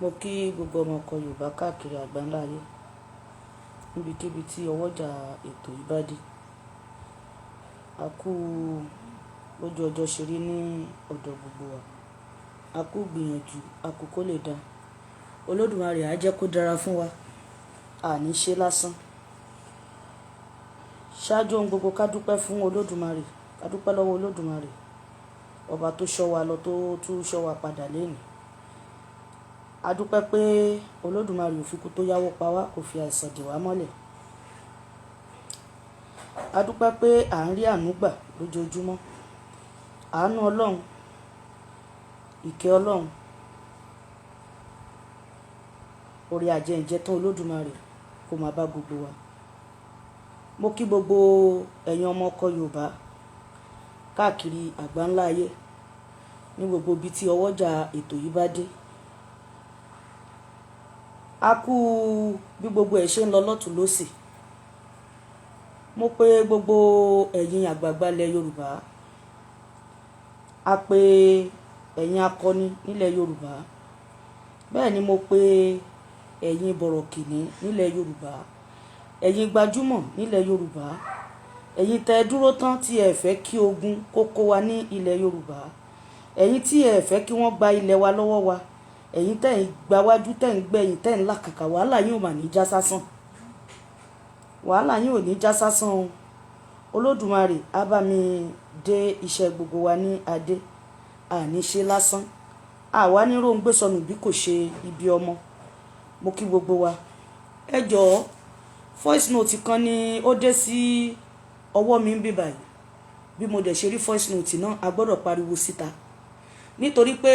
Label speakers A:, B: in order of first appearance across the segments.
A: Mo kí gbogbo ọmọ ọkọ Yorùbá káàkiri àgbáńlá ayé, níbikíbi tí ọwọ́jà ètò yìí bá dé. A kú bójú ọjọ́ ṣe rí ní ọ̀dọ̀ gbogbo wa. A kú gbìyànjú, a kú kó lè dá. Olódùmarè á jẹ́ kó dára fún wa. A ní ṣe lásán. Ṣáájú ohun gbogbo, ká dúpẹ́ fún Olódùmarè, ká dúpẹ́ lọ́wọ́ Olódùmarè, ọba tó ṣọ́ wa lọ, tó tún ṣọ́ wa padà léèní. A dúpẹ́ pé Olódùmarè ò fi kú tó yáwó pa wá, kò fi àìsàn dè wá mọ́lẹ̀. A dúpẹ́ pé à ń rí àánú gbà lójoojúmọ́. Àánú Ọlọ́run, ìkẹ́ Ọlọ́run, oore àjẹ́ǹjẹtán Olódùmarè kó máa bá gbogbo wa. Mo kí gbogbo ẹ̀yin ọmọ ọkọ Yorùbá káàkiri àgbáńlá ayé, ní gbogbo ibi tí ọwọ́jà ètò yìí bá dé. A kú bí gbogbo ẹ̀ ṣe ń lọ lọ́tùn lósì. Mo pé gbogbo ẹ̀yin àgbààgbà ilẹ̀ Yorùbá, a pé ẹ̀yin akọni nílẹ̀ Yorùbá, bẹ́ẹ̀ ni mo pé ẹ̀yin bọ̀rọ̀kìnní nílẹ̀ Yorùbá, ẹ̀yin gbajúmọ̀ nílẹ̀ Yorùbá, ẹ̀yin tẹ́ dúró tán tí ẹ fẹ́ kí ogun kó kó wa ní ilẹ̀ Yorùbá, ẹ̀yin tí ẹ fẹ́ kí wọ́n gba ilẹ̀ wa lọ́wọ́ wa, ẹ̀yin tẹ́ ń gbawájú, tẹ́ ń gbẹ̀yìn, tẹ́ ń làkàkà. Wàhálà yín ò mà ní já sásán, wàhálà yín ò ní já sásán o. Olódùmarè á bá mi dé iṣẹ́ gbogbo wa ní adé. Àní ṣe lásán, àwa ní róńgbé sọnù bí kò ṣe ibi ọmọ. Mo kí gbogbo wa. Ẹ jọ̀ọ́, voice note kan ni ó dé sí ọwọ́ mi ń bí báyìí. Bí mo dẹ̀ ṣe rí voice note náà, a gbọ́dọ̀ pariwo síta, nítorí pé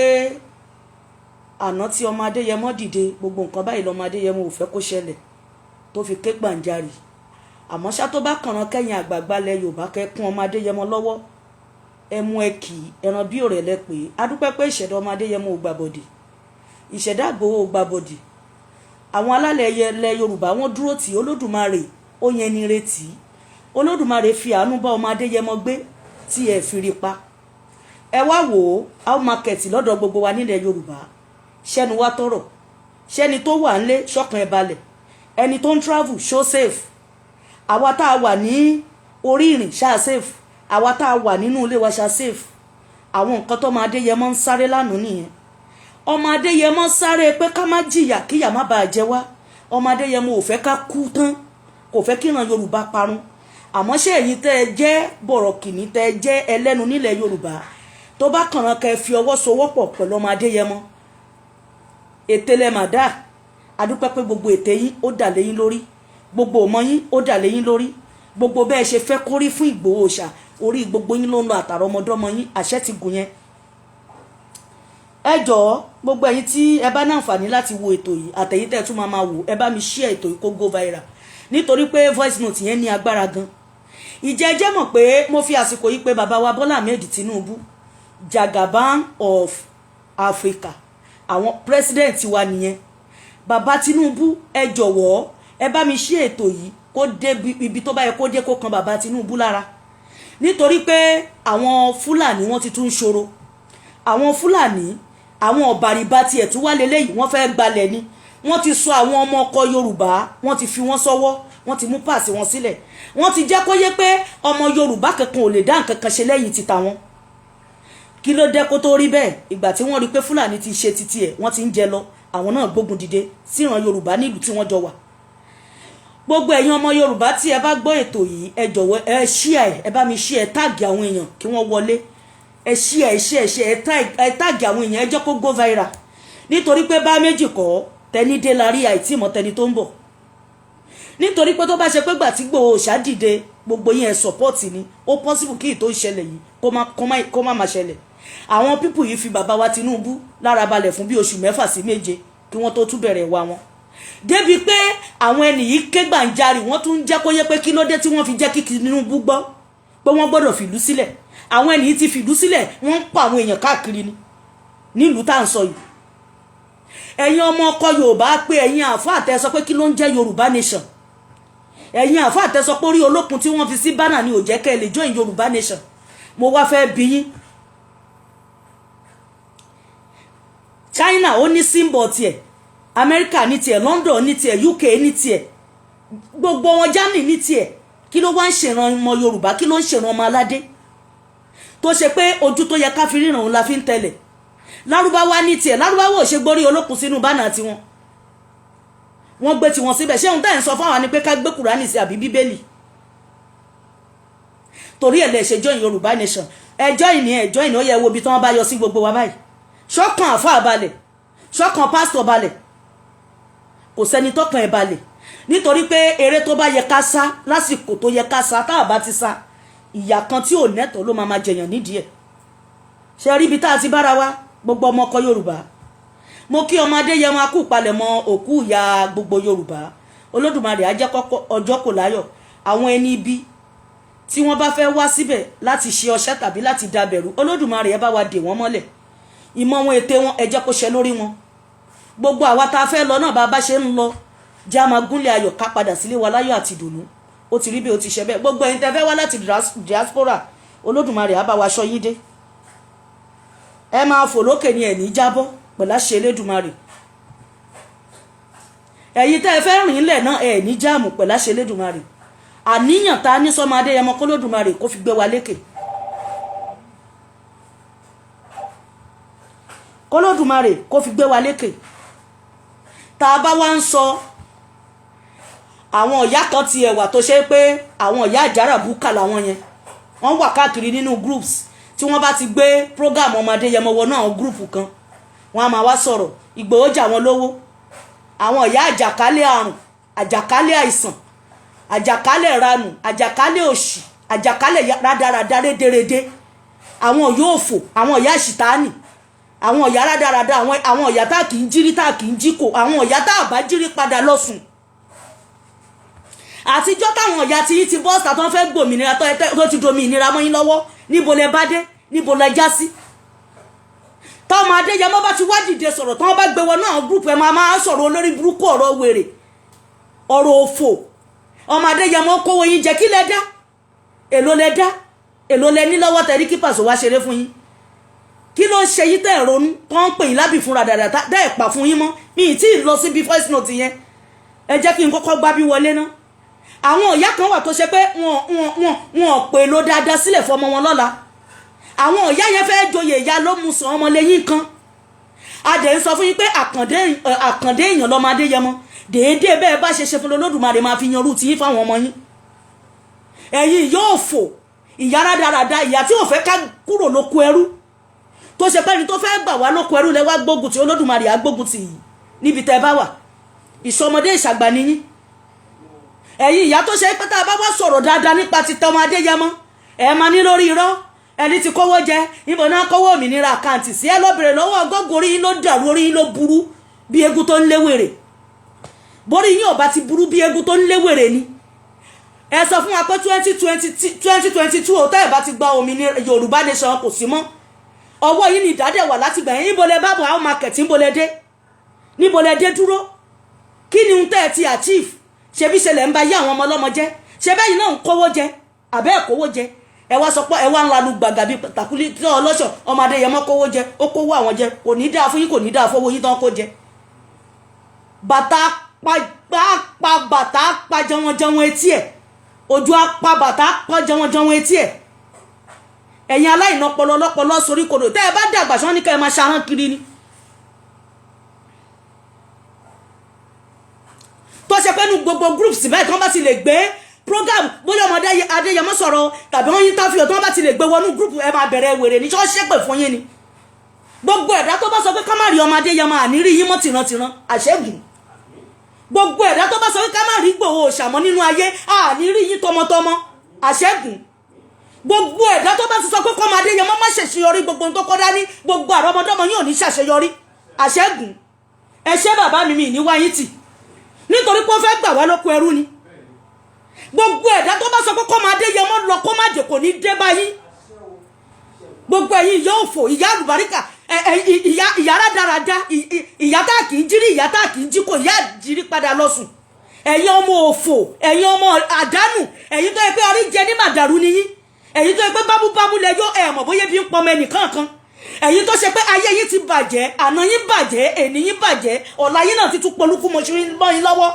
A: àná tí ọmọ Adéyẹmọ dìde, gbogbo nǹkan báyìí lọmọ Adéyẹmọ ò fẹ́ kó ṣẹlẹ̀ tó fi ké gbàǹjarì. Àmọ́ ṣá, tó bá kànràn kẹ́yìn àgbààgbà lẹ Yorùbá, kẹ́ kún ọmọ Adéyẹmọ lọ́wọ́, ẹ mú ẹ kì í ẹran bí òrẹ̀ lẹ pé. Adúpẹ́ pé ìṣẹ̀dá ọmọ Adéyẹmọ ò gbàbọ̀dì, ìṣẹ̀dá Ìgbòho ò gbàbọ̀dì. Àwọn alálẹ̀ ilẹ̀ Yorùbá, wọ́n dúró tì. Olódùmarè ó yẹn ni retí. Olódùmarè fi àánú bá ọmọ Adéyẹmọ gbé tí ẹ fi rí pa. Ẹ wá wò ó, how market lọ́dọ̀ gbogbo wa nílẹ̀ Yorùbá? Ṣẹ́nu wa tọrọ, ṣẹ́ni tó wà ńlé ṣọ́kàn ẹ̀ balẹ̀, ẹni tó ń travel ṣó safe, àwa tá a wà ní orí ìrìn ṣáà safe, àwa tá a wà nínú ilé wa ṣáà safe? Àwọn nǹkan tó ọmọ Adéyẹmọ ń sáré lánàá nìyẹn. Ọmọ Adéyẹmọ sáré pé ká má jìyà, kíyà má bàa jẹ wá. Ọmọ Adéyẹmọ ò fẹ́ ká kú tán, kò fẹ́ kíran Yorùbá parun. Àmọ́ ṣé ẹ̀yin tẹ́ ẹ jẹ́ bọ̀rọ̀kìnní, tẹ́ ẹ jẹ́ ẹlẹ́nu nílẹ̀ Yorùbá, tó bá kànràn kẹ́ ẹ fi ọwọ́ sowọ́pọ̀ pẹ̀lú ọmọ Adéyẹmọ, ète lẹ mà dá. Adúpẹ́ pé gbogbo ète yín, ó dà léyín lórí. Gbogbo ọmọ yín, ó dà léyín lórí. Gbogbo bẹ́ẹ̀ ṣe fẹ́ kórí fún Ìgbòho ṣá, orí gbogbo yín ló ń lọ, àtàrà ọmọdọ́mọ yín, àṣẹ ti gùn yẹn. Ẹ jọ̀ọ́, gbogbo ẹ̀yin tí ẹ bá ní àǹfààní láti wo ètò yìí, àtẹ̀yin tẹ́ ẹ tún máa máa wò, ẹ bá mi share ètò yìí kó go viral, nítorí pé voice note yẹn ní agbára gan. Ìjẹ́ mọ̀ pé mo fi àsìkò yìí pé bàbá wa Bọ́lá Ahmed Tinubu, Jagaban of Africa, àwọn president wa nìyẹn. Bàbá Tinubu, ẹ jọ̀wọ́, ẹ bá mi share ètò yìí kó dé ibi tó bá yẹ kó dé, kó kan bàbá Tinubu lára, nítorí pé àwọn Fúlàní, wọ́n ti tún ń ṣòro. Àwọn Fúlàní, àwọn ọ̀bàrìbá tiẹ̀ tún wá lélẹ́yìí, wọ́n fẹ́ gbalẹ̀ ni. Wọ́n ti sọ àwọn ọmọ ọkọ Yorùbá, wọ́n ti fi wọ́n sọ́wọ́, wọ́n ti mú pàṣẹ wọn sílẹ̀. Wọ́n ti jẹ́ kó yé pé ọmọ Yorùbá kankan ò lè dá nǹkan kan ṣe lẹ́yìn títa wọn. Kí ló dé kó tó rí bẹ́ẹ̀? Ìgbà tí wọ́n rí pé Fúlàní ti ṣe títí ẹ̀, wọ́n ti ń jẹ lọ, àwọn náà gbógun dìde síran Yorùbá nílùú tí wọ́n jọ wà. Gbogbo ẹ̀yin ọmọ Yorùbá tí ẹ bá gbọ́ ètò yìí, ẹ jọ̀wọ́, ẹ share, ẹ bá mi share, tag àwọn èèyàn kí wọ́n wọlé. Ẹ share, ẹ share, ẹ share, ẹ tag àwọn èèyàn, ẹ jẹ́ kó go viral, nítorí pé bá méjì kọ́ tẹni dé la rí, àìtí mọ́ tẹni tó ń bọ̀. Nítorí pé tó bá ṣe pé gbà tí Ìgbòho ṣá dìde, gbogbo yín ẹ support ni, ó possible kí ìtò ìṣẹ̀lẹ̀ yìí kó má ṣẹlẹ̀. Àwọn people yìí fi bàbá wa Tinubu lára balẹ̀ fún bí oṣù 6 sí 7 kí wọ́n tó tún bẹ̀rẹ̀ wa wọn, débi pé àwọn ẹnì yìí ké gbàǹjarì. Wọ́n tún jẹ́ kó yẹ pé kí ló dé tí wọ́n fi jẹ́ kí Tinubu gbọ́ pé wọ́n gbọ́dọ̀ fìlú sílẹ̀. Àwọn ẹnì yìí ti fìlú sílẹ̀, wọ́n ń pa àwọn èèyàn káàkiri ni nílùú tá à ń sọ yìí. Ẹ̀yin ọmọ ọkọ Yorùbá, pé ẹ̀yin àáfàá tẹ́ sọ pé kí ló ń jẹ́ Yorùbá nation, ẹ̀yin àáfàá tẹ́ sọ pé orí olókun tí wọ́n fi sí banner ni ò jẹ́ kẹ́ ẹ lè join Yorùbá nation, mo wá fẹ́ bi yín. China, ó ní symbol tiẹ̀. Amẹ́ríkà ní tiẹ̀, London ní tiẹ̀, UK ní tiẹ̀, gbogbo wọn, Germany ní tiẹ̀. Kí ló wá ń ṣèràn ọmọ Yorùbá? Kí ló ń ṣèràn ọmọ aládé tó ṣe pé ojú tó yẹ ká fi ríran òun la fi ń tẹ̀lẹ̀? Lárúbáwá ní tiẹ̀. Lárúbáwá ò ṣe gbórí olókun sínú banner tiwọn, wọ́n gbé tiwọn síbẹ̀. Ṣé ohun tẹ́ ẹ̀ ń sọ fáwọn ni pé ká gbé Kùránì sí àbí Bíbélì? Torí ẹ̀ lè ṣe join Yorùbá Nation. Ẹ join ní, ẹ join. Ó yẹ wo ibi tí wọ́n bá yọ sí gbogbo wa báyìí. Ṣọ́kàn àfáà balẹ̀? Ṣọ́kàn pásítọ̀ balẹ̀? Kò sẹ́ni tọ́kàn ẹ̀ balẹ̀, nítorí pé eré tó bá yẹ ká sá lásìkò tó yẹ ká sá, tá a bá ti sá, ìyà kan tí ò nẹ́tọ̀ ló máa ma jẹyàn nídìí ẹ̀. Ṣe rí ibi tá a ti bára wa? Gbogbo ọmọ ọkọ Yorùbá, mo kí ọmọ Adéyẹmọ akú palẹ̀mọ́ òkú ìyá gbogbo Yorùbá. Olódùmarè á jẹ́ kọ́kọ́ ọjọ́ kò láyọ̀. Àwọn ẹni ibi tí wọ́n bá fẹ́ wá síbẹ̀ láti ṣe ọṣẹ́ tàbí láti dabẹ̀rù, Olódùmarè, ẹ bá wa dè wọ́n mọ́lẹ̀. Ìmọ̀ wọn, ète wọn, ẹ jẹ́ kó ṣẹ lórí wọn. Gbogbo àwa tá a fẹ́ lọ náà, bá a bá ṣe ń lọ, jẹ́ a máa gúnlẹ̀ ayọ̀, ká padà sílé wa láyọ̀ àti ìdùnnú. Ó ti rí bí ó ti ṣe bẹ́ẹ̀. Gbogbo ẹ̀yin tẹ́ fẹ́ wá láti diaspora, Olódùmarè á bá wa ṣọ́ yín dé. Ẹ máa fò lókè ní, ẹ̀ ní jábọ́ pẹ̀lú àṣẹ Elédùmarè. Ẹ̀yin tẹ́ ẹ fẹ́ rìn lẹ̀ náà, ẹ̀ ní jáàmù pẹ̀lú àṣẹ Elédùmarè. Àníyàn tá a ní sọ́mọ Adéyẹmọ, k'Olódùmarè kó fi gbé wa lékè, k'Olódùmarè kó fi gbé wa lékè. Tá a bá wá ń sọ àwọn ìyá kan ti ẹ̀wà tó ṣe pé àwọn ìyá àjàrà búkà làwọn yẹn, wọ́n wà káàkiri nínú groups. Tí wọ́n bá ti gbé program ọmọ Adéyẹmọ wọnú àwọn group kan, wọ́n á máa wá sọ̀rọ̀ Ìgbòho jà wọ́n lówó. Àwọn ìyá àjàkálẹ̀ àrùn, àjàkálẹ̀ àìsàn, àjàkálẹ̀ ìranù, àjàkálẹ̀ òṣì, àjàkálẹ̀ rádaràda, rédèrèdè, àwọn yóò fò, àwọn ìyá àṣìtáàní, àwọn ìyá rádaràda, àwọn ìyá tá kì í jírí, tá kì í jí kò, àwọn ìyá tá a bá jírí padà lọ́sùn. Àtijọ́ táwọn ìyá tí yín ti bọ́ọ̀sì tó ń fẹ́ gbòmìnira tó ti domi ìnira mọ́ yín lọ́wọ́, níbo lẹ bá dé? Níbo lẹ já sí? Tọ́mọ Adéyẹmọ bá ti wá dìde sọ̀rọ̀, tí wọ́n bá gbé wọnú àwọn group, ẹ̀ máa máa sọ̀rọ̀ olórí burúkú, ọ̀rọ̀ wèrè, ọ̀rọ̀ òfò. Ọmọ Adéyẹmọ kówó yín jẹ. Kí lẹ dá? Èló lẹ dá? Èló lẹ ní lọ́wọ́ tẹ̀rí kí pàṣẹ wá ṣeré fún yín? Kí ló ń ṣe yín tẹ́ ẹ̀ ronú tó ń pè yín lábì fúnra dàdà dá ẹ̀ pa fún yín mọ́? Mi ì tí ì lọ síbi voice note yẹn. Ẹ jẹ́ kí n kọ́kọ́ gbá bí wọlé ná. Àwọn ìyá kan wà tó ṣe pé wọn pè ló dáadáa sílẹ̀ fọmọ wọn lọ́la. Àwọn ìyá yẹn fẹ́ joyè ìyá ló mú sàn ọmọ lẹ́yìn kan. A dẹ̀ ń sọ fún yín pé àkàndé àkàndé èèyàn lọ́mọ Adéyẹmọ. Déédéé bẹ́ẹ̀ bá ṣe ṣe fún Olódùmarè máa fi yanrú tí yín fáwọn ọmọ yín. Ẹ̀yin yóò fò, ìyá rádaràda, ìyá tí ò fẹ́ ká kúrò lóko ẹrú, tó ṣe pé ẹni tó fẹ́ gbà wá lóko ẹrú lẹ wá gbógun tí. Olódùmarè á gbógun tì yìí níbi tẹ́ bá wà. Ìsọmọdé ìṣàgbà nìyí. Ẹ̀yin ìyá tó ṣe pé tá a bá wá sọ̀rọ̀ dáadáa nípa ti tọmọ Adéyẹmọ, ẹ máa ní lórí irọ́, ẹni tí kówó jẹ, níbo náà kówó òmìnira account sí? Ẹ lọ bèrè lọ́wọ́ ọgọ́gùn. Orí yín ló dàrú, orí yín ló burú bí egun tó ń léwèrè. Borí yín ò bá ti burú bí egun tó ń léwèrè ni. Ẹ sọ fún wa pé 2020, 2022, ọ̀tá ẹ̀ bá ti gba òmìnira, Yorùbá Nation kò sí mọ́. Ọwọ́ yín ni ìdádẹ̀ wà láti gbà yín. Níbo lẹ bá bọ̀? Àwọn market, níbo lẹ dé? Níbo lẹ dé dúró? Kí ni ohun tẹ́ ẹ ti achieve? Ṣebí ṣẹlẹ̀ ń ba yé àwọn ọmọ ọlọ́mọ jẹ́? Ṣe bẹ́yìn náà ń kówó jẹ àbẹ́ ẹ̀ kówó jẹ? Ẹ wá sọ pé ẹ wá ń lanu gbàgà bíi tàkúlí tí ọlọ́ṣọ̀. Ọmọ Adéyẹmọ kówó jẹ, ó kówó àwọn jẹ. Kò ní dáa fún yín, kò ní dáa fowó yín tán kó jẹ. Bàtà pa, bàtà pa jẹwọn etí ẹ̀, ojú apá bàtà pa jẹwọn etí ẹ̀. Ẹ̀yin aláìná ọpọlọ lọ́pọlọ sórí kodò, tẹ́ ẹ bá dàgbà sọ́n ní ká ẹ máa ṣarán kiri ni. Tó ṣe pé nu gbogbo groups báyìí, tí wọ́n bá ti lè gbé program, bóyá ọmọdé Adéyẹmọ sọ̀rọ̀ tàbí wọ́n interview, tí wọ́n bá ti lè gbé wọnú group, ẹ máa bẹ̀rẹ̀ wèrè ní ṣọ́ ṣépè fún yín ni. Gbogbo ẹ̀dá tó bá sọ pé ká má rí ọmọ Adéyẹmọ, àní rí yín mọ́ tìrantìran, àṣẹ́gun. Gbogbo ẹ̀dá tó bá sọ pé ká má rí Ìgbòho ṣàmọ́ nínú ayé, àní rí yín tọmọtọmọ, àṣẹ́gun. Gbogbo ẹ̀dá tó bá ti sọ pé kọ́mọ Adéyẹmọ má ṣàṣeyọrí, gbogbo ohun tó kọ́ dání, gbogbo àrọ́mọdọ́mọ yín ò ní ṣàṣeyọrí, àṣẹ́gun. Ẹ ṣé bàbá mi, mi ní wáyé tì nítorí pé ó fẹ́ gbà wá lóko ẹrú ni. Gbogbo ẹ̀dá tó bá sọ pé kọ́mọ Adéyẹmọ lọ kó má jẹ, kò ní dé báyìí. Gbogbo ẹ̀yin ìyá òfò, ìyá àlùbáríkà, ìyá, ìyá rádaràda, ìyá tá kì í jírí, ìyá tá kì í jí kò, ìyá jírí padà lọ sùn. Ẹ̀yin ọmọ òfò, ẹ̀yin ọmọ àdánù, ẹ̀yin tó yẹ pé orí jẹ ní màdàrú ni yín, ẹ̀yin tó yẹ pé bámúbámú lẹ yó, ẹ̀ mọ̀ bóyá bí ń pọmọ ẹnìkan kan. Ẹ̀yin tó ṣe pé ayé yín ti bàjẹ́, àná yín bàjẹ́, èní yín bàjẹ́, ọ̀la yín náà ti tún polúkú mọ́ṣú mọ́ yín lọ́wọ́.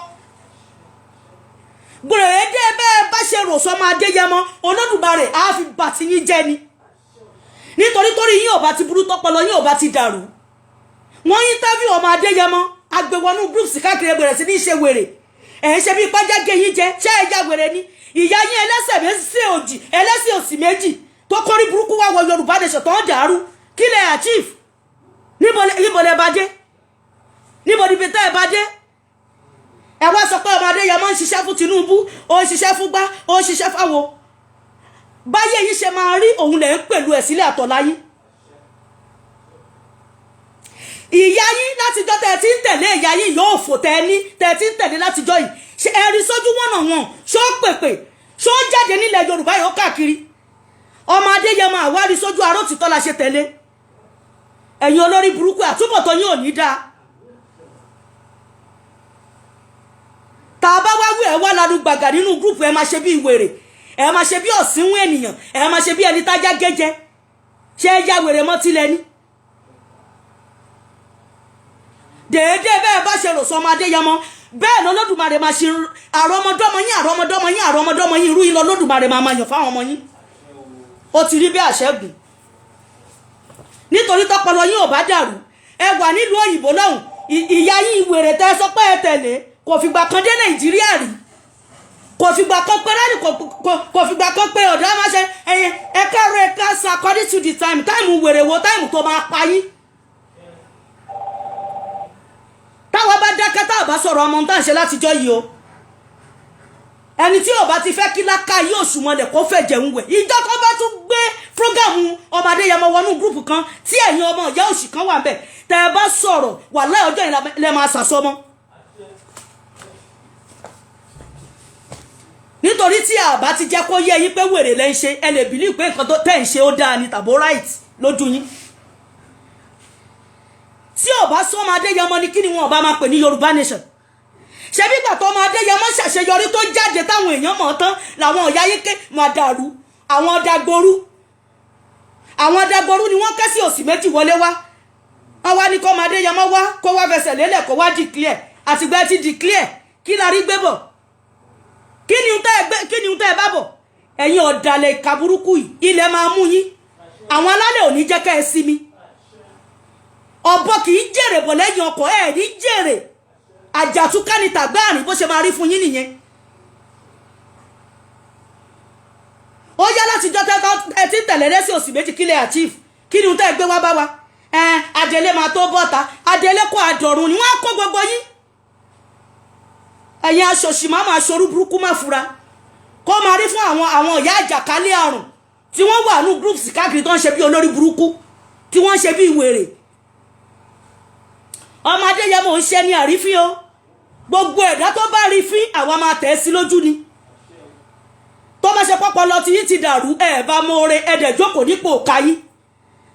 A: Gbèrèdé bẹ́ẹ̀ bá ṣe rò sọmọ Adéyẹmọ, Olódùmarè á fi bà ti yín jẹ́ ni, nítorí torí yín ò bá ti burú, tọpọlọ yín ò bá ti dàrú. Wọ́n interview ọmọ Adéyẹmọ, agbèwọnú groups káàkiri, bẹ̀rẹ̀ sí ní ṣe wèrè. Ẹ̀ ń ṣe bí pàjágé yín jẹ. Ṣé ẹ já wèrè ni? Ìyá yín ẹlẹ́sẹ̀ méjì òjì, ẹlẹ́sẹ̀ òsì méjì tó kórí burúkú wá wọ Yorùbá Nation tó ń dàrú. Kí lẹ achieve? Níbo lẹ bá dé? Níbo níbi tẹ́ ẹ bá dé? Ẹ wá sọ pé ọmọ Adéyẹmọ ń ṣiṣẹ́ fún Tinubu, ó ń ṣiṣẹ́ fún gbá, ó ń ṣiṣẹ́ fáwo. Báyé yìí ṣe máa rí òun lẹ̀ ń pẹ̀lú ẹ̀ sílẹ̀ àtọ̀láyín. Ìyá yín látijọ́ tẹ́ ẹ ti ń tẹ̀lé ìyá yín yóò fò tẹ́ ẹ ní tẹ́ ẹ ti ń tẹ̀lé látijọ́ yìí. Ṣe ẹ rí sójú wọ́nà wọn? Ṣó pèpè? Ṣó jáde nílẹ̀ Yorùbá yìí? Ó káàkiri. Ọmọ Adéyẹmọ àwárí sójú aró títọ́ la ṣe tẹ̀lé. Ẹ̀yin olórí burúkú, àtúbọ̀tán yín ò ní dáa. Tá a bá wá wí, ẹ wá lanu gbàgà nínú group, ẹ máa ṣe bí wèrè, ẹ máa ṣe bí ọ̀sìnwó ènìyàn, ẹ máa ṣe bí ẹni tájá gẹ́jẹ́. Ṣé ẹ ya wèrè mọ́ tilẹ̀ ni? Dèédé bẹ́ẹ̀ bá ṣe rò sọ ọmọ Adéyẹmọ, bẹ́ẹ̀ lọ́lọ́dùmarè máa ṣe àrọ́mọdọ́mọ yín, àrọ́mọdọ́mọ yín, àrọ́mọdọ́mọ yín. Irú yín lọ́lọ́dùmarè máa máa yàn fáwọn ọmọ yín. Ó ti rí bí àṣẹ́gun, nítorí tọpọlọ yín ò bá dàrú. Ẹ wà nílùú òyìnbó lọ́hùn. Ìyá yín wèrè tẹ́ ẹ sọ pé ẹ tẹ̀lé kò fìgbà kan dé Nàìjíríà rí, kò fìgbà kan pé rẹ́ẹ̀nì, kò fìgbà kan pé ọ̀dọ́ máa ṣe ẹ̀yẹ. Ẹ káàárọ̀, ẹ káàsán, according to the time. Time wèrè wo? Time tó máa pa yín. Táwa bá dákẹ́, tá a bá sọ̀rọ̀, ọmọ tá à ń ṣe látijọ́ yìí o. Ẹni tí ò bá ti fẹ́ kí láká yóò sùnmọ́lẹ̀ kó fẹ́ jẹun wẹ̀. Ìjọ tó bá tún gbé program ọmọ Adéyẹmọ wọnú group kan tí ẹ̀yin ọmọ ìyá òṣì kan wà ń bẹ̀, tẹ́ ẹ bá sọ̀rọ̀, wàláhì, ọjọ́ yìí lẹ máa sàsọmọ. Nítorí tí a bá ti jẹ́ kó yé yín pé wèrè lẹ́ ń ṣe, ẹ lè believe pé nǹkan tó tẹ́ ń ṣe ó dáa ni tàbó right lójú yín. Tí ò bá sọmọ Adéyẹmọ ni, kí ni wọn ò bá máa pè ní Yorùbá Nation? Ṣebí ìgbà tó ọmọ Adéyẹmọ ṣàṣeyọrí tó jáde táwọn èèyàn mọ̀ tán làwọn ọ̀yá yín ké máa dàrú. Àwọn dagboru, àwọn dagboru ni wọ́n kẹ́sì òsì méjì wọlé wá. Wọ́n wá ní kọ́ ọmọ Adéyẹmọ wá, kó wá fẹsẹ̀ lélẹ̀, kó wá declare. Àtìgbà tí declare, kí la rí gbé bọ̀? Kí ni tẹ́ ẹ gbé? Kí ni tẹ́ ẹ bá bọ̀? Ẹ̀yin ọ̀dàlẹ̀ ìka burúkú yìí, ilẹ̀ máa mú yín. Àwọn alálẹ̀ ò ní jẹ́ ká ẹ sinmi. Ọ̀bọ kì í jèrè bọ̀ lẹ́yìn ọkọ̀. Ẹ̀ ní jèrè. Àjàtúká ni tàgbáàrin. Bó ṣe máa rí fún yín nìyẹn. Ó yá, látijọ́ ẹ ti ń tẹ̀lé lẹ́sìn òsì méjì, kílẹ̀ achieve? Kí ni tẹ́ ẹ gbé wá bá wa? Ẹ adélé máa tó bọ́ta. Adélé kó àdọ̀run ni wọ́n á kó gbogbo yín. Ẹ̀yin aṣòṣì máa máa ṣorú burúkú, má fura. Kó máa rí fún àwọn ìyá àjàkálẹ̀ àrùn tí wọ́n wà ní groups káàkiri, tó ń ṣe bí olórí burúkú, tí wọ́n ń ṣe bí wèrè. Ọmọ Adéyẹmọ ń ṣe ní àrífín o. Gbogbo ẹ̀dá tó bá rí fín, àwa máa tẹ̀ sí lójú ni. Tó bá ṣe pọ́pọ́ lọ tí yín ti dàrú, ẹ̀ bá mọ́ọ́rẹ́ ẹ̀dẹ̀ jókòó nípò káyín.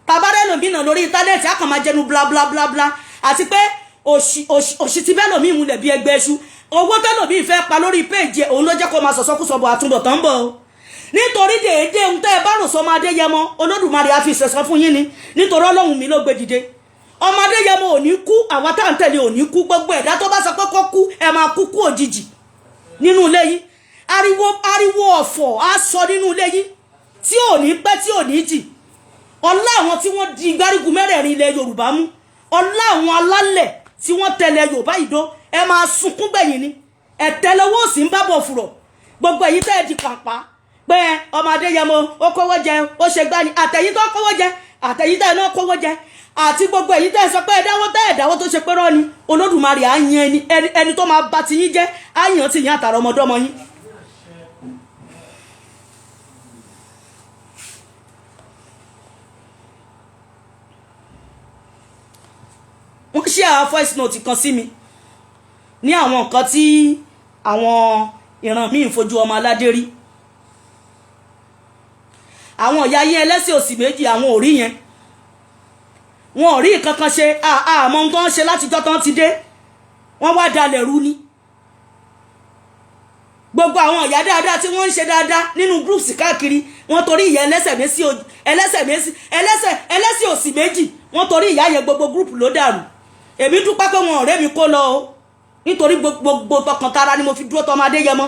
A: Tabarẹ́ lòmínà lórí internet, á kàn máa jẹnu bla bla bla bla. Àti pé òṣì òṣì ti bẹ́ẹ̀ lòmíì múlẹ̀ bí ẹgbẹ́ iṣu. Owó tẹ́lòmíì fẹ́ pa lórí péèjì, òun ló jẹ́ kó máa sọ̀sọ́kùsọ̀ bọ̀. Àtúbọ̀tán ń bọ̀ o, nítorí déédéé ohun tẹ́ ẹ bá rò sọmọ Adéyẹmọ, Olódùmarè á fi ìṣẹ̀sán fún yín ni, nítorí Ọlọ́run mi ló gbé dìde. Ọmọ Adéyẹmọ ò ní kú, àwa tá à ń tẹ̀lé ò ní kú. Gbogbo ẹ̀dá tó bá sọ pé kó kú, ẹ máa kú kú òjijì nínú ilé yín. Ariwo ariwo ọ̀fọ̀ á sọ nínú ilé yín tí ò ní pẹ́, tí ò ní jì. Ọlá àwọn tí wọ́n di gbárígun mẹ́rẹ̀ẹ̀rin ilẹ̀ Yorùbá mú, ọlá àwọn alálẹ̀ tí wọ́n tẹ̀lé Yorùbá ìdó, ẹ máa sunkún gbẹ̀yìn ni. Ẹ̀tẹ́lẹwọ́ òsì ń bábọ̀ fùrọ̀. Gbogbo èyí tẹ́ ẹ di kàǹpá pé ọmọ Adéyẹmọ ó kówó jẹ, ó ṣe gbani, àtẹ̀yìn tó kówó jẹ, àtẹ̀yìn tẹ́ ẹ náà kówó jẹ, àti gbogbo èyí tẹ́ ẹ sọ pé ẹ dáwọ́, tẹ́ ẹ dáwọ́, tó ṣe pé rọ́ ni, Olódùmarè á yan ẹni ẹni tó máa bá ti yín jẹ́, á yàn tí yín àtàrà ọmọdọ́mọ yín. Wọ́n ṣe àwọn voice note kan sí mi ní àwọn nǹkan tí àwọn ìran míì ń fojú ọmọ aládé rí. Àwọn ìyá yín ẹlẹ́sìn òsì méjì, àwọn ò rí yẹn, wọn ò rí nǹkan kan ṣe. Àmọ́ ohun tó ń ṣe látijọ́ tán ti dé, wọ́n wá dalẹ̀ rú ni. Gbogbo àwọn ìyá dáadáa tí wọ́n ń ṣe dáadáa nínú groups káàkiri, wọ́n torí ìyá ẹlẹ́sẹ̀ méjì, ẹlẹ́sẹ̀ méjì, ẹlẹ́sẹ̀ ẹlẹ́sẹ̀ òsì méjì, wọ́n torí ìyá yẹn, gbogbo group ló dàrú. Èmi dúpẹ́ pé wọn ọ̀rẹ́ mi kó lọ o, nítorí gbogbo tọkàntara ni mo fi dúró tọmọ Adéyẹmọ.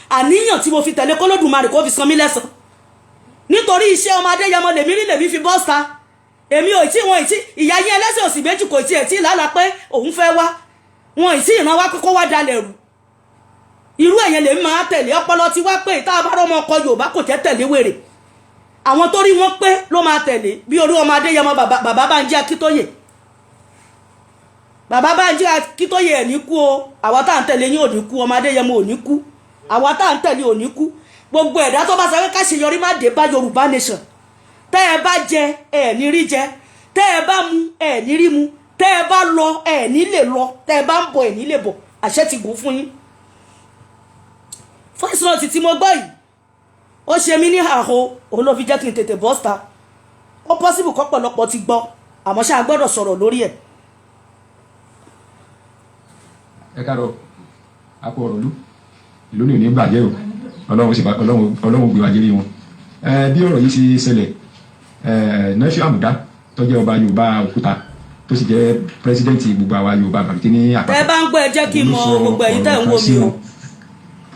A: Àníyàn tí mo fi tẹ̀lé, k'Olódùmarè kó fi san mí lẹ́san, nítorí iṣẹ́ ọmọ Adéyẹmọ lèmi rí, lèmi fi bọ́sta. Èmi ò tí wọn ì tí ìyá yín ẹlẹ́sẹ̀ òsì méjì kò tiẹ̀ tí lálàá pé òun fẹ́ wá. Wọn ì tí ìran wá kókó wá dalẹ̀ rù. Irú ẹ̀yẹn lèmi máa tẹ̀lé. Ọpọlọ tí wá pé tá a bá rọ́mọ ọkọ Yorùbá kò jẹ́ tẹ̀lé wèrè. Àwọn tó rí wọn pé ló máa tẹ̀lé, bí orí ọmọ Adéyẹmọ, bàbá Bánjí Akíntóyè. Bàbá Bánjí Akíntóyè, ẹ̀ ní kú o. Àwa tá à ń tẹ̀lé yín ò ní kú. Ọmọ Adéyẹmọ ò ní kú. Àwa tá à ń tẹ̀lé ò ní kú. Gbogbo ẹ̀dá tó bá sọ pé káṣeyọrí má dé bá Yorùbá nation, tẹ́ ẹ bá jẹ, ẹ ní rí jẹ. Tẹ́ ẹ bá mu, ẹ ní rí mu. Tẹ́ ẹ bá lọ, ẹ ní lè lọ. Tẹ́ ẹ bá ń bọ̀, ẹ ní lè bọ̀. Àṣẹ ti gùn fún yín. Voice note tí mo gbọ́ yìí, ó ṣe mí ní àhó, òun ló fi jẹ́ kí n tètè bọ́ síta. Ó possible kọ́pọ̀lọpọ̀ ti gbọ́, àmọ́ ṣáà gbọ́dọ̀ sọ̀rọ̀ lórí ẹ̀.
B: Ẹ káàárọ̀, a kú ọ̀rọ̀ ìlú ní òní bàjẹ́ o. Ọlọ́run sì bá Ọlọ́run, Ọlọ́run gbé wa jírí wọn. Bí ọ̀rọ̀ yìí ṣe ṣẹlẹ̀, Nafiu Àmùdá tó jẹ́ ọba Yorùbá Òkúta, tó sì jẹ́ president gbogbo àwa Yorùbá Bàrùtí ní àpapọ̀,
A: Tẹ́ bá ń gbọ́, ẹ jẹ́ kí n mọ, gbogbo ẹ̀yin tẹ́ ń wò mí o.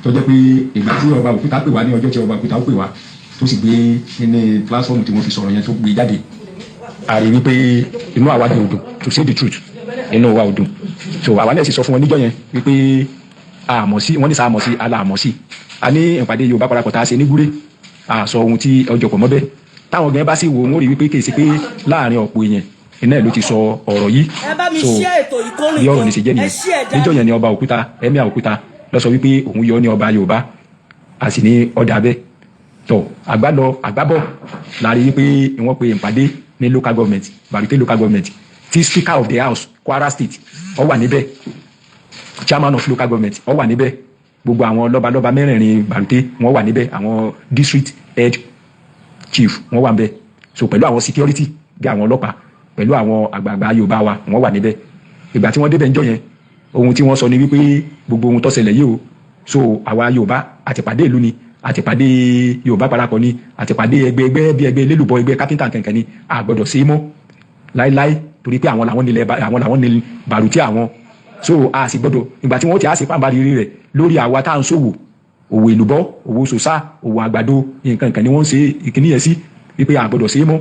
B: Tó jẹ́ pé ìgbà tí ọba Òkúta pè wá, ní ọjọ́ tí ọba Òkúta ó pè wá, tó sì gbé ní platform tí wọ́n fi sọ̀rọ̀ yẹn, tó gbé jáde, a rí wípé inú àwa dùn dùn. To say the truth, inú wa ò dùn. So àwa náà sì sọ fún wọn níjọ́ yẹn wípé àmọ̀ sí wọ́n ní sáà mọ̀ sí aláàmọ̀ sí a ní ìpàdé Yorùbá parapọ̀ tá a ṣe ní Gúré, a sọ ohun tí ọjọ́ pọ̀ mọ́ bẹ́ẹ̀. Táwọn gan bá sì wò, wọ́n rí wípé kì í ṣe pé láàrin ọ̀pọ̀ èèyàn iná ẹ̀ ló ti sọ ọ̀rọ̀ yìí.
A: Ẹ bá mi
B: So
A: share ètò yìí kó rìn
B: bí ọ̀rọ̀ ní ṣe jẹ́
A: gan. Ẹ
B: nìyẹn.
A: share dáadáa.
B: Níjọ́ yẹn ni ọba Òkúta, Emir Òkúta, lọ sọ wípé òun yọ ní ọba Yorùbá, a sì ní ọ̀dà bẹ́ẹ̀ tọ. Àgbà lọ, àgbà bọ̀, láàrin wípé wọ́n pe ìpàdé ní local government, Barute local government, tí Speaker of the House, Kwara State, ó wà níbẹ̀, chairman of local government ó wà níbẹ̀, gbogbo àwọn lọ́balọ́ba mẹ́rẹ̀ẹ̀rin Barute wọ́n wà níbẹ̀, àwọn district head chief wọ́n wà níbẹ̀, so pẹ̀lú àwọn security bí àwọn ọlọ́pàá, pẹ̀lú àwọn àgbààgbà Yorùbá wa, wọ́n wà níbẹ̀. Ìgbà tí wọ́n débẹ̀ ńjọ́ yẹn, ohun tí wọ́n sọ ni wípé gbogbo ohun tó ṣẹlẹ̀ yìí o, so àwa Yorùbá àtìpàdé ìlú ni, àtìpàdé Yorùbá parapọ̀ ni, àtìpàdé ẹgbẹ́ ẹgbẹ́ bí ẹgbẹ́ elélùbọ́, ẹgbẹ́ kápẹ́ńtà kẹ̀kẹ́ ni, a gbọ́dọ̀ ṣe é mọ́ láíláí, torí pé àwọn làwọn nílẹ̀, àwọn làwọn ní Bàrùtí àwọn. So a sì gbọ́dọ̀ ìgbà tí wọ́n ti á sì pàǹbá rírí rẹ̀ lórí àwa tá à ń ṣòwò, òwò èlùbọ́, òwò sòsá, òwò àgbàdo, nǹkan nǹkan ni wọ́n ń ṣe ìkíní yẹn sí, wípé a gbọ́dọ̀ ṣe é mọ́.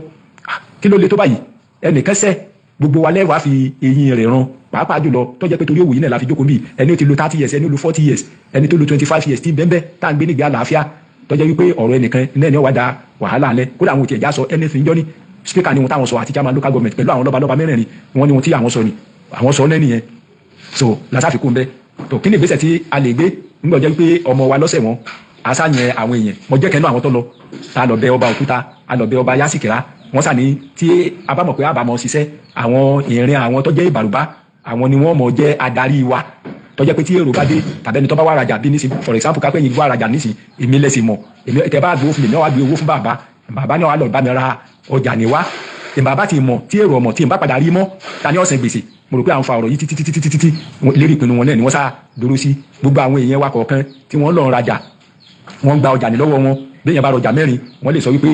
B: Kí ló le tó báyìí? Ẹnìkan ṣẹ̀, gbogbo wa lẹ́wàá fi eyín rẹ̀ ran, pàápàá jùlọ tó jẹ́ pé torí òwò yìí náà la fi jókòó bí. Ẹni ó ti lo 30 years, ẹni ó lo 40 years, ẹni tó lo 25 years tí bẹ́ẹ̀ bẹ́ẹ̀ tá à ń gbé nígbà àlàáfíà, tó jẹ́ wípé ọ̀rọ̀ ẹnìkan náà ni ó wá da wàhálà alẹ́. Kódà àwọn ò tiẹ̀ já sọ anything jọ́ ní speaker ni wọn táwọn sọ àti chairman local government pẹ̀lú àwọn lọ́balọ́ba mẹ́rẹ̀ẹ̀rin, wọn ni wọn tí àwọn sọ ni àwọn sọ lẹ́nu yẹn. So làṣàfikún bẹ́ẹ̀ tó, kí ni ìgbésẹ̀ tí a lè gbé nígbà jẹ́ pé ọmọ wa lọ́sẹ̀ wọn àṣàyàn àwọn èèyàn? Mo jẹ́ kẹ́nu àwọn tó lọ, tá a lọ bẹ ọba Òkúta, a lọ bẹ ọba Yásìkìrá. Wọ́n sà ní tí a bá mọ̀ pé a bá mọ̀ ṣiṣẹ́, àwọn ìrìn àwọn tó jẹ́ Ìbàrùbá, àwọn ni wọ́n mọ̀ jẹ́ adarí wa, tó jẹ́ pé tí èrò bá dé tàbí ẹni tó bá wà rajà bí nísìn, for example, kápẹ́ yìí wà rajà nísìn, èmi lẹ́sìn mọ̀, èmi tẹ bá gbowó fún mi, èmi wá gbé owó fún bàbá, bàbá náà wà lọ bá mi ra ọjà ní wá. Ìbàbá ti mọ̀ tí èrò ọmọ tí n bá padà rí mọ́, ta ni ọ̀sẹ̀ gbèsè? Mo rò pé à ń fa ọ̀rọ̀ yìí títí títí títí títí lérí ìpinnu wọn náà ni wọ́n sá dúró sí. Gbogbo àwọn èèyàn wa kọ̀ọ̀kan tí wọ́n lọ rajà, wọ́n gba ọjà ní lọ́wọ́ wọn. Bí èèyàn bá rọjà mẹ́rin, wọ́n lè sọ wípé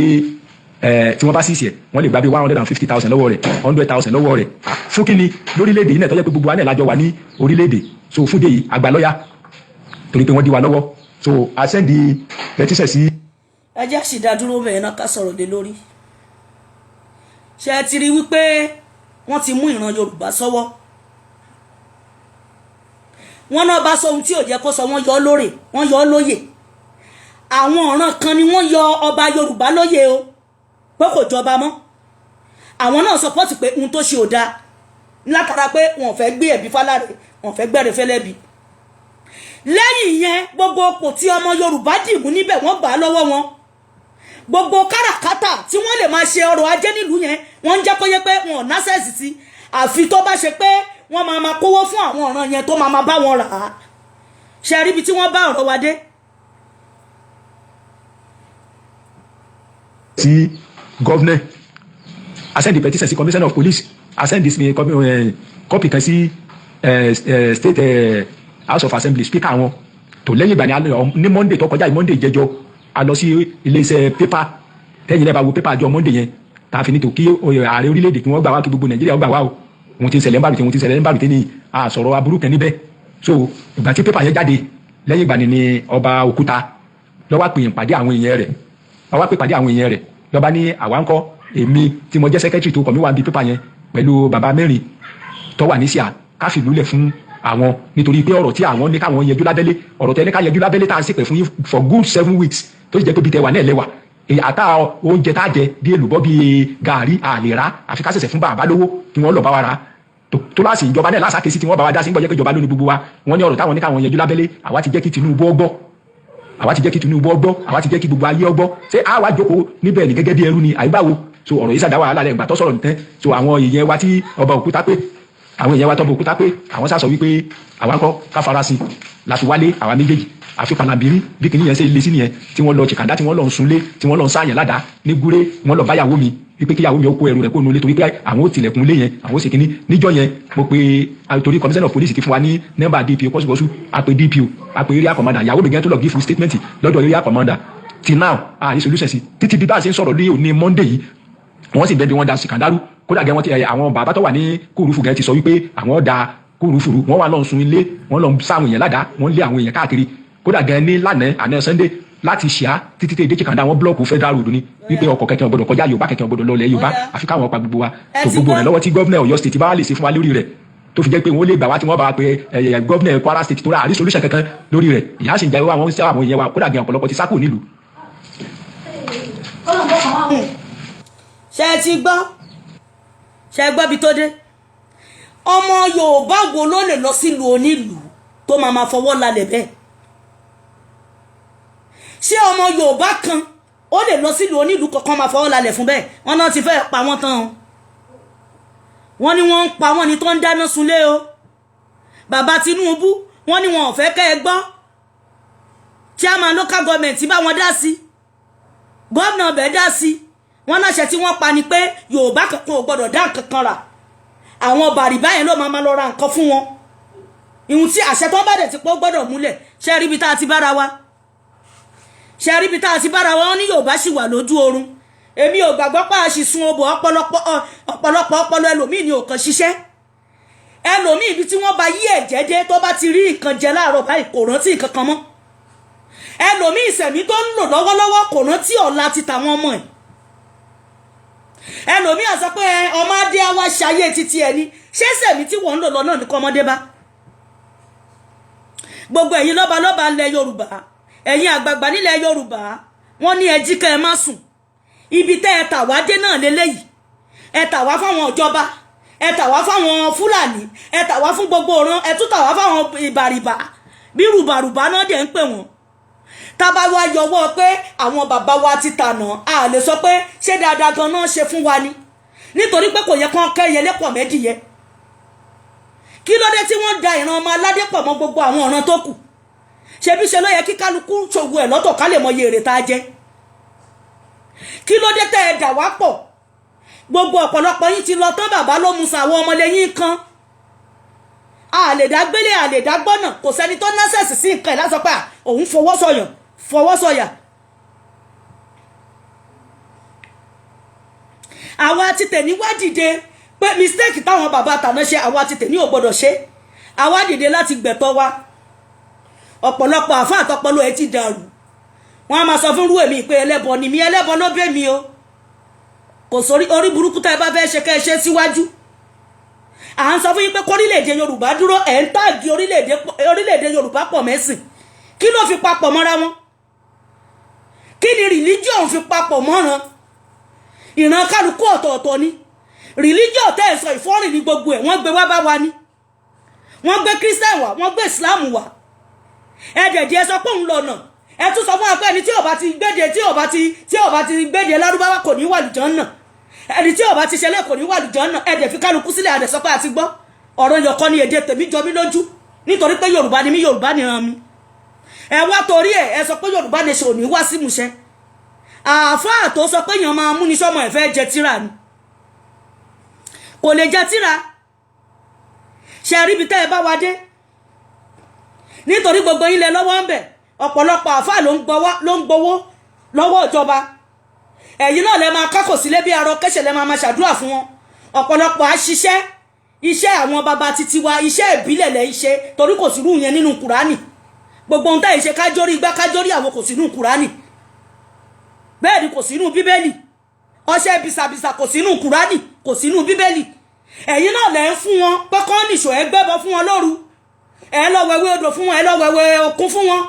B: ẹ̀ tí wọ́n bá sísì ẹ̀, wọ́n lè gba bí 150,000 lọ́wọ́ rẹ̀, 100,000 lọ́wọ́ rẹ̀. Fún kí ni lórílẹ̀‐èdè yìí náà, tó jẹ́ pé gbogbo wa náà lájọ wà ní orílẹ̀‐èdè? So fún dé yìí, àgbà lọ́yà, torí pé wọ́n dí wa lọ́wọ́. So a send petition sí.
A: Ẹ jẹ́ sì dá dúró bẹ́ẹ̀ náà, ká sọ̀rọ̀ lé lórí. Ṣé ẹ ti rí wípé wọ́n ti mú ìran Yorùbá sọ́wọ́? Wọ́n náà bá sọ ohun tí ò jẹ́ kó sọ, wọ́n yọ ọ́ lórí, wọ́n yọ ọ́ lóyè. Àwọn ọ̀ràn kan ni wọ́n yọ ọba Yorùbá lóyè o, pé kò jọba mọ́. Àwọn náà support pé ohun tó ṣe ò dáa, látara pé wọn ò fẹ́ gbé ẹ̀bí fáláre, wọn ò fẹ́ gbẹ̀rẹ̀ fẹ́lẹ́bi. Lẹ́yìn yẹn, gbogbo ipò tí ọmọ Yorùbá dìbò níbẹ̀, wọ́n gbà á lọ́wọ́ wọn. Gbogbo káràkátà tí wọ́n lè máa ṣe, ọrọ̀ ajé nílùú yẹn, wọ́n ń jẹ́ kó yẹ pé wọn ò násẹ̀sì sí, àfi tó bá ṣe pé wọ́n máa máa kówó fún àwọn ọ̀ràn yẹn tó máa máa bá wọn rà á. Ṣe rí ibi tí wọ́n bá ọ̀rọ̀ wa dé?
B: Sí governor, a send the petition sí commissioner of police, a send this copy kan sí state house of assembly speaker wọn. Tó lẹ́yìn ìgbà ní Monday tó kọjá yìí, Monday jẹjọ, a lọ sí iléeṣẹ́ paper. Tẹ́yìn náà bá wo paper àjọ Monday yẹn, tá a fi ní tó kí ààrẹ orílẹ̀-èdè kí wọ́n gbà wá, kí gbogbo Nàìjíríà gbà wá o. Òun ti ń ṣẹlẹ̀ ń Bàrùtẹ̀, òun ti ń ṣẹlẹ̀ ń Bàrùtẹ̀ ní àsọ̀rọ̀ aburú kan níbẹ̀. So ìgbà tí paper yẹn jáde, lẹ́yìn ìgbà ni ọba Òkúta ló wá pè ìpàdé àwọn èèyàn rẹ̀, ó wá pè ìpàdé àwọn èèyàn rẹ̀. Lọ́ba ní àwa ń kọ́, èmi tí mo jẹ́ secretary tó kọ̀ mí wá bí paper yẹn pẹ̀lú bàbá mẹ́rin tó wà ní síà, ká fìlú lẹ̀ fún àwọn, nítorí pé ọ̀rọ̀ tí àwọn ní káwọn yanjú lábẹ́lé, ọ̀rọ̀ tẹ́ ní ká yanjú lábẹ́lé, tá à ń ṣèpẹ̀ fún yín for good 7 weeks, tó sì jẹ́ pé bí tẹ wà náà lẹ́wà àtà oúnjẹ tá a jẹ bí èlùbọ́, bí gàárì, àlè rà, àfi ká ṣẹ̀ṣẹ̀ fún bàbá lówó kí wọ́n lọ bá wa rà. Tó láti ìjọba náà lásàkè sí tí wọ́n bá wa dá sí, ń gbọ́ jẹ́ pé ìjọba ló ní gbogbo wa. Wọ́n ní ọ̀rọ̀ táwọn ní káwọn yanjú lábẹ́lé, àwa ti jẹ́ kí Tinubu ó gbọ́, àwa ti jẹ́ kí Tinubu ó gbọ́, àwa ti jẹ́ kí gbogbo ayé ó gbọ́. Ṣé àwa jókòó níbẹ̀ ní gẹ́gẹ́ bí ẹrú ni àyíbáwo? So ọ̀rọ̀ yìí ṣàdá wàhálà lẹ́yìn ìgbà tó sọ̀rọ̀ nìtẹ́. So àwọn èèyàn wa tí ọba Òkúta pé, àwọn èèyàn wa tọ́ba Òkúta pé, àwọn sá sọ wípé àwa ń kọ́ ká farasin la fi wálé àwa méjèèjì. Àfi palambiri bí kìnìyẹn ṣe lé sí nìyẹn, tí wọ́n lọ chìkàndá, tí wọ́n lọ ń sunlé, tí wọ́n lọ ń sáàyàn ládàá ní gúré. Wọ́n lọ báyàwó mi wípé kíyàwó mi ó kó ẹrù rẹ̀ kó nulẹ̀, torí pé àwọn ò tilẹ̀kùn lé yẹn, àwọn ò sì kíní. Níjọ́ yẹn mo pe, torí commissioner of police ti fún wa ní nọ́mbà DPO kọ́sùkọ́sù, a pe DPO, a pe area commander. Ìyàwó mi gẹ́gẹ́ tó lọ give statement lọ́dọ̀ area commander. Till now, a ní solution sí títí bí bá a ṣe ń sọ̀rọ̀ ní òní Monday yìí. Wọ́n sì bẹ́ẹ̀ bí wọ́n da sìkàndárù. Kódà gẹ́ wọ́n ti àwọn bàbá tó wà ní kúrúfù gẹ́ ti sọ wípé àwọn da kúrúfù, wọ́n wà lọ́n sun ilé, wọ́n lọ́n sáwọn èèyàn ládàá, wọ́n lé àwọn èèyàn káàkiri. Kódà gẹ́ ní lánàá àná Sunday, láti ṣíà títí tẹ ìdíje kàndá, wọn block federal road ni wípé ọkọ̀ kẹ̀kẹ́ ò gbọ́dọ̀ kọjá, Yorùbá kẹ̀kẹ́ ò gbọ́dọ̀ lọlẹ̀ Yorùbá, àfi káwọn pa gbogbo wa. Tó gbogbo rẹ̀ lọ́wọ́ tí governor Ọ̀yọ́ State bá wà lè ṣe fún wa lórí rẹ̀, tó fi jẹ́ pé wọ́n lè gbà wá, tí wọ́n bá wa pé governor Kwara State, tó rà àrí solution kankan lórí rẹ̀. Ìyá sì ń jẹ́ àwọn àwọn èèyàn wa. Kódà gẹ́ ọ̀pọ̀lọpọ̀ ti sákò nílùú.
A: Ṣe ẹ ti gbọ́? Ṣe ẹ gbọ́ bí tó dé? Ọmọ Yorùbá wo ló lè lọ sílùú onílùú tó máa ma fọwọ́ lálẹ́ bẹ́ẹ̀? Ṣé ọmọ Yorùbá kan ó lè lọ sílùú onílùú kankan máa fọwọ́ lálẹ́ fún bẹ́ẹ̀? Wọ́n náà ti fẹ́ pa wọ́n tán o. Wọ́n ní wọ́n ń pa wọ́n ní tó ń dáná sunlé o. Bàbá Tinubu, wọ́n ní wọn ò fẹ́ kẹ́ ẹ gbọ́. Chairman local government bá wọn dá sí, gómìnà ọbẹ̀ dá sí. Wọ́n náà ṣe tí wọ́n pa ni pé Yorùbá kankan ò gbọ́dọ̀ dá nǹkan kan rà. Àwọn bàrìbá yẹn ló máa ma lọ ra nǹkan fún wọn. Ìhun tí àṣẹ tó bá dẹ̀ ti pọ́ gbọ́dọ̀ múlẹ̀. Ṣe rí ibi tá a ti bára wa? Ṣe rí ibi tá a ti bára wa? Wọ́n ní Yorùbá sì wà lójú oorun. Èmi ò gbàgbọ́ pé a sì sun obò. Ọ̀pọ̀lọpọ̀ ọ̀pọ̀lọpọ̀ ọpọlọ ẹlòmíì ni ò kàn ṣiṣẹ́. Ẹlòmíì, ibi tí wọ́n bá yí ẹ̀jẹ̀ dé, tó bá ti rí nǹkan jẹ láàárọ̀ báyìí, kò rántí nǹkan kan mọ́. Ẹlòmíì, ìsẹ̀mí tó ń lò lọ́wọ́lọ́wọ́, kò rántí ọ̀la ti tàwọn ọmọ ẹ̀. Ẹlòmíì á sọ pé ọmọ adé á wá ṣayé títí ẹni. Ṣé sẹ̀mí tí wọ́n ń lò lọ náà ní kọ́mọdé bá gbogbo ẹ̀yin lọ́balọ́ba ilẹ̀ Yorùbá, ẹ̀yin àgbààgbà nílẹ̀ Yorùbá? Wọ́n ní ẹ jí kẹ́ ẹ má sùn. Ibi tẹ́ ẹ tà wá dé náà lélẹ́yìí. Ẹ tà wá fáwọn ìjọba, ẹ tà wá fáwọn Fúlàní, ẹ tà wá fún gbogbo ọ̀ràn, ẹ tún tà wá fáwọn ìbàrìbà bí rùbàrùbà náà dẹ̀ ń pè wọ́n. Tábà wá yọwọ́ pé àwọn bàbá wa ti tànà, a lè sọ pé ṣé dáadáa gan náà ṣe fún wa ni, nítorí pé kò yẹ kán kẹ́yẹ lẹ́pọ̀ mẹ́dìyẹ. Kí ló dé tí wọ́n da ìran ọmọ aládé pọ̀ mọ́ gbogbo àwọn ọ̀ràn tó kù? Ṣebí ṣe ló yẹ kí kálukú ṣòwò ẹ̀ lọ́tọ̀, ká lè mọ iye èrè tá a jẹ? Kí ló dé tẹ́ ẹ dà wá pọ̀? Gbogbo ọ̀pọ̀lọpọ̀ yín ti lọ tán. Bàbá ló mu sàwọn ọmọlẹ́yìn kan. A lè dá gbélé, a lè dá gbọ́nà. Kò sẹ́ni tó násẹ̀sì sí nǹkan ẹ̀ lásán pé òun fọwọ́ sọ̀yàn, fọwọ́ sọ̀yà. Àwa ti tẹ̀ ní wá dìde pé mistake táwọn bàbá tàná ṣe, àwa ti tẹ̀ ní ò gbọ́dọ̀ ṣe. Àwa dìde láti gbẹ̀tọ́ wa. Ọ̀pọ̀lọpọ̀ àfa àtọpọlọ ẹ ti dàrú. Wọ́n á máa sọ fún rú èmi pé ẹlẹ́bọ ni mi. Ẹlẹ́bọ ló bẹ́ mi o. Kò sórí orí burúkú tá ẹ bá fẹ́ ṣe, kẹ́ ẹ ṣe síwájú. À ń sọ fún yín pé kórílẹ̀-èdè Yorùbá dúró, ẹ̀ ń tag orílẹ̀-èdè Yorùbá pọ̀ mẹ́sìn. Kí ló fi papọ̀ mọ́ra wọn? Kí ni religion fi papọ̀ mọ́ran? Ìran kálukú ọ̀tọ̀ọ̀tọ̀ ni. Religion tẹ́ ẹ̀ sọ ìfọ́rìn ní gbogbo ẹ̀. Wọ́n gbé wá bá wa ni. Wọ́n gbé Christian wá, wọ́n gbé Islam wá. Ẹ dẹ̀dẹ̀ ẹ sọ pé òun lọ́nà. Ẹ tún sọ fún wa pé ẹni tí ó bá ti gbéde tí ó bá ti gbéde lárúbáwá kò ní wà lùjọ́ náà, ẹni tí ó bá ti ṣẹlẹ̀ kò ní wà lùjọ́ náà. Ẹ dẹ̀ fi kálukú sílẹ̀. Àdẹ̀ sọ pé àti gbọ́ ọ̀rọ̀ yọkọ́ ní èdè tèmi jọ mí lójú, nítorí pé Yorùbá ni mí, Yorùbá ni ràn mí. Ẹ wá torí ẹ ẹ sọ pé Yorùbá nation ò ní wá sí ìmúṣẹ. Àáfàá tó sọ pé èèyàn máa mú ní sọmọ ẹ fẹ́ jẹ tíra ni, kò lè jẹ tíra. Ṣe rí ibi tẹ́ ẹ bá wa dé? Nítorí gbogbo yín lẹ lọ́wọ́ ń bẹ̀. Ọ̀pọ̀lọpọ̀ àáfàá ló ń gbowó lọ́wọ́ ìjọba. Ẹ̀yin náà lẹ máa kákò sílé bí arọ kẹ́sẹ̀, lẹ máa máa ṣàdúrà fún wọn. Ọ̀pọ̀lọpọ̀ á ṣiṣẹ́ iṣẹ́ àwọn baba titi wa, iṣẹ́ ìbílẹ̀ lẹ́ ń ṣe, torí kò sí irú yẹn nínú Kùránì. Gbogbo ohun táyì ṣe, kájórí igbá, kájórí àwọn, kò sínú Kùránì. Bẹ́ẹ̀ ni kò sínú Bíbélì. Ọṣẹ bisabisa kò sínú Kùránì, kò sínú Bíbélì. Ẹ̀yin náà lẹ́ ń fún wọn pé kọ́ nìṣó. Ẹ gbẹ́bọ fún wọn lóru, ẹ lọ wẹ̀wẹ̀ odò fún wọn, ẹ lọ wẹ̀wẹ̀ òkun fún wọn,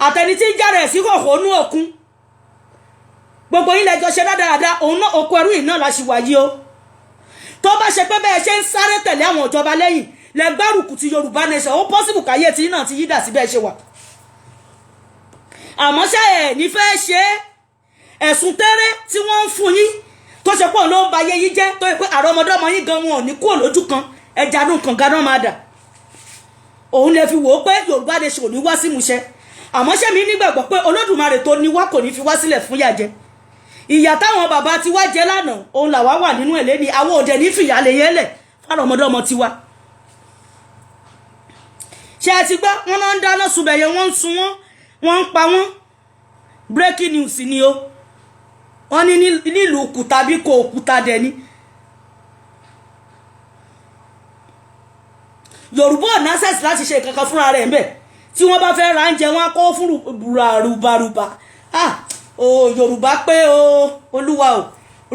A: àtẹni tí ń jáde ẹ̀ sí kòkó nú òkun. Gbogbo yín lẹ́jọ́ ṣe dáadáa. Òun náà, oko ẹrú yìí náà la ṣì wà yìí o. Tó bá ṣe pé bẹ́ẹ̀ ṣe ń sáré tẹ̀lé àwọn ìjọba lẹ́yìn lẹ gbárùkù ti Yorùbá Nation, ó possible káyé tí náà ti yídà sí bẹ́ẹ̀ ṣe wà. Àmọ́ ṣé ẹ̀ ní fẹ́ ṣe é? Ẹ̀sùn tẹ́rẹ́ tí wọ́n ń fún yín, tó ṣe pọ̀ ló ń ba ayé yín jẹ́, tó yẹ pé àrọ́mọdọ́mọ yín gan wọn ò ní kúrò lójú kan, ẹja nù kànga náà máa dà. Òun lè fi wò ó pé Yorùbá Nation ò ní wá sí ìmúṣẹ. Àmọ́ ṣé mi nígbàgbọ́ pé Olódùmarè tó ní wá kò ní fi wá sílẹ̀ fún yà jẹ. Ìyà táwọn bàbá ti wá jẹ lánàá, òun làwa wà nínú ẹ̀ lẹ́ni. Àwọn òde ní fìyà lè yẹn lẹ̀ fárọmọdọ́mọ tiwa. Ṣé ẹ ti gbọ́? Wọn náà ń dáná sunbẹ̀ yẹn, wọ́n ń sun wọ́n, wọ́n ń pa wọ́n. Breaking news ni o. Wọ́n ní nílùú òkúta bí kò òkúta dẹ̀ ni. Yorùbá ò násẹ̀sì láti ṣe kankan fúnra rẹ̀ ńbẹ̀. Tí wọ́n bá fẹ́ ra oúnjẹ, wọn á kó fún rùbàrùbà. Ah o, Yorùbá pé o, Olúwa o,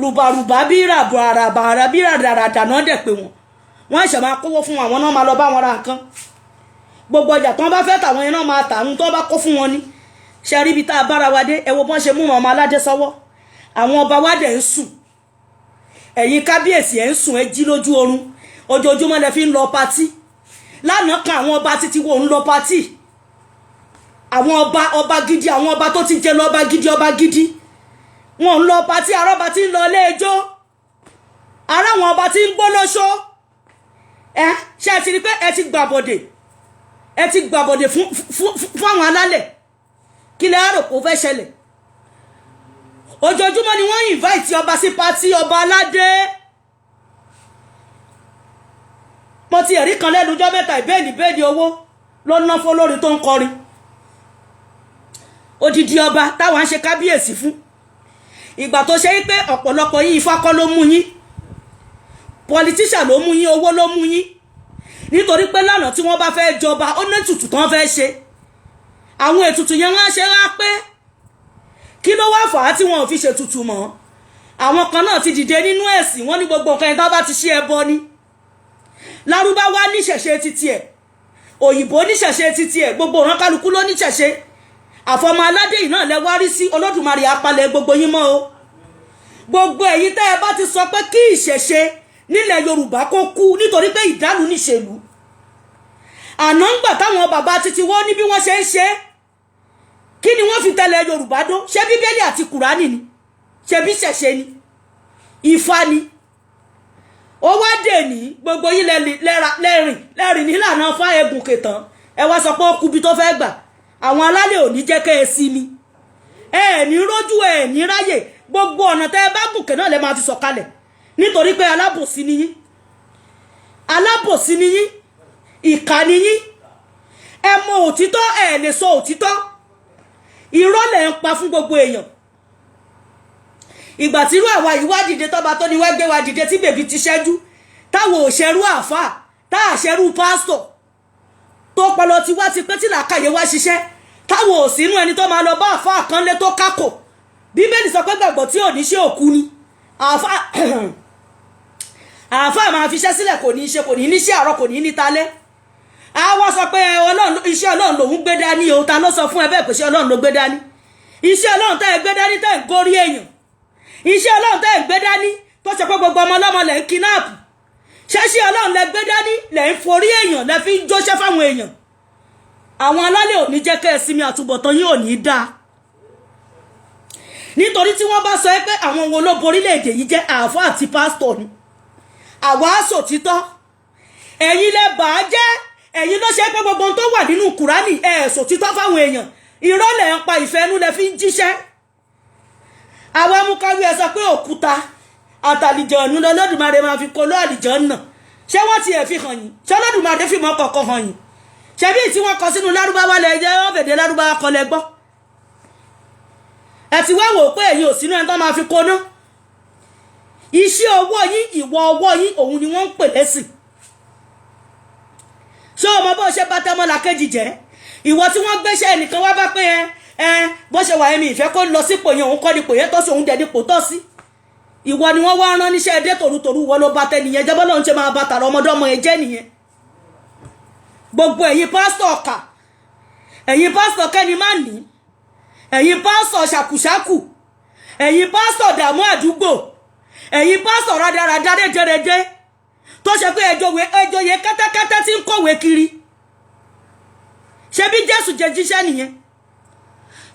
A: rùbàrùbà bí ràbàràbàrà bí ràdàràdà náà dẹ̀ pé wọ́n wọ́n ṣẹ̀ máa kówó fún àwọn náà, máa lọ bá wọn ra nǹkan. Gbogbo ọjà tí wọ́n bá fẹ́ tàwọn yẹn náà máa tà ń tó bá kó fún wọn ni. Ṣe rí ibi tá a bára wa dé? Ẹ wo bọ́n ṣe mú ọmọ aládé sọ́wọ́. Àwọn ọba wa dẹ̀ ń sùn. Ẹ̀yin kábíyèsí, ẹ̀ ń sùn, ẹ jí lójú oorun. Ojoojúmọ́ lẹ fi ń lọ patí. Lánàá kan, àwọn ọba títí wo ń lọ patí. Àwọn ọba, ọba gidi, àwọn ọba tó ti jẹ lọ, ọba gidi, ọba gidi, wọn ń lọ patí. Arọ́ba tí ń lọ ilé ijó, ará àwọn ọba tí ń gbólóṣó. Ẹ ṣe ẹ ti rí pé ẹ ti gbàbọ̀dè, ẹ ti gbàbọ̀dè fún fún fún àwọn alálẹ̀. Kí lẹ rò kó fẹ́ ṣẹlẹ̀? Ojoojúmọ́ ni wọ́n invite ọba sí patí, ọba aládé. Mo ti ẹ̀rí kan lẹ́nu ọjọ́ mẹ́ta, ìbéèlì béèlì owó ló ná fún olórin tó ń kọrin. Odidi ọba táwọn ń ṣe kábíyèsí fún. Ìgbà tó ṣe pé ọ̀pọ̀lọpọ̀ yín, ifá kọ́ ló mú yín, politician ló mú yín, owó ló mú yín. Nítorí pé lánàá, tí wọ́n bá fẹ́ jọba, ó ní ètùtù tán fẹ́ ṣe. Àwọn ètùtù yẹn, wọ́n á ṣe wá pé kí ló wá fà á tí wọn ò fi ṣètùtù mọ́? Àwọn kan náà ti dìde nínú ẹ̀sìn wọ́n ní gbogbo nǹkan yẹn tó bá ti ṣe, ẹbọ ni. Lárúbáwá níṣẹ̀ṣe títí ẹ̀, òyìnbó níṣẹ̀ṣe títí ẹ̀, gbogbo ọ̀ràn kálukú ló níṣẹ̀ṣe. Àfọmọ aládé yìí náà lẹ wá rí sí. Olódùmarè apalẹ̀ gbogbo yín mọ́ o. Gbogbo ẹ̀yin tẹ́ ẹ bá ti sọ pé kí ìṣẹ̀ṣe nílẹ̀ Yorùbá kó kú, nítorí pé ìdánù níṣèlú. Àná ń gbà táwọn bàbá títí wọ́n ní bí wọ́n ṣe ń ṣe, kí ni wọ́n fi tẹ̀lé Yorùbá dó? Ṣé Bíbélì àti Kùránì ni? Ṣe bí ṣẹ̀ṣe ni? Ifá ni. Ó wá dè ní gbogbo yín lẹ́rìn lẹ́rìn nílànà fá ẹgùn kẹtàn. Ẹ wá sọ pé ó kubi tó fẹ́ gbà. Àwọn alálẹ̀ ò ní jẹ́ kẹ́ ẹ sí mi. Ẹ ní rójú, ẹ ní ráyè. Gbogbo ọ̀nà tẹ́ ẹ bá gùnkè náà lẹ máa fi sọ̀kalẹ̀, nítorí pé alábòsí ni yín, alábòsí ni yín, ìkà ni yín. Ẹ mọ òtítọ́, ẹ lè sọ òtítọ́. Irọ́ lẹ̀ ń pa fún gbogbo èèyàn. Ìgbà tí irú àwa yìí wá dìde, tọ́ba tó ní wá gbé wa dìde, tí bèbí ti ṣẹ́jú, táwọn ò ṣerú àáfàá, tá à ṣerú pásítọ̀, tó pọlọ ti wá ti pé, tí làákàyè wá ṣiṣẹ́, táwọn ò sínú ẹni tó máa lọ bá àáfàá kan lé tó kákò. Bíbélì sọ pé gbàgbọ́ tí ò ní ṣe òkú ni. Àáfàá, àáfàá máa fiṣẹ́ sílẹ̀, kò ní í ṣe, kò ní ní ṣe àárọ̀, kò ní ní talẹ́. A wá sọ pé iṣẹ́ Ọlọ́run lòún gbé dání o. Ta ló sọ fún ẹ bẹ́ẹ̀ pé iṣẹ́ Ọlọ́run ló gbé dání? Iṣẹ́ Ọlọ́run tẹ́ ẹ gbé dání, tẹ́ ẹ ń gorí èèyàn, iṣẹ́ Ọlọ́run tẹ́ ẹ gbé dání tó ṣe pé gbogbo ọmọ ọlọ́mọ lẹ̀ ń kidnap, ṣẹ́ṣẹ́ Ọlọ́run lẹ gbé dání, lẹ̀ ń forí èèyàn, lẹ fi ń jóṣẹ́ fáwọn èèyàn? Àwọn alálẹ̀ ò ní jẹ́ kẹ́ ẹ sinmi. Àtúbọ̀tán yín ò ní dáa, nítorí tí wọ́n bá sọ pé àwọn wo ló borílẹ̀-èdè yìí jẹ́, àáfà àti pásítọ̀ ni. Àwa sòtítọ́, ẹ̀yin lẹ bà á jẹ́. Ẹ̀yin ló ṣe pé gbogbo ohun tó wà nínú Kùránì, ẹ̀ sòtítọ́ fáwọn èèyàn. Irọ́ lẹ̀ ń pa, ìfẹ́ inú lẹ fi ń jíṣẹ́. Àwa mú káwí. Ẹ sọ pé òkúta àtàlìjọ̀nù lọ́lọ́dùmarè máa fi kóló àlìjọ̀nà. Ṣé wọ́n ti ẹ̀ fi hàn yín? Ṣé Olódùmarè fi mọ́ kọ̀ọ̀kan hàn yín? Ṣebí tí wọ́n kọ sínú Lárúbáwá lẹ jẹ́, wọ́n fèdè Lárúbáwá kọ lẹ gbọ́. Ẹ ti wá wò pé ẹ̀yin ò sínú ẹni tó máa fi kóná. Iṣẹ́ ọwọ́ yín, ìwọ ọwọ́ yín, òun ni wọ́n ń pè lẹ́sìn. Ṣé o mọ bó ṣe bá tẹmọ́làkejì jẹ́? Ìwọ tí wọ́n gbéṣẹ́ ẹnìkan wá bá pé ẹ bó ṣe wà, ẹ̀mí ìfẹ́ kó lọ sípò yẹn, òun kọ́ nípò yẹn tọ́ sí, òun dẹ̀ nípò tọ́ sí. Ìwọ ni wọ́n wá rán níṣẹ́ dé tòrutòru, wọ́n ló bá tẹ nìyẹn jẹ́. Bọ́lá ń ṣe máa bá tààrà ọmọdé ọmọ yẹn jẹ́ nìyẹn. Gbogbo ẹ̀yin pásítọ̀ ọ̀kà, ẹ̀yin pásítọ̀ kẹ́ni má ní, ẹ̀yin pásítọ̀ ṣàkùṣàkù, ẹ̀yin pásítọ̀ dààmú àdúgbò, ẹ̀yin pásítọ̀ rádaràdá rédèrèdè tó ṣe pé ẹjọ́yè kẹ́tẹ́kẹ́tẹ́ tí ń kọ̀wé kiri. Ṣé bí Jésù jẹ jíṣẹ́ nìyẹn?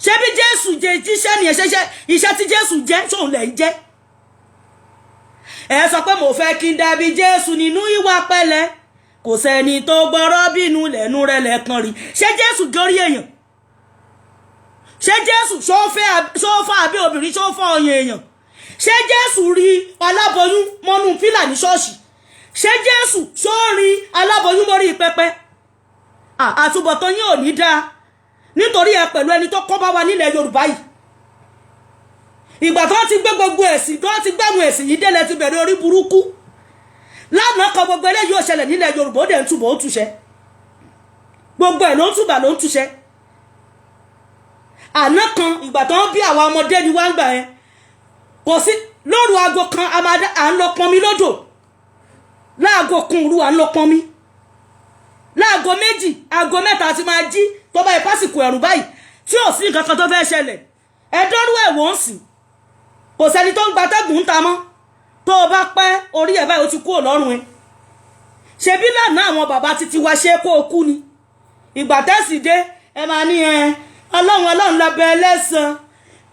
A: Ṣé bí Jésù jẹ jíṣẹ́ nìyẹn? Ṣe iṣẹ́ tí Jésù jẹ́ ṣóun lẹ̀ ń jẹ́? Ẹ sọ pé mo fẹ́ kí n dàbí Jésù nínú ìwà pẹ̀lẹ́, kò sẹ́ni tó gbọ́rọ̀ bínú lẹ́nu rẹ̀ lẹ́kan rí. Ṣé Jésù gorí èèyàn? Ṣé Jésù ṣó fọ́ àbí obìnrin, ṣó fọ́ ọyàn èèyàn? Ṣé Jésù rí aláboyún mọ́nú pílà ní ṣọ́ọ̀ṣì? Ṣé Jésù ṣó rí aláboyún mórí pẹpẹ? Àtúbọ̀tán yín ò ní dáa, nítorí ẹ pẹ̀lú ẹni tó kọ́ bá wa nílẹ̀ Yorùbá yìí. Ìgbà tó ti gbé gbogbo ẹ̀sìn, tó ti gbé àwọn ẹ̀sìn yìí délẹ̀, ti bẹ̀rẹ̀ orí burúkú. Lánàá kan, gbogbo eléyìí ò ṣẹlẹ̀ nílẹ̀ Yorùbá. Ó dẹ̀ ń túbọ̀, ó túṣẹ́. Gbogbo ẹ̀ ló ń túbà, ló ń túṣẹ́. Àná kan, ìgbà tó ń bí àwọn ọmọdé ni wá ń gbà yẹn, kò sí lóru aago kan à ń lọ pọnmi lódò. Láago kan òru, à ń lọ pọnmi. Láago 2, aago 3 ti máa jí. Tó bá yẹ pásìkò ẹ̀rù báyìí tí ò sí nǹkan kan tó fẹ́ ṣẹlẹ̀, ẹ dọ́rú ẹ̀ wọ́n sì kò sẹ́ni tó ń gbatẹ́gùn ń ta mọ́. Tó o bá pẹ́ orí ẹ̀ báyìí, ó ti kúrò lọ́rùn ẹ̀. Ṣebí lánàá àwọn bàbá títí wá ṣe kó o kú ni. Ìgbà tẹ́sí dé, ẹ máa ní ẹ Ọlọ́run, Ọlọ́run lọ́bẹ̀ ẹlẹ́sàn.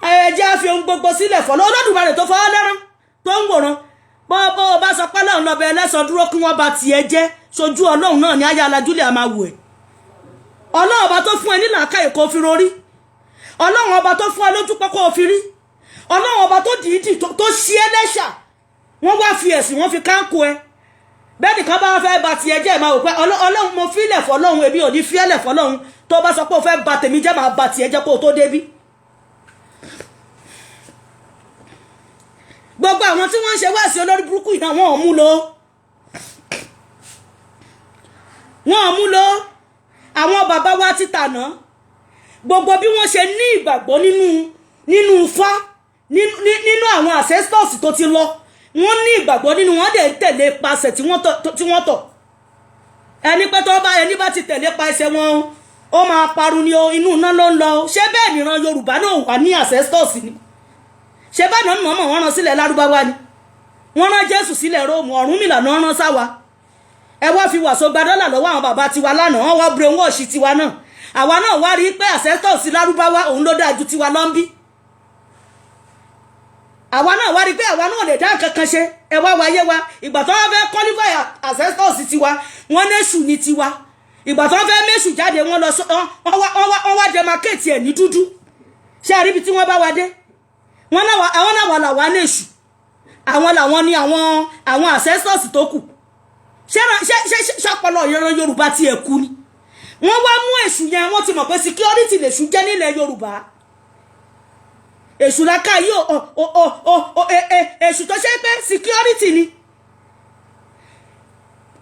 A: Ẹ jẹ́ á fi ohun gbogbo sílẹ̀ fọlọ́ Olódùmarè tó fọwọ́ lẹ́rán tó ń wòran. Bọ́ ọ bá sọ pé Ọlọ́run lọ́bẹ̀ ẹlẹ́sàn, dúró kí wọ́n bá tiẹ̀ jẹ́ sojú Ọlọ́run náà ní ayé alájúlẹ̀ a máa wù ẹ́. Ọlọ́run ọba tó fún ẹ ní làákàyè kó fi rorí, Ọlọ́run ọba tó fún ẹ lójú pé kó fi rí, Ọlọ́run ọba tó dìídì tó ṣí ẹ lẹ́ṣà, wọ́n wá fi ẹ̀sìn, wọ́n fi káńkó ẹ. Bẹ́ẹ̀ nìkan bá fẹ́ ba tiẹ̀ jẹ́, máa wò pé Ọlọ́run, mo fílẹ̀ fọlọ́run, èmi ò ní fílẹ̀ fọlọ́run. Tó bá sọ pé o fẹ́ ba tèmi jẹ́, máa ba tiẹ̀ jẹ́ kó o tó débí. Gbogbo àwọn tí wọ́n ń ṣe wáàsí olórí burúkú yìí náà, wọ́n ò mú lò, wọ́n ò mú lò. Àwọn bàbá wa ti tàná, gbogbo bí wọ́n ṣe ní ìgbàgbọ́ nínú Ifá, nínú àwọn ancestors tó ti lọ, wọ́n ní ìgbàgbọ́ nínú wọn, dẹ̀ ń tẹ̀lé pasẹ̀ tí wọ́n tọ̀. Ẹni pé tó bá ẹni bá ti tẹ̀lé pasẹ̀ wọn, ó máa parun ni o, inú iná ló ń lọ. Ṣé bẹ́ẹ̀ nìran Yorùbá náà wà ní ancestors ni? Ṣé bẹ́ẹ̀ náà mọ̀mọ́ wọn rán sílẹ̀ Lárúbáwá ni? Wọ́n rán Jésù sílẹ̀ Róòmù, Ọ̀rúnmìlà náà rán sáwa. Ẹ wá fi wàsó gba dọ́là lọ́wọ́ àwọn bàbá tiwa lánàá, wọ́n wá brainwash tiwa náà. Àwa náà wá rí i pé ancestors Lárúbáwá òun ló dáa ju tiwa lọ́nbí. Àwa náà wá rí i pé àwa náà lè dá nǹkan kan ṣe. Ẹ wá wáyé wa. Ìgbà tó wọ́n fẹ́ qualify ancestors tiwa, wọ́n néṣù ní tiwa. Ìgbà tó wọ́n fẹ́ méṣù jáde, wọ́n lọ, wọ́n wá demarcate ẹ̀ ní dúdú. Ṣé ẹ rí ibi tí wọ́n bá wa dé? Wọ́n náà àwọn náà wà làwa néṣù, àwọn làwọn ní àwọn ancestors tó kù. Ṣé ṣọpọlọ ìran Yorùbá ti ẹ̀ kú ni? Wọ́n wá mú èṣù yẹn, wọ́n ti mọ̀ pé security lèṣù jẹ́ nílẹ̀ Yorùbá. Èṣù làkà yìí ò èṣù tó ṣe pé security ni.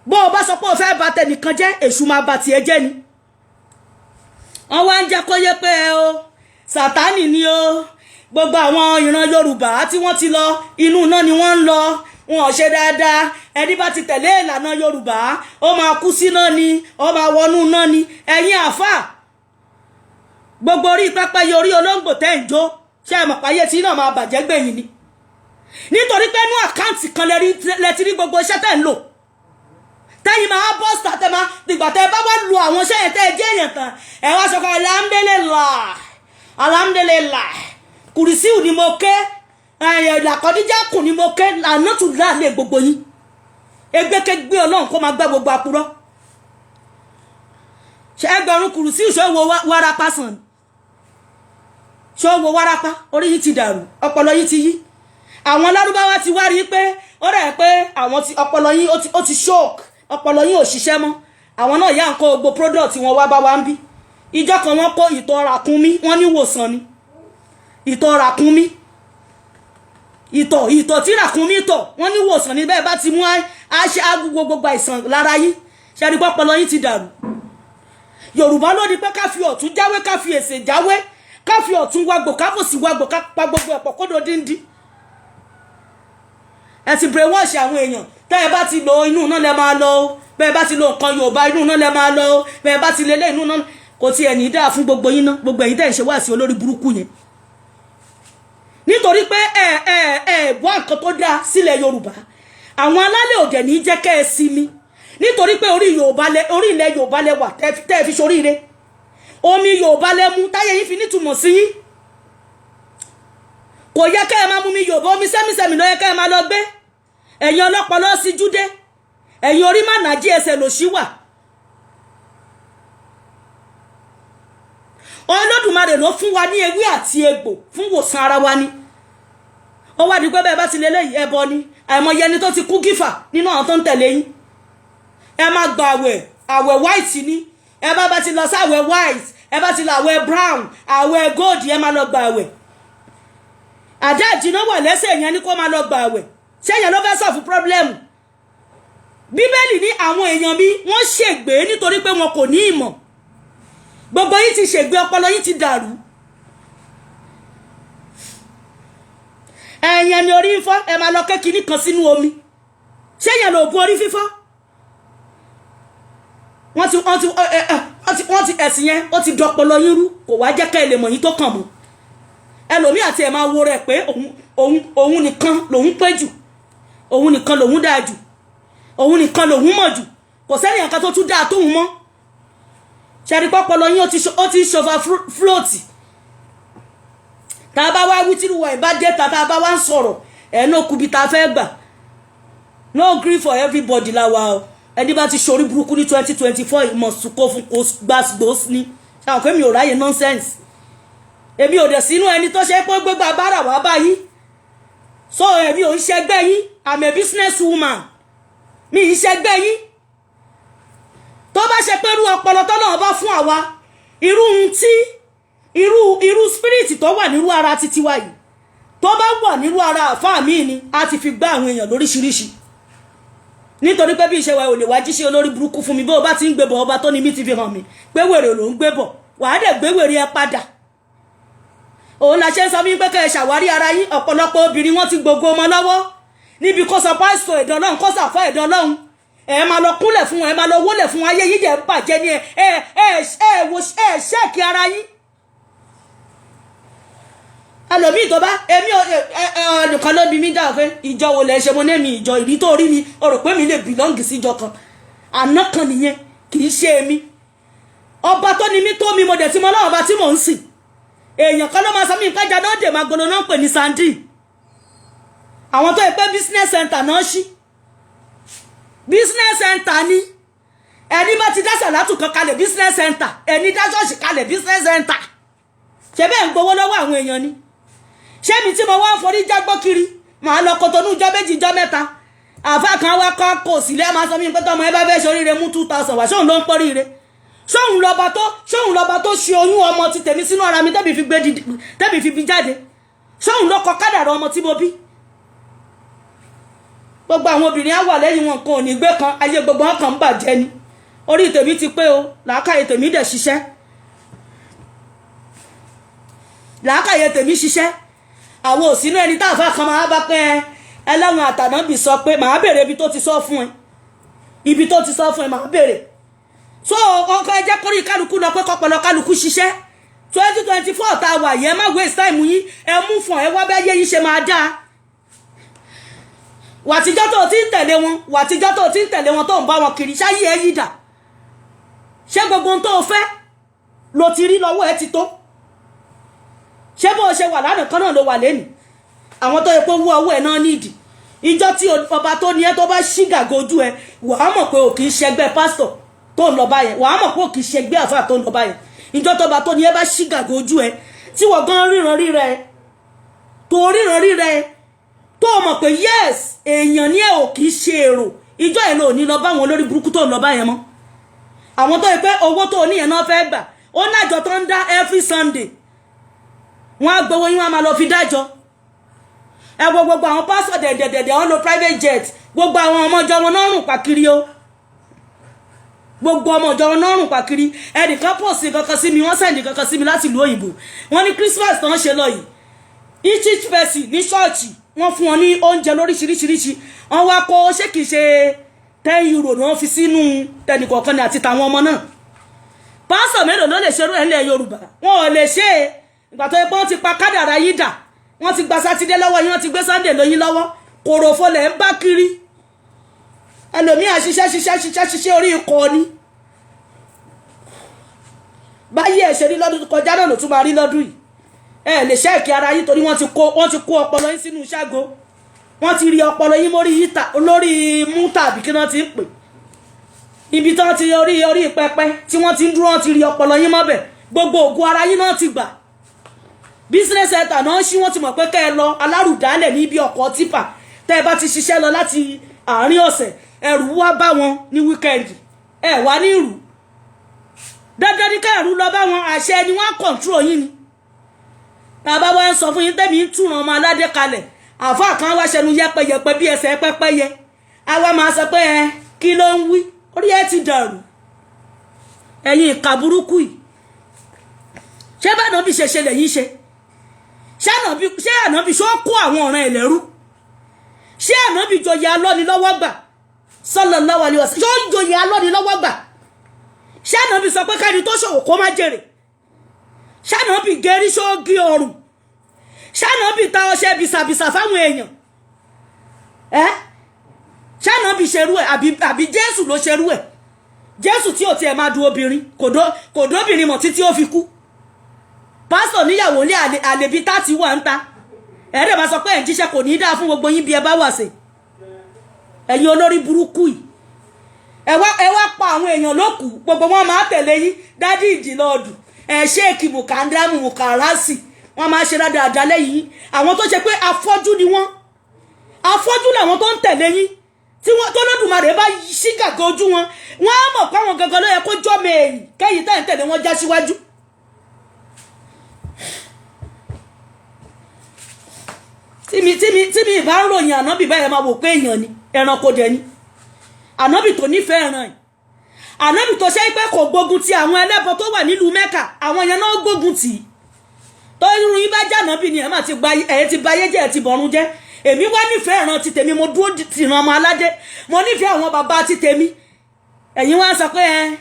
A: Bó o bá sọ pé o fẹ́ bà tẹnìkan jẹ́, èṣù máa bà tiẹ̀ jẹ́ ni. Wọ́n wá ń jẹ́ kó yé pé o Sátánì ni o. Gbogbo àwọn ìran Yorùbá tí wọ́n ti lọ, inú náà ni wọ́n ń lọ, wọn ò ṣe dáadáa. Ẹni bá ti tẹ̀lé ìlànà Yorùbá, ó máa kú síná ni, ó máa wọnú náà ni. Ẹ̀yin àáfà, gbogbo orí pẹ́pẹ́ yẹ orí olóńgbò tẹ́ ń jó, ṣé ẹ mọ̀ páyé tí náà máa bàjẹ́ gbẹ̀yìn ni? Nítorí pé inú àkáǹtì kan lẹ ti rí gbogbo iṣẹ́ tẹ́ ń lò, tẹ́yìn máa bọ́ sítà, tẹ́ máa dìgbà tẹ́ bá wá lu àwọn iṣẹ́ yẹn, tẹ́ ẹ jẹ́ èèyàn tán, ẹ wá sọ pé alhamdulillah, alhamdulillah, kùrìsíù ni mo ké, làkọ́díjà kù ni mo ké àná tún láàlẹ́. Gbogbo yín, egbékégbé Ọlọ́run kó máa gbá gbogbo àpúrọ́. Ṣe ẹgbẹ̀rún kùrìsíù ṣó wo wárápá sàn? Ṣó wo wárápá? Orí yìí ti dàrú, ọpọlọ yìí ti yí. Àwọn Lárúbáwá ti wá rí i pé ó rẹ̀ pé àwọn ti ọpọlọ yín ó ti shock, ọpọlọ yín ò ṣiṣẹ́ mọ́. Àwọn náà yá nǹkan gbogbo product wọn wá bá wa ń bí. Ìjọ kan, wọ́n kó ìtọ̀ ràkúnmí, wọ́n ní wòsàn ni ìtọ̀ ràkúnmí, ìtọ̀ tí ràkúnmí tọ̀, wọ́n ní wòsàn ní. Bẹ́ẹ̀ bá ti mú àṣẹ agbègbè gbogbo àìsàn lára yín. Ṣe ni pọ́pọ́lọ́ yín ti dàrú. Yorùbá ló ní pé ká fi ọ̀tún jáwé, ká fi èsè jáwé, ká fi ọ̀tún wagbò, ká fòsì wagbò, ká pa gbogbo ẹ̀pọ̀ kódò díndín. Ẹ ti brainwash àwọn èèyàn. Tẹ́ ẹ bá ti lo inú náà lẹ máa lọ o, bẹ́ẹ̀ bá ti lo nǹkan Yorùbá, inú náà lẹ máa lọ o, bẹ́ẹ̀ bá ti lélẹ̀ inú náà. Kò tiẹ̀ ní dáa fún gbogbo yín ná, gbogbo ẹ̀yin tẹ́ ẹ̀ ń ṣe wá sí olórí burúkú yẹn, nítorí pé ẹ bọ́ nǹkan tó dáa sílẹ̀ Yorùbá. Àwọn alálẹ̀ òdẹ̀ ní jẹ́ kẹ́ ẹ sinmi, nítorí pé orí Yorùbá lẹ, orí ilẹ̀ Yorùbá lẹ wà tẹ́ ẹ fi ṣoríire. Omi Yorùbá lẹ mú táyé yín fi nítumọ̀ sí yín. Kò yẹ kẹ́ ẹ máa mú mi Yorùbá, omi sẹ́mísẹ́mí ló yẹ kẹ́ ẹ máa lọ gbé. Ẹ̀yin ọlọ́pọlọ sí júdé, ẹ̀yin orí má nàjí ẹsẹ̀ lòṣì wà. Olódùmarè ló fún wa ní ewé àti egbò fún wòsàn ara wa ni. Ó wá di pé bẹ́ẹ̀ bá ti lé léyìí, ẹbọ ni. Àìmọye ẹni tó ti kú gífà nínú àwọn tó ń tẹ̀lé yín. Ẹ má gba àwẹ̀, àwẹ̀ white ni. Ẹ bá ti lọ sí àwẹ̀ white, ẹ bá ti lọ àwẹ̀ brown, àwẹ̀ gold, ẹ má lọ gba àwẹ̀. Àdá àjìnà wà lẹ́sẹ̀ yẹn ni kó má lọ gba àwẹ̀. Ṣé yẹn ló fẹ́ solve problem? Bíbélì ní àwọn èèyàn mi, wọ́n ṣègbè nítorí pé wọn kò ní ìmọ̀. Gbogbo yín ti ṣègbè, ọpọlọ yín ti dàrú. Ẹ̀yàn ni orí ń fọ́, ẹ máa lọ kékinní kan sínú omi. Ṣé yẹn lòògùn orí fífọ́? Wọ́n ti ẹ̀sìn yẹn, ó ti dọpọlọ yín rú. Kò wá jẹ́ ká ẹ lè mọ̀ yín tó kàn mọ́. Ẹlòmíì àti ẹ̀ máa wo rẹ̀ pé òun nìkan lòun pé jù, òun nìkan lòun dáa jù, òun nìkan lòun mọ̀ jù. Kò sẹ́ni ẹ̀ka tó tún dáa tóun mọ́. Ṣẹ́ni pọ́pọ́lọ yín ó ti ṣọfà float. Tá a bá wá wí tírúwọ̀ ìbá dé ta, tá a bá wá ń sọ̀rọ̀ ẹ̀ náà kubi tá a fẹ́ gbà. No gree for everybody la wa o. Ẹni bá ti ṣorí burúkú ní 2024, ìmọ̀ sùkó fún kó gbàgbós ní. Ṣáà pé mi ò ráyè nonsense. Èmi ò dẹ̀ sínú ẹni tó ṣe pé gbégbá bára wá báyìí, so èmi ò ń ṣẹgbẹ́ yín. I'm a business woman, mi ì ṣẹgbẹ́ yín. Tó bá ṣe pé irú ọpọlọ tọ́lọ́run bá fún àwa, irú ohun tí irú spirit tó wà nírú ara títí wa yìí, tó bá wà nírú ara àfáà míì ni, a ti fi gbá àwọn èèyàn lóríṣiríṣi. Nítorí pé bí iṣẹ́ wa ò lè wá jíṣẹ́ olórí burúkú fún mi. Bó o bá ti ń gbé bọ̀, ọba tó ní mi ti fi hàn mí pé wèrè ló ń gbé bọ̀, wàá dẹ̀ gbé wèrè ẹ padà. Òun la ṣe ń sọ fún yín pé kẹ́ ẹ ṣàwárí ara yín. Ọ̀pọ̀lọpọ̀ obìnrin, wọ́n ti gbogbo ọmọ lọ́wọ́ níbi kó sọ pásítọ̀ ẹ̀dọ̀ Ọlọ́run, kó sàfọ́ ẹ̀dọ̀ Ọlọ́run. Ẹ máa lọ kúnlẹ̀ fún wọn, ẹ máa lọ wólẹ̀ fún wọn. Ayé yìí jẹ́ ń bàjẹ́ ni. Ẹ wo, ẹ ṣẹ́ẹ̀kì ara yín. Ẹlòmíì tó bá èmi ẹ ẹ nìkan ló bí mi dáhùn pé ìjọ wo lẹ ṣe. Mo ní èmi ìjọ ìrí tó rí mi, o rò pé mi lè belong sí ìjọ kan àná kan nìyẹn. Kì í ṣe èmi. Ọba tó ní mi tó mi, mo dẹ̀ ti mọ ọlọ́run ọba tí mò ń sìn. Èèyàn kan ló máa sọ mí nǹkan jáde. Ó dè máa gbolo náà ń pè ní sandin. Àwọn tó yẹ pé business center náà ṣí, business center ni. Ẹni bá ti dá sàlátù kan kalẹ̀, business center. Ẹni dá ṣọ́ọ̀ṣì kalẹ̀, business center. Ṣé bẹ́ẹ̀ ń gbowó lọ́wọ́ àwọn èèyàn ni? Ṣé mi tí mo wá ń forí jágbó kiri, màá lọ Kotonu jọ́ 2, jọ́ 3. Àfa kan wá kọ́ kò sílẹ̀, máa sọ mí pé tọmọ ẹ bá fẹ́ ṣoríire, mú 2,000 wá. Ṣóun ló ń pọ́ríire? Ṣóun lọ́ba tó ṣe oyún ọmọ ti tèmi sínú ara mi, tẹ́bi fi gbé dìde, tẹ́bi fi bí jáde? Ṣóun ló kọ kádàrá ọmọ tí mo bí? Gbogbo àwọn obìnrin á wà lẹ́yìn wọn kan ò ní gbé kan. Ayé gbogbo wọn kàn ń bàjẹ́ ni. Orí tèmi ti pé o, làákàyè tèmi dẹ̀ ṣiṣẹ́, làákàyè tèmi ṣiṣẹ́. Àwọn òsínú ẹni táàfà kan máa bá pẹ́ ẹlẹ́wọ̀n àtànábì sọ pé màá béèrè ibi tó ti sọ fún ẹ, ibi tó ti sọ fún ẹ màá béèrè. So ọkọ ẹ jẹ́ kórìí kálukú lọ pé kọpọlọ kálukú ṣiṣẹ́. 2024 tá a wà yẹn, má waste time yín. Ẹ mú fún ẹ wá bẹ́ẹ̀ yé yín ṣe máa dáa. Wàtíjọ́ tó ti ń tẹ̀lé wọn, wàtíjọ́ tó ti ń tẹ̀lé wọn, tó ń bá wọn kiri, ṣáyé ẹ yí dà? Ṣé gbogbo ohun tó o fẹ́ lo ti rí lọ́wọ́ ẹ ti tó? Ṣé bó o ṣe wà lánàá kan náà ló wà lẹ́nìí? Àwọn tó yẹ pé owó ọwọ́ ẹ náà nídìí, ìjọ tí ọba tó ní ẹ tó bá ṣí gàgà ojú ẹ, wàá mọ̀ pé o kì í ṣẹgbẹ́ pásítọ̀ tó ń lọ báyẹn, wàá mọ̀ pé o kì í ṣẹgbẹ́ àfáà tó ń lọ báyẹn. Ìjọ tó bá tó ní ẹ bá ṣí gàgà ojú ẹ, tí wọ́n gan ríran ríra ẹ, tó ríran ríra ẹ, tó mọ̀ pé yes, èèyàn ní ẹ ò kì í ṣe èrò, ìjọ ẹ̀ ló ní lọ bá àwọn olórí burúkú tó ń lọ báyẹn mọ́. Àwọn tó yẹ pé owó tó níyẹn náà fẹ́ gbà, ó nájọ tó ń dá every Sunday. Wọ́n á gbowó yín, wọ́n á máa lọ fi dájọ́. Ẹ wo gbogbo àwọn pásọ̀ dẹ̀dẹ̀dẹ̀dẹ̀, wọ́n lo private jet. Gbogbo àwọn ọmọ ìjọ wọn náà rùn pàkiri o, gbogbo ọmọ ìjọ wọn náà rùn pàkiri. Ẹnìkan post kankan sí mi, wọ́n send kankan sí mi láti ìlú òyìnbó. Wọ́n ní Christmas tó ń ṣe lọ yìí, each person ní ṣọ́ọ̀ṣì, wọ́n fún wọn ní oúnjẹ lóríṣiríṣiríṣi. Wọ́n wá kó, ṣé kìí ṣe €10 ni wọ́n fi sínú tẹnìkọ̀ọ̀kan ni àti tàwọn ọmọ náà. Pásọ̀ mélòó ló lè ṣerú ẹ̀ ńlẹ̀ Yorùbá? Wọn ò lè ṣe é. Ìgbà tó yẹ pé wọ́n ti pa kádàrá yín dà, wọ́n ti gba Sátidé lọ́wọ́ yín, wọ́n ti gbé Sunday lóyún lọ́wọ́, kòròfo lẹ̀ ń bá kiri. Ẹlòmíà ṣiṣẹ́ ṣiṣẹ́ ṣiṣẹ́ ṣiṣẹ́, orí ikọ̀ ni. Báyìí ẹ̀ ṣe rí lọ́dún tó kọjá náà ló tún máa rí lọ́dún yìí. Ẹ lè ṣẹ́ẹ̀kì ara yín torí wọ́n ti kó ọpọlọ yín sínú ṣágo. Wọ́n ti rí ọpọlọ yín mórí yíta lórí mú tàbí kí wọ́n ti ń pè ibi tí wọ́n ti orí pẹpẹ tí wọ́n ti ń dúró. Wọ́n ti rí ọpọlọ yín mọ́bẹ̀. Gbogbo ògùn ara yín náà ti gbà. Business center náà ṣí, wọ́n ti mọ̀ pé kẹ́ ẹ lọ alárùdálẹ̀ ní ibi ọkọ̀ tipper. Tẹ́ ẹ bá ti ṣiṣẹ́ lọ láti àárín ọ̀sẹ̀, ẹrù wá bá wọn ní weekend. Ẹ wá ní ìrù dandan ní kẹ́ẹ̀rú lọ bá wọn. Àṣẹ ni wọ́n á control yín ni. Bàbá wa ń sọ fún yín, tẹ́mi ń túran ọmọ aládé kalẹ̀. Àfáà kan wá ṣẹnu yẹpẹyẹpẹ bí ẹsẹ̀ pẹ́pẹ́yẹ, àwa máa sọ pé ẹ kí ló ń wí? Orí ẹ ti dàrú. Ẹ̀yin ìka burúkú yìí, ṣé bá ànábì ṣe ṣe lẹ́yìn ṣe? Ṣé ànábì ṣó kó àwọn ọ̀ràn ẹ̀ lẹ́rú? Ṣé ànábì joyè alọ́ni lọ́wọ́ gbà? Sallallahu alaihi wasallam, ṣó joyè alọ́ni lọ́wọ́ gbà? Ṣé ànábì sọ pé káni tó ṣòwò kó má jèrè? Ṣé ànábì gẹrí, ṣó gé ọrùn? Ṣé ànábì ta ọṣẹ bìsàbìsà fáwọn èèyàn ẹ? Ṣé ànábì ṣerú ẹ? Àbí Jésù ló ṣerú ẹ? Jésù tí ò tiẹ̀ máa du obìnrin, kò dóbìnrin mọ̀ títí ó fi kú. Pásítọ̀ níyàwó ní àlèbí táàtì wà ń ta. Ẹ̀rẹ́ máa sọ pé ẹ̀ ń jíṣẹ́. Kò ní í dáa fún gbogbo yín bí ẹ bá wà sí. Ẹ̀yin olórí burúkú yìí, ẹ wá pa àwọn èèyàn lókù. Gbogbo wọn máa tẹ̀lé yín. Dádì ìjìnlọ́ọ̀dù ẹ̀, ṣéèkì mùkàndámù mùkàrásì, wọn máa ṣe dáadáa lẹ́yìn yín. Àwọn tó ṣe pé afọ́jú ni wọ́n, afọ́jú làwọn tó ń tẹ̀lé yín, tí wọ́n tó lódùmarè bá ṣí gàgà ojú wọn, wọ́n á mọ̀ pé àwọn gangan ló yẹ kó jọ́ mẹ́ẹ̀yìn kẹ́yìn tẹ̀ ń tẹ̀lé wọn já síwájú. Tí mi ìbá ń ròyìn ànábì báyẹn, máa wò pé èèyàn ni, ẹranko dẹ̀ ni. Ànábì tó nífẹ̀ẹ́ ẹran yìí, ànábì tó ṣe pé kò gbógun ti àwọn ẹlẹ́bọ tó wà nílùú Mẹ́kà, àwọn yẹn náà gbógun tì í. Tó irun yín bá jẹ́ ànábì ni, ẹ̀ má ti gba ẹ̀ ti ba ayé jẹ́, ẹ̀ ti bọ̀run jẹ́. Èmi wá nífẹ̀ẹ́ ẹran ti tèmi, mo dúró ti ràn ọmọ aládé, mo nífẹ̀ẹ́ àwọn bàbá ti tèmi. Ẹ̀yin wá sọ pé ẹ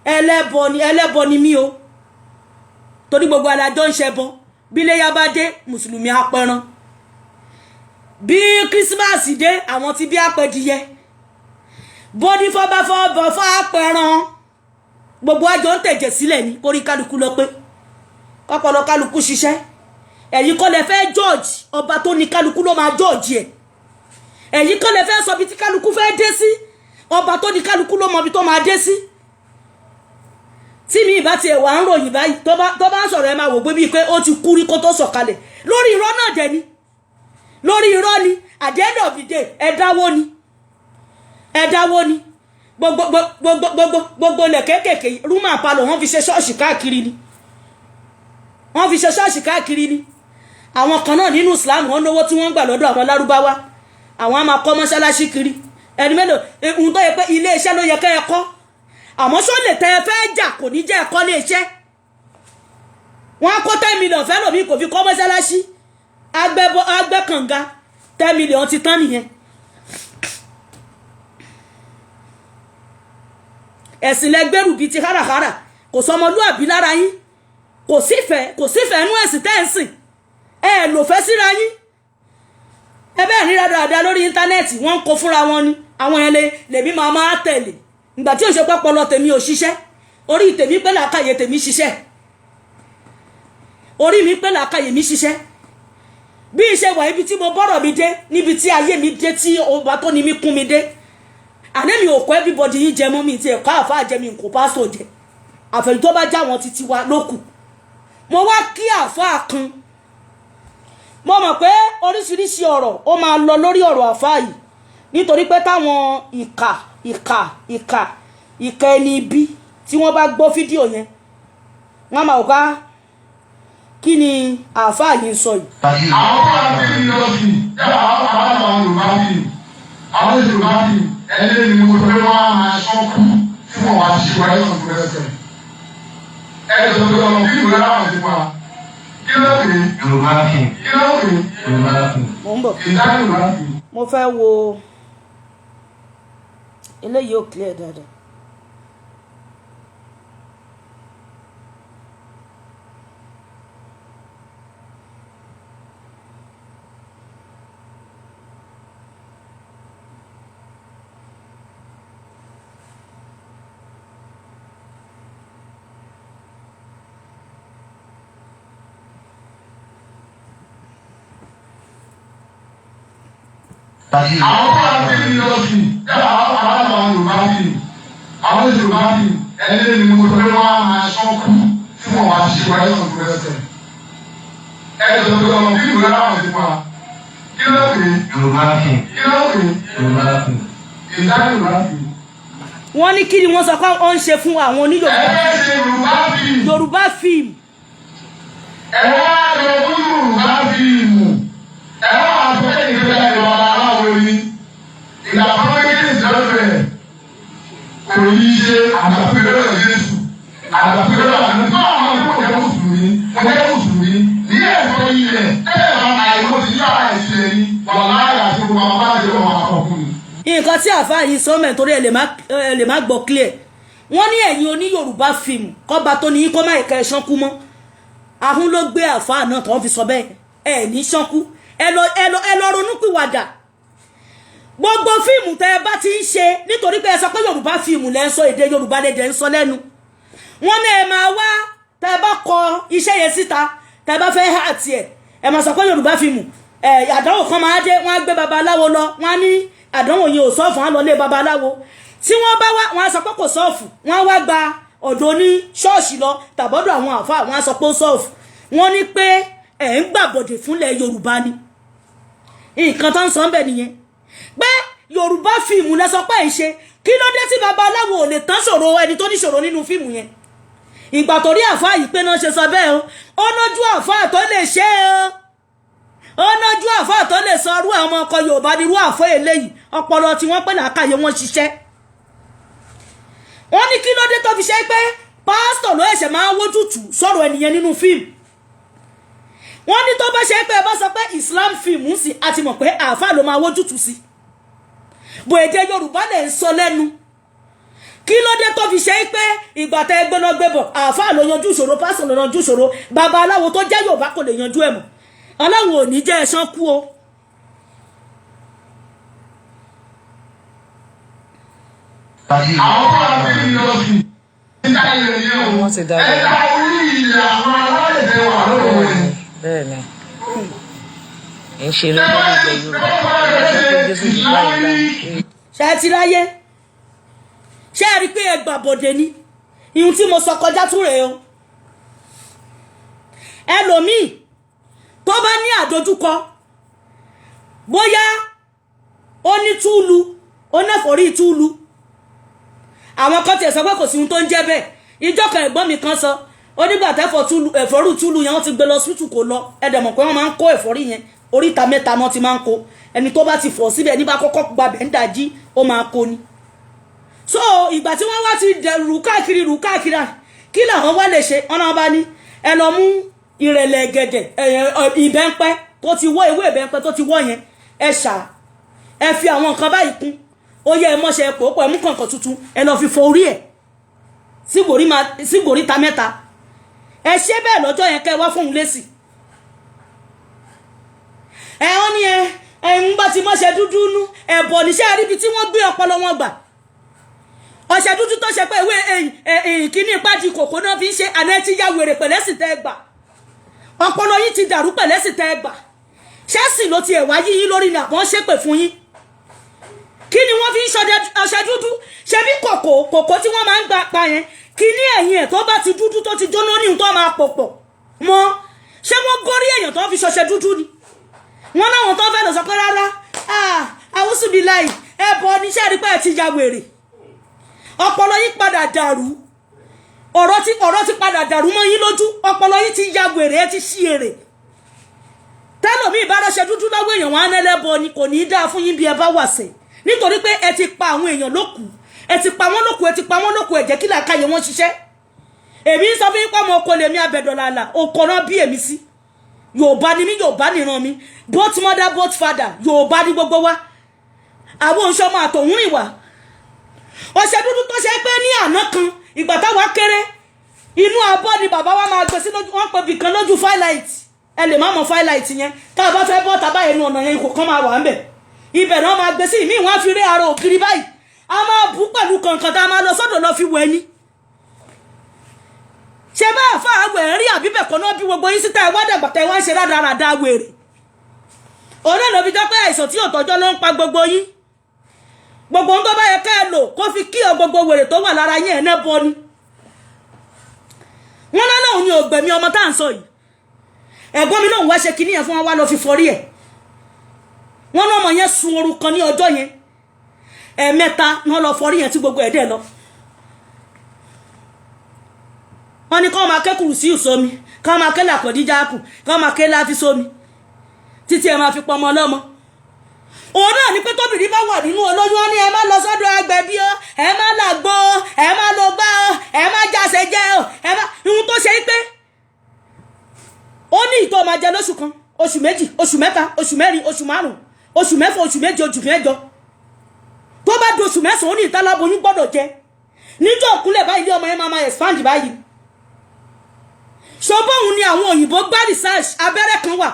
A: ẹlẹ́bọ ni. Ẹlẹ́bọ ni mí o, torí gbogbo alájọ ń ṣẹbọ. Bí iléyá bá dé, mùsùlùmí á pẹran. Bí kírísímàsì dé, àwọn tí bí apẹdìyẹ bọ́dí fọ́báfọ́bọ́ fápẹran. Gbogbo àjọ ń tẹ̀jẹ̀ sílẹ̀ ní kórí kálukú lọ pé kọ́pọ̀lọ́ kálukú ṣiṣẹ́. Ẹ̀yin kọ́ lẹ fẹ́ judge ọba tó ní kálukú ló máa judge ẹ̀. Ẹ̀yin kọ́ lẹ fẹ́ sọ bí tí kálukú fẹ́ dé sí. Ọba tó ní kálukú ló mọ ibi tó máa dé sí. Tí mi ìbá tiẹ̀ wà ń ròyìn báyìí, tó bá ń sọ̀rọ̀, ẹ máa wò pé bíi pé ó ti kú rí kó tó sọ̀kalẹ̀. Lórí irọ́ náà dẹ̀ ni, lórí irọ́ ni. At the end of the day, ẹ dáwó ni, ẹ dáwó ni. Gbogbo gbogbo gbogbo gbogbo ilẹ̀ kéékèèké, room and parlour, wọ́n fi ṣe ṣọ́ọ̀ṣì káàkiri ni, wọ́n fi ṣe ṣọ́ọ̀ṣì káàkiri ni. Àwọn kan náà nínú Islam, wọ́n lówó tí wọ́n ń gbà lọ́dọ̀ àwọn lárúbáwá, àwọn á máa kọ́ mọ́ṣáláṣí kiri. Ẹni mélòó ohun tó yẹ pé ilé iṣẹ́ ló yẹ kẹ́ ẹ kọ́, àmọ́ ṣó lè tẹ́ ẹ fẹ́ jà, kò ní jẹ́ ẹ̀kọ́ lé iṣẹ́. Wọ́n á kó 10 million fẹ́ lòmí, kò fi kọ́ mọ́ṣáláṣí, agbẹ́kànga, 10 million ti tán nìyẹn. Ẹ̀sìn lẹ́gbẹ̀rù bíi ti háràhárà. Kò sọmọlúàbí lára yín, kò sífẹ̀ẹ́, kò sífẹ̀ẹ́ nú ẹ̀sìn tẹ́ ń sìn. Ẹ lò fẹ́ síra yín. Ẹ bẹ́ẹ̀ ríra dáadáa lórí íńtánẹ́ẹ̀tì, wọ́n ń kó fúnra wọn ni. Àwọn yẹn lèmi máa máa tẹ̀lé. Ìgbà tí òṣèpọ̀ pọpọlọ tèmi ò ṣiṣẹ́, orí tèmi pé làákàyè tèmi ṣiṣẹ́, orí mi pé làákàyè mi ṣiṣẹ́. Bí iṣẹ́ wà, ibi tí mo bọ́rọ̀ mi dé, níbi tí ayé mi dé, tí ọba tó ní mi kún mi dé, àná mi ò kọ́ everybody yín jẹ mọ́. Mi ti ẹ̀kọ́ àfa jẹ, mi kò pásítọ̀ jẹ, àfẹ̀yìn tó bá já wọn títí wa lókù. Mo wá kí àfa kan. Mo mọ̀ pé oríṣiríṣi ọ̀rọ̀ ó máa lọ lórí ọ̀rọ̀ àfa yìí, nítorí pé táwọn ìkà ìkà ìkà Ìka ẹni ibi tí wọ́n bá gbọ́ fídíò yẹn, wọ́n máa wò ká kí ni àáfàá yìí ń sọ yìí.
C: Àwọn tó wà ní industry yàrá, àwọn àwọn Yorùbá film, àwọn Yorùbá film ẹlẹ́ni ni mo fẹ́ wọ́n á máa ṣọ́kú tí wọ́n wá ṣe wáyé ọ̀sán lẹ́sẹ̀. Ẹ jọ tó lọ fíìmù rẹ láwọn ti pa kí ló pè é?
D: Yorùbá film.
C: Kí ló pè é?
D: Yorùbá film.
A: Mo ń bọ̀.
C: Ìdá Yorùbá film.
A: Mo fẹ́ wo eléyìí, ò clear dáadáa.
C: Àwọn tó wà ní industry yàrá, àwọn àwọn Yorùbá film, àwọn Yorùbá film ẹlẹ́ni ni mo fẹ́ wọ́n á máa ṣọ́kú tí wọ́n wá ṣe wáyé ọ̀sán lẹ́sẹ̀. Ẹ jọ tó lọ fíìmù rẹ láwọn ti pa kí ló pè é?
D: Yorùbá film.
C: Kí ló pè é?
D: Yorùbá film.
C: Ìdá Yorùbá film.
A: Wọ́n ní kí ni wọ́n sọ pé ó ń ṣe fún àwọn oníYorùbá?
C: Ẹ fẹ́ ṣe Yorùbá film.
A: Yorùbá fíìmù.
C: Ẹ wá lọ fún Yorùbá fíìmù, ẹ wá wà fún ìgbẹ́ ìwà aláwo ni ìgbà fún méjì lọ́dọ̀ ẹ̀ kò ní í ṣe àgbàpé lọ́dọ̀ Jésù, àgbàpé lọ́dọ̀ àná tó àwọn ọmọ ìwé mùsùlùmí, wọ́n jẹ́ mùsùlùmí ní ẹ̀sọ́ ilẹ̀ ẹ̀ bá àìmọ́ ti yára ìṣẹ̀lẹ̀ ní wàhálà àti gbogbo àwọn bá jẹ́ wọn àkọ́kùn ni.
A: Nǹkan tí àáfàá yìí sọ mẹ́, torí ẹ lè má gbọ́ clear. Wọ́n ní ẹ̀yin oní Yorùbá fíìmù, kọ́ba tó ní kó má ìka ẹ̀ ṣánkú mọ́. Ahun ló gbé àáfàá náà tó ń fi sọ bẹ́ẹ̀. Ẹ ní ṣánkú, ẹ lọ, ẹ lọ, ẹ lọ ronúpìwàdà. Gbogbo fíìmù tẹ ẹ bá ti ń ṣe, nítorí pé ẹ sọ pé Yorùbá fíìmù lẹ́ ń sọ, èdè Yorùbá lè dẹ̀ ń sọ lẹ́nu, wọ́n ní ẹ máa wá tẹ ẹ bá kọ iṣẹ́ yẹn síta, tẹ ẹ bá fẹ́ hà tiẹ̀, ẹ máa sọ pé Yorùbá fíìmù ẹ. Àdánwò kan máa dé, wọ́n á gbé babaláwo lọ, wọ́n á ní àdánwò yẹn ò solve, wọ́n á lọ lé babaláwo. Tí wọ́n bá wá, wọ́n á sọ pé kò solve. Wọ́n á wá gba ọ̀dọ̀ ní ṣọ́ọ̀ṣì lọ tàbọ́dọ̀ àwọn àfáà, wọ́n á sọ pé ó solve. Wọ́n ní pé ẹ̀ ń gbàbọ̀dè fúnlẹ̀ Yorùbá ni. Nǹkan tó ń sọ ń bẹ̀ nìyẹn, pé Yorùbá fíìmù lẹ sọ pé ẹ̀ ń ṣe. Kí ló dé tí babaláwo ò lè tán ṣòro ẹni tó níṣòro nínú fíìmù yẹn? Ìgbà tó rí àfáà yìí pé náà ṣe sọ bẹ́ẹ̀ o, ó lójú àfáà tó lè ṣe é o, ó lójú àfáà tó lè sọ irú àwọn ọkọ Yorùbá ní irú àfọ́ eléyìí. Ọpọlọ tí wọ́n pè lákàyè wọn ṣiṣẹ́. Wọ́n ní kí ló dé tó fi ṣe pé pásítọ̀ ló ẹ̀ṣẹ̀ máa ń wójútùú sọ̀rọ̀ ẹnìyẹn nínú fíìmù? Wọ́n ní tó bá ṣe pé ẹ bá sọ pé Islam fíìmù ń sìn, àti mọ̀ pé àáfàá ló máa wójútùú sí bò. Èdè Yorùbá lè ń sọ lẹ́nu. Kí ló dé tó fi ṣe pé ìgbà tẹ ẹgbẹ́ náà gbé bọ̀, àáfàá ló yanjú ìṣòro, pásítọ̀ ló yanjú ìṣòro, babaláwo tó jẹ́ Yorùbá kò lè yanjú ẹ̀ mọ́? Ọlọ́run ò ní jẹ́ ẹ̀ṣán kú o.
C: Àwọn tó wà ní industry ìdá ilẹ̀ yẹn o.
E: Wọ́n ti dá.
C: Ẹ dá orí ilẹ̀ àwọn aláìsẹ̀ wà lọ́wọ́ rẹ̀.
E: Bẹ́ẹ̀ ni, ẹ̀ ń ṣe lórí ilẹ̀ Yorùbá pé Jésù yìí báyìí láì.
A: Ṣe é ti ráyé? Ṣé ẹ rí i pé ẹ gbàbọ̀dé ni? Ihun tí mo sọ kọjá tún rèé o. Ẹlòmíì tó bá ní àdójúkọ, bóyá ó ní túlù, ó nẹ́fọ̀rí túlù. Àwọn kan tiẹ̀ sọ pé kò sí ohun tó ń jẹ́ bẹ́ẹ̀. Ìjọ kan, ẹ̀gbọ́n mi kan sọ ó nígbà tẹ́fọ̀ túlù, ẹ̀fọ́rù túlù yẹn, wọ́n ti gbé lọ síìtù, kò lọ. Ẹ dẹ̀ mọ̀ pé wọ́n máa ń kó ẹ̀fọ́rí yẹn, oríta mẹ́ta náà ti máa ń kó. Ẹni tó bá ti fọ̀ síbẹ̀, ní bá kọ́kọ́ gbabẹ̀ ń dájí, ó máa kó ni. So ìgbà tí wọ́n wá ti dẹ̀ rù káàkiri, rù káàkiri, kí làwọn wá lè ṣe? Ọ̀nà bá ní ẹ lọ mú ìrẹ̀lẹ̀ gẹ̀dẹ̀, ìbẹ́ńpẹ́ tó ti wọ́, ewé ìbẹ́ńpẹ́ tó ti wọ́ yẹn, ẹ ṣà, ẹ fi àwọn nǹkan báyìí kún, ó yẹ ẹ mọ́ṣẹ́ pòópọ̀, ẹ mú kànkàn tuntun, ẹ lọ fi fọ orí ẹ̀ sígbòrí ta mẹ́ta. Ẹ ṣe bẹ́ẹ̀ lọ́jọ́ yẹn, kẹ́ ẹ wá fóun lésì. Ẹ wọ́n ní ẹ ẹ ń bá ti mọ́ṣẹ́ dúdú nú ẹ̀bọ̀ níṣẹ́ ríbi tí wọ́n gbé ọpọlọ wọn gbà. Ọṣẹ dúdú tó ṣe pé ewé kíní ìpájì kòkó náà fi ń ṣe. Àná ẹ ti ya wèrè pẹ̀lẹ́sì tẹ́ ẹ gbà. Ọpọlọ yín ti dàrú pẹ̀lẹ́sì tẹ́ ẹ gbà. Ṣẹ́sì ló ti ẹ̀ wá yí yín lórí ni àbọ̀n ṣépè fún yín? Kí ni wọ́n fi ń ṣọdẹ ọṣẹ dúdú? Ṣe bí kòkó, kòkó tí wọ́n máa ń gbà pa yẹn, kí ní ẹ̀yìn ẹ̀ tó bá ti dúdú, tó ti jóná, ní tó máa pọ̀ pọ̀ mọ́. Ṣé wọ́n górí èèyàn tó fi ṣọṣẹ dúdú ni? Wọ́n náwọn tó fẹ́ lọ sọ pé rárá, àwùsùn bí láì ẹ̀bọ níṣẹ́ rí pé ẹ ti ya wèrè. Ọpọlọ yín padà dàrú. Ọ̀rọ̀ ti padà dàrú mọ́ yín lójú. Ọpọlọ yín ti ya wèrè, ẹ ti ṣí èrè. Tẹ́lòmí ìbáránṣẹ́ dúdú lọ́wọ́ èèyàn wọn á nẹ́lẹ́bọ ni. Kò ní í dáa fún yín bí ẹ bá wà sẹ̀, nítorí pé ẹ ti pa àwọn èèyàn lókù, ẹ ti pa wọ́n lókù, ẹ ti pa wọ́n lókù. Ẹ jẹ́ kí làákàyè wọn ṣiṣẹ́. Èmi ń sọ fún yín pé ọmọ oko lèmi, abẹ̀dọ̀làlà oko náà bí èmi sí. Yorùbá ni mí, Yorùbá nìran mi, both mother, both father, Yorùbá ní gbogbo wa. Àwọn oṣù ọmọ àtọ̀hún rìn wá. Ọṣẹ dúdú tó ṣe pé ní àná kan, ìgbà táwa kéré, inú abọ́ ni bàbá wa máa gbé sí lójú. Wọ́n pe bìkan lójú Firelight. Ẹ lè má mọ Firelight yẹn. Tá a bá fẹ́ bọ́ tàbá ẹnu ọ̀nà yẹn, ikò kan máa wà ń bẹ̀, ibẹ̀ náà máa gbé sí. Ìmí wọn á fi rí ara ògiri báyìí, a máa bù pẹ̀lú kànkàn tá a máa lọ sọ́dọ̀ lọ fi wẹ̀ ni. Ṣé bá àfa àwẹ̀ rí àbíbẹ̀ kan náà bí gbogbo yín síta? Ẹ wá dàgbà tẹ wá ń ṣe rádaràda wèrè. Òun náà ló fi jẹ́ pé àìsàn tí ò tọ́jọ́ ló ń pa gbogbo yín. Gbogbo ohun tó bá yẹ ká ẹ lò kó fi kí ọ gbogbo wèrè tó wà lára yín, ẹ̀ náà bọ ni. Wọ́n náà lòun ni ògbẹ̀mí ọmọ tá à ń sọ yìí. Ẹ̀gbọ́n mi lòun wá ṣe kinní yẹn fún wọn, wá lọ fi fọrí ẹ̀. Wọ́n lọ́mọ yẹn sun oru kan ní ọjọ́ yẹn, ẹ̀ẹ̀mẹ́ta náà lọ fọrí yẹn tí gbogbo ẹ̀ dẹ̀ lọ. Wọ́n ní kọ́ máa ké kùrùsí sómi, kọ́ máa ké làkọ̀díjà kù, kọ́ máa ké láfi sómi títí ẹ máa fi pọmọ lọ́mọ. Òun náà ni pé tóbìnrin bá wà nínú olóyún, wọn ní ẹ má lọ sọ́dọ̀ agbẹ̀bí o, ẹ má làgbó o, ẹ má lọ gbá o, ẹ má jáse jẹ o, ẹ má ihun tó ṣe é pé ó ní ìtọ́ máa jẹ lóṣù kan, oṣù 2, oṣù 3, oṣù 4, oṣù 5, oṣù 6, oṣù 7, oṣù 8. Tó bá di oṣù 9, ó ní ìtàláboyún gbọ́dọ̀ jẹ níjọ́ òkúnlẹ̀ báyìí, ilé ọmọ yẹn máa máa expand báyìí. Ṣọbọ́n ni àwọn òyìnbó gbá research. Abẹ́rẹ́ kan wà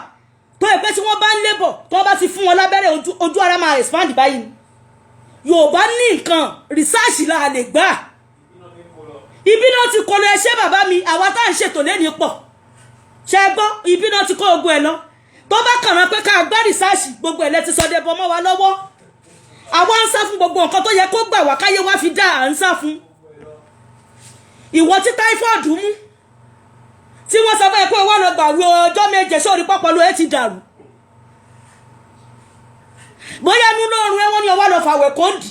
A: tó ẹ pé tí wọ́n bá ń labour, tó bá ti fún wọn lábẹ́rẹ́, ojú ara máa expand báyìí. Yorùbá ní nǹkan research la lè gbà. Ibi náà ti kọ lọ. Ẹṣẹ́ bàbá mi, àwa tá à ń ṣètò lẹ́ni pọ̀ ṣe gbọ́. Ibi náà ti kó ogun ẹ̀ lọ. Tó bá kàn án pé ká gbá research, gbogbo ẹ̀ lẹ ti sọdẹ bọ mọ́ wa lọ́wọ́. Àwa ń sá fún gbogbo nǹkan tó yẹ kó gbà wá káyé wá fi dá, à ń sá fún. Ìwọ tí typhoid mú, tí wọ́n sọ fún ẹ pé wọ́n lọ gbàwé ọjọ́ 7, sórí pọ́pọ́lọ́ ẹ ti dàrú. Bóyá nínú oorun ẹ, wọ́n ní ọwọ́ lọ fàwẹ̀ kóńdì.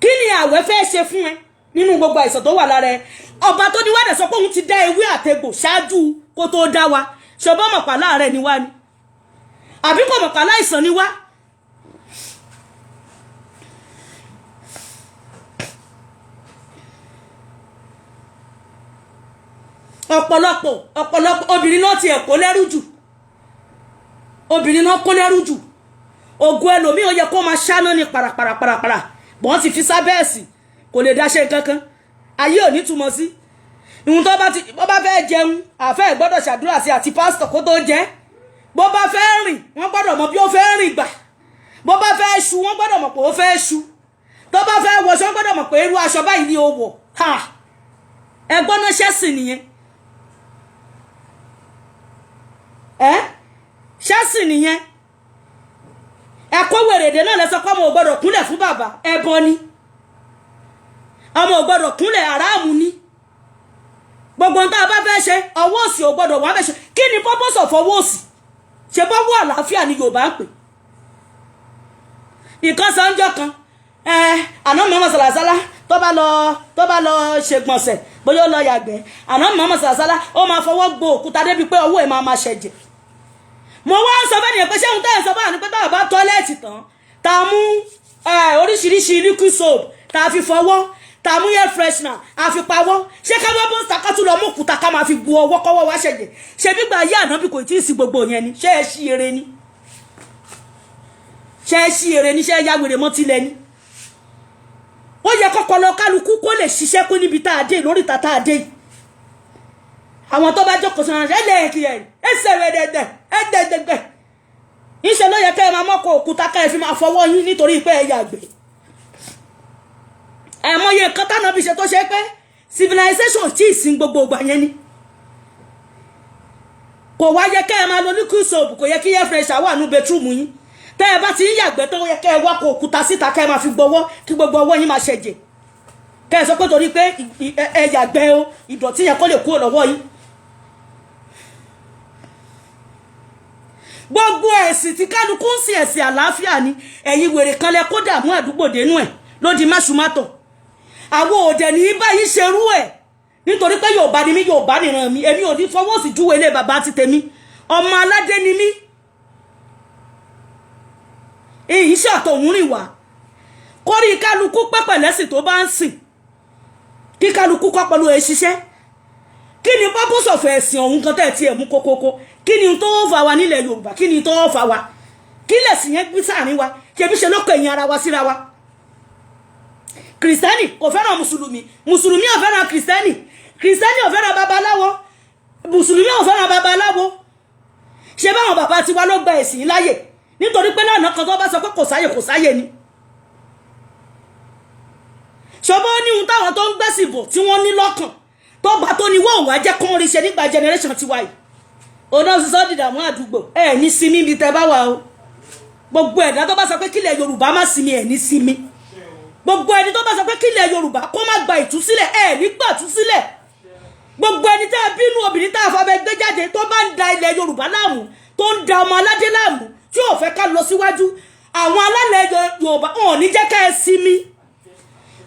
A: Kí ni àwẹ̀ fẹ́ ṣe fún ẹ nínú gbogbo àìsàn tó wà lára ẹ? Ọba tó ní wádẹ̀ sọ pé òun ti dá ewé àtegbò ṣáájú kó tó dá wa. Ṣọbọ́ mọ̀pá láàárẹ̀ ni wá ni, àbí kò mọ̀pá láìsàn ni wá? Ọ̀pọ̀lọpọ̀ obìnrin náà ti ẹ̀ kó lẹ́rú jù. Obìnrin náà kó lẹ́rú jù. Ògùn ẹlòmíì, ó yẹ kó máa ṣáná ní paraparaparapara, bọ́n ti fi sábẹ́ẹ̀sì, kò lè dáṣẹ́ kankan. Ayé ò ní túmọ̀ sí ìhun tó bá ti bó bá fẹ́ jẹun, àfẹ́ gbọ́dọ̀ ṣàdúrà sí àti pásítọ̀ kó tó jẹ. Bó bá fẹ́ rìn, wọ́n gbọ́dọ̀ mọ̀ bí ó fẹ́ rìn gbà. Bó bá fẹ́ ṣu, wọ́n gbọ́dọ̀ mọ̀ pé ó fẹ́ ṣu. Tó bá fẹ́ wọṣọ, wọ́n gbọ́dọ̀ mọ̀ pé irú aṣọ báyìí ni ó wọ̀. Ha, ẹgbọ́n náà, ṣẹ́sìn nìyẹn. Ẹ ṣẹ́sìn nìyẹn. Ẹ̀kọ́ wèrèdè náà lẹ́sọ pé ọmọ ò gbọ́dọ̀ kúnlẹ̀ fún bàbá. Ẹbọ ni. Ọmọ ò gbọ́dọ̀ kúnlẹ̀, àràmù ni. Gbogbo nǹkan tá a bá fẹ́ ṣe, ọwọ́ òsì ò gbọ́dọ̀ wà bẹ́ ṣe. Kí ni purpose of ọwọ́ òsì? Ṣe bọ́wọ́ àlàáfíà ni Yorùbá ń pè? Ìkan sọ́njọ́ kan ẹ àná, mọ́mọ́ sàlàsálà, tó bá lọ ṣègbọ̀nsẹ̀, bóyá ó lọ yàgbẹ́, àná mọ́mọ́ sàlàsálà, ó máa fọwọ́ gbo òkúta débi pé ọwọ́ ẹ̀ máa máa ṣẹ̀jẹ̀. Mo wá ń sọ fẹ́ nìyẹn pé ṣé òun tẹ́ ẹ̀ sọ báà ní pé táwọn bá toilet tán, tá a mú oríṣiríṣi liquid soap, tá a fi fọwọ́, tá a mú air freshener, a fi pawọ́, ṣé ká wá bọ́ǹsà ká tún lọ mú òkúta ká máa fi gbo ọwọ́ kọ́wọ́ wá ṣẹ̀jẹ̀? Ṣe bí gbà yí ànábì kò tí ì sí gbogbo yẹn ni? Ṣé ẹ ṣí eré ni? Ṣé ẹ ṣí eré ni? Ṣé ẹ ya wèrè mọ́ tilẹ̀ ni? Ó yẹ kọ́kọ́ lọ kálukú kó lè ṣiṣẹ́ kó níbi tá a dé, lórí ìta tá a dé yìí. Àwọn tó bá jókòó sọ ẹ lẹ́ẹ̀kì ẹ̀ ẹsẹ̀ rẹ̀ dẹ̀dẹ̀ ẹ dẹ̀dẹ̀gbẹ̀. Ńṣe ló yẹ kẹ́ ẹ máa mọ́kọ òkúta ká ẹ fi máa fọwọ́ yín nítorí pé ẹ yàgbẹ́. Ẹ mọye nǹkan táwọn bí ṣe tó ṣe pé civilization tí ì sin gbogbo ìgbà yẹn ni. Kò wá yẹ kẹ́ ẹ máa lo liquid soap, kò yẹ kí air freshener wà ní bedroom yín. Tẹ́ ẹ bá ti ń yàgbẹ́ tó yẹ kẹ́ ẹ wá kó òkúta síta kẹ́ ẹ máa fi gbọ́wọ́ kí gbogbo ọwọ́ yín máa ṣẹ̀jẹ̀, kẹ́ ẹ sọ pé torí pé ẹ yàgbẹ́ o, ìdọ̀tí yẹn kó lè kúrò lọ́wọ́ yín. Gbogbo ẹ̀sìn tí kálukú ń sin, ẹ̀sìn àlàáfíà ni. Ẹ̀yin wèrè kan lẹ kó dààmú àdúgbò dénú ẹ̀ ló di máṣúmátọ̀. Àwọn òdẹ ní báyìí ṣerú ẹ̀, nítorí pé Yorùbá ni mí, Yorùbá nìran mi. Èmi ò ní fọwọ́ sí júwe ilé bàbá ti tèmi. Ọmọ aládé ni mí, èyí ṣàtọ̀hún rìn wá. Kórí kálukú pẹ́pẹ́ lẹ́sìn tó bá ń sìn, kí kálukú kọ́ pẹ̀lú ẹ̀ ṣiṣẹ́. Kí ni purpose of ẹ̀sìn ọ̀hún kan tẹ̀ tí ẹ̀ mú kókókó? Kí ni tó fà wá nílẹ̀ Yorùbá? Kí ni tó fà wá? Kí lẹ̀sìn yẹn gbé sáàrin wa? Ṣebí ṣe ló kọ ẹ̀yìn ara wa síra wa? Kìrìsìtẹ́nì kò fẹ́ràn mùsùlùmí, mùsùlùmí ò fẹ́ràn kìrìsìtẹ́nì, kìrìsìtẹ́nì ò fẹ́ràn babaláwo, mùsùlùmí ò fẹ́ràn babaláwo. Ṣé báwọn bàbá tiwa ló gba ẹ̀sìn láyè? Nítorí pé lánàá kan tó bá sọ pé kò sáyè, kò sáyè ni. Ṣọbọ́ ní ohun táwọn tó ń gbẹ́sìn bọ̀ tí wọ́n ní lọ́kàn tó bá tó ní wọ́n ò wá jẹ́ kán rí ṣe nígbà generation tiwa yìí. Ọ̀nà sísọ́ dìdàmú àdúgbò ẹ̀ ní sinmi ibi tẹ́ bá wà o. Gbogbo ẹ̀dá tó bá sọ pé kílẹ̀ Yorùbá má sinmi, ẹ̀ ní sinmi. Gbogbo ẹni tó bá sọ pé kílẹ̀ Yorùbá kó má gba ìtúsílẹ̀, ẹ̀ ní gbà ìtúsílẹ̀. Gbogbo ẹni tẹ́ bínú obìnrin tá a fọbẹ gbé jáde tó bá ń da ilẹ̀ Yorùbá láàmú, tó ń da ọmọ aládé láàmú, tí ò fẹ́ ká lọ síwájú, àwọn alálẹ̀ Yorùbá wọn ò ní jẹ́ ká ẹ sinmi.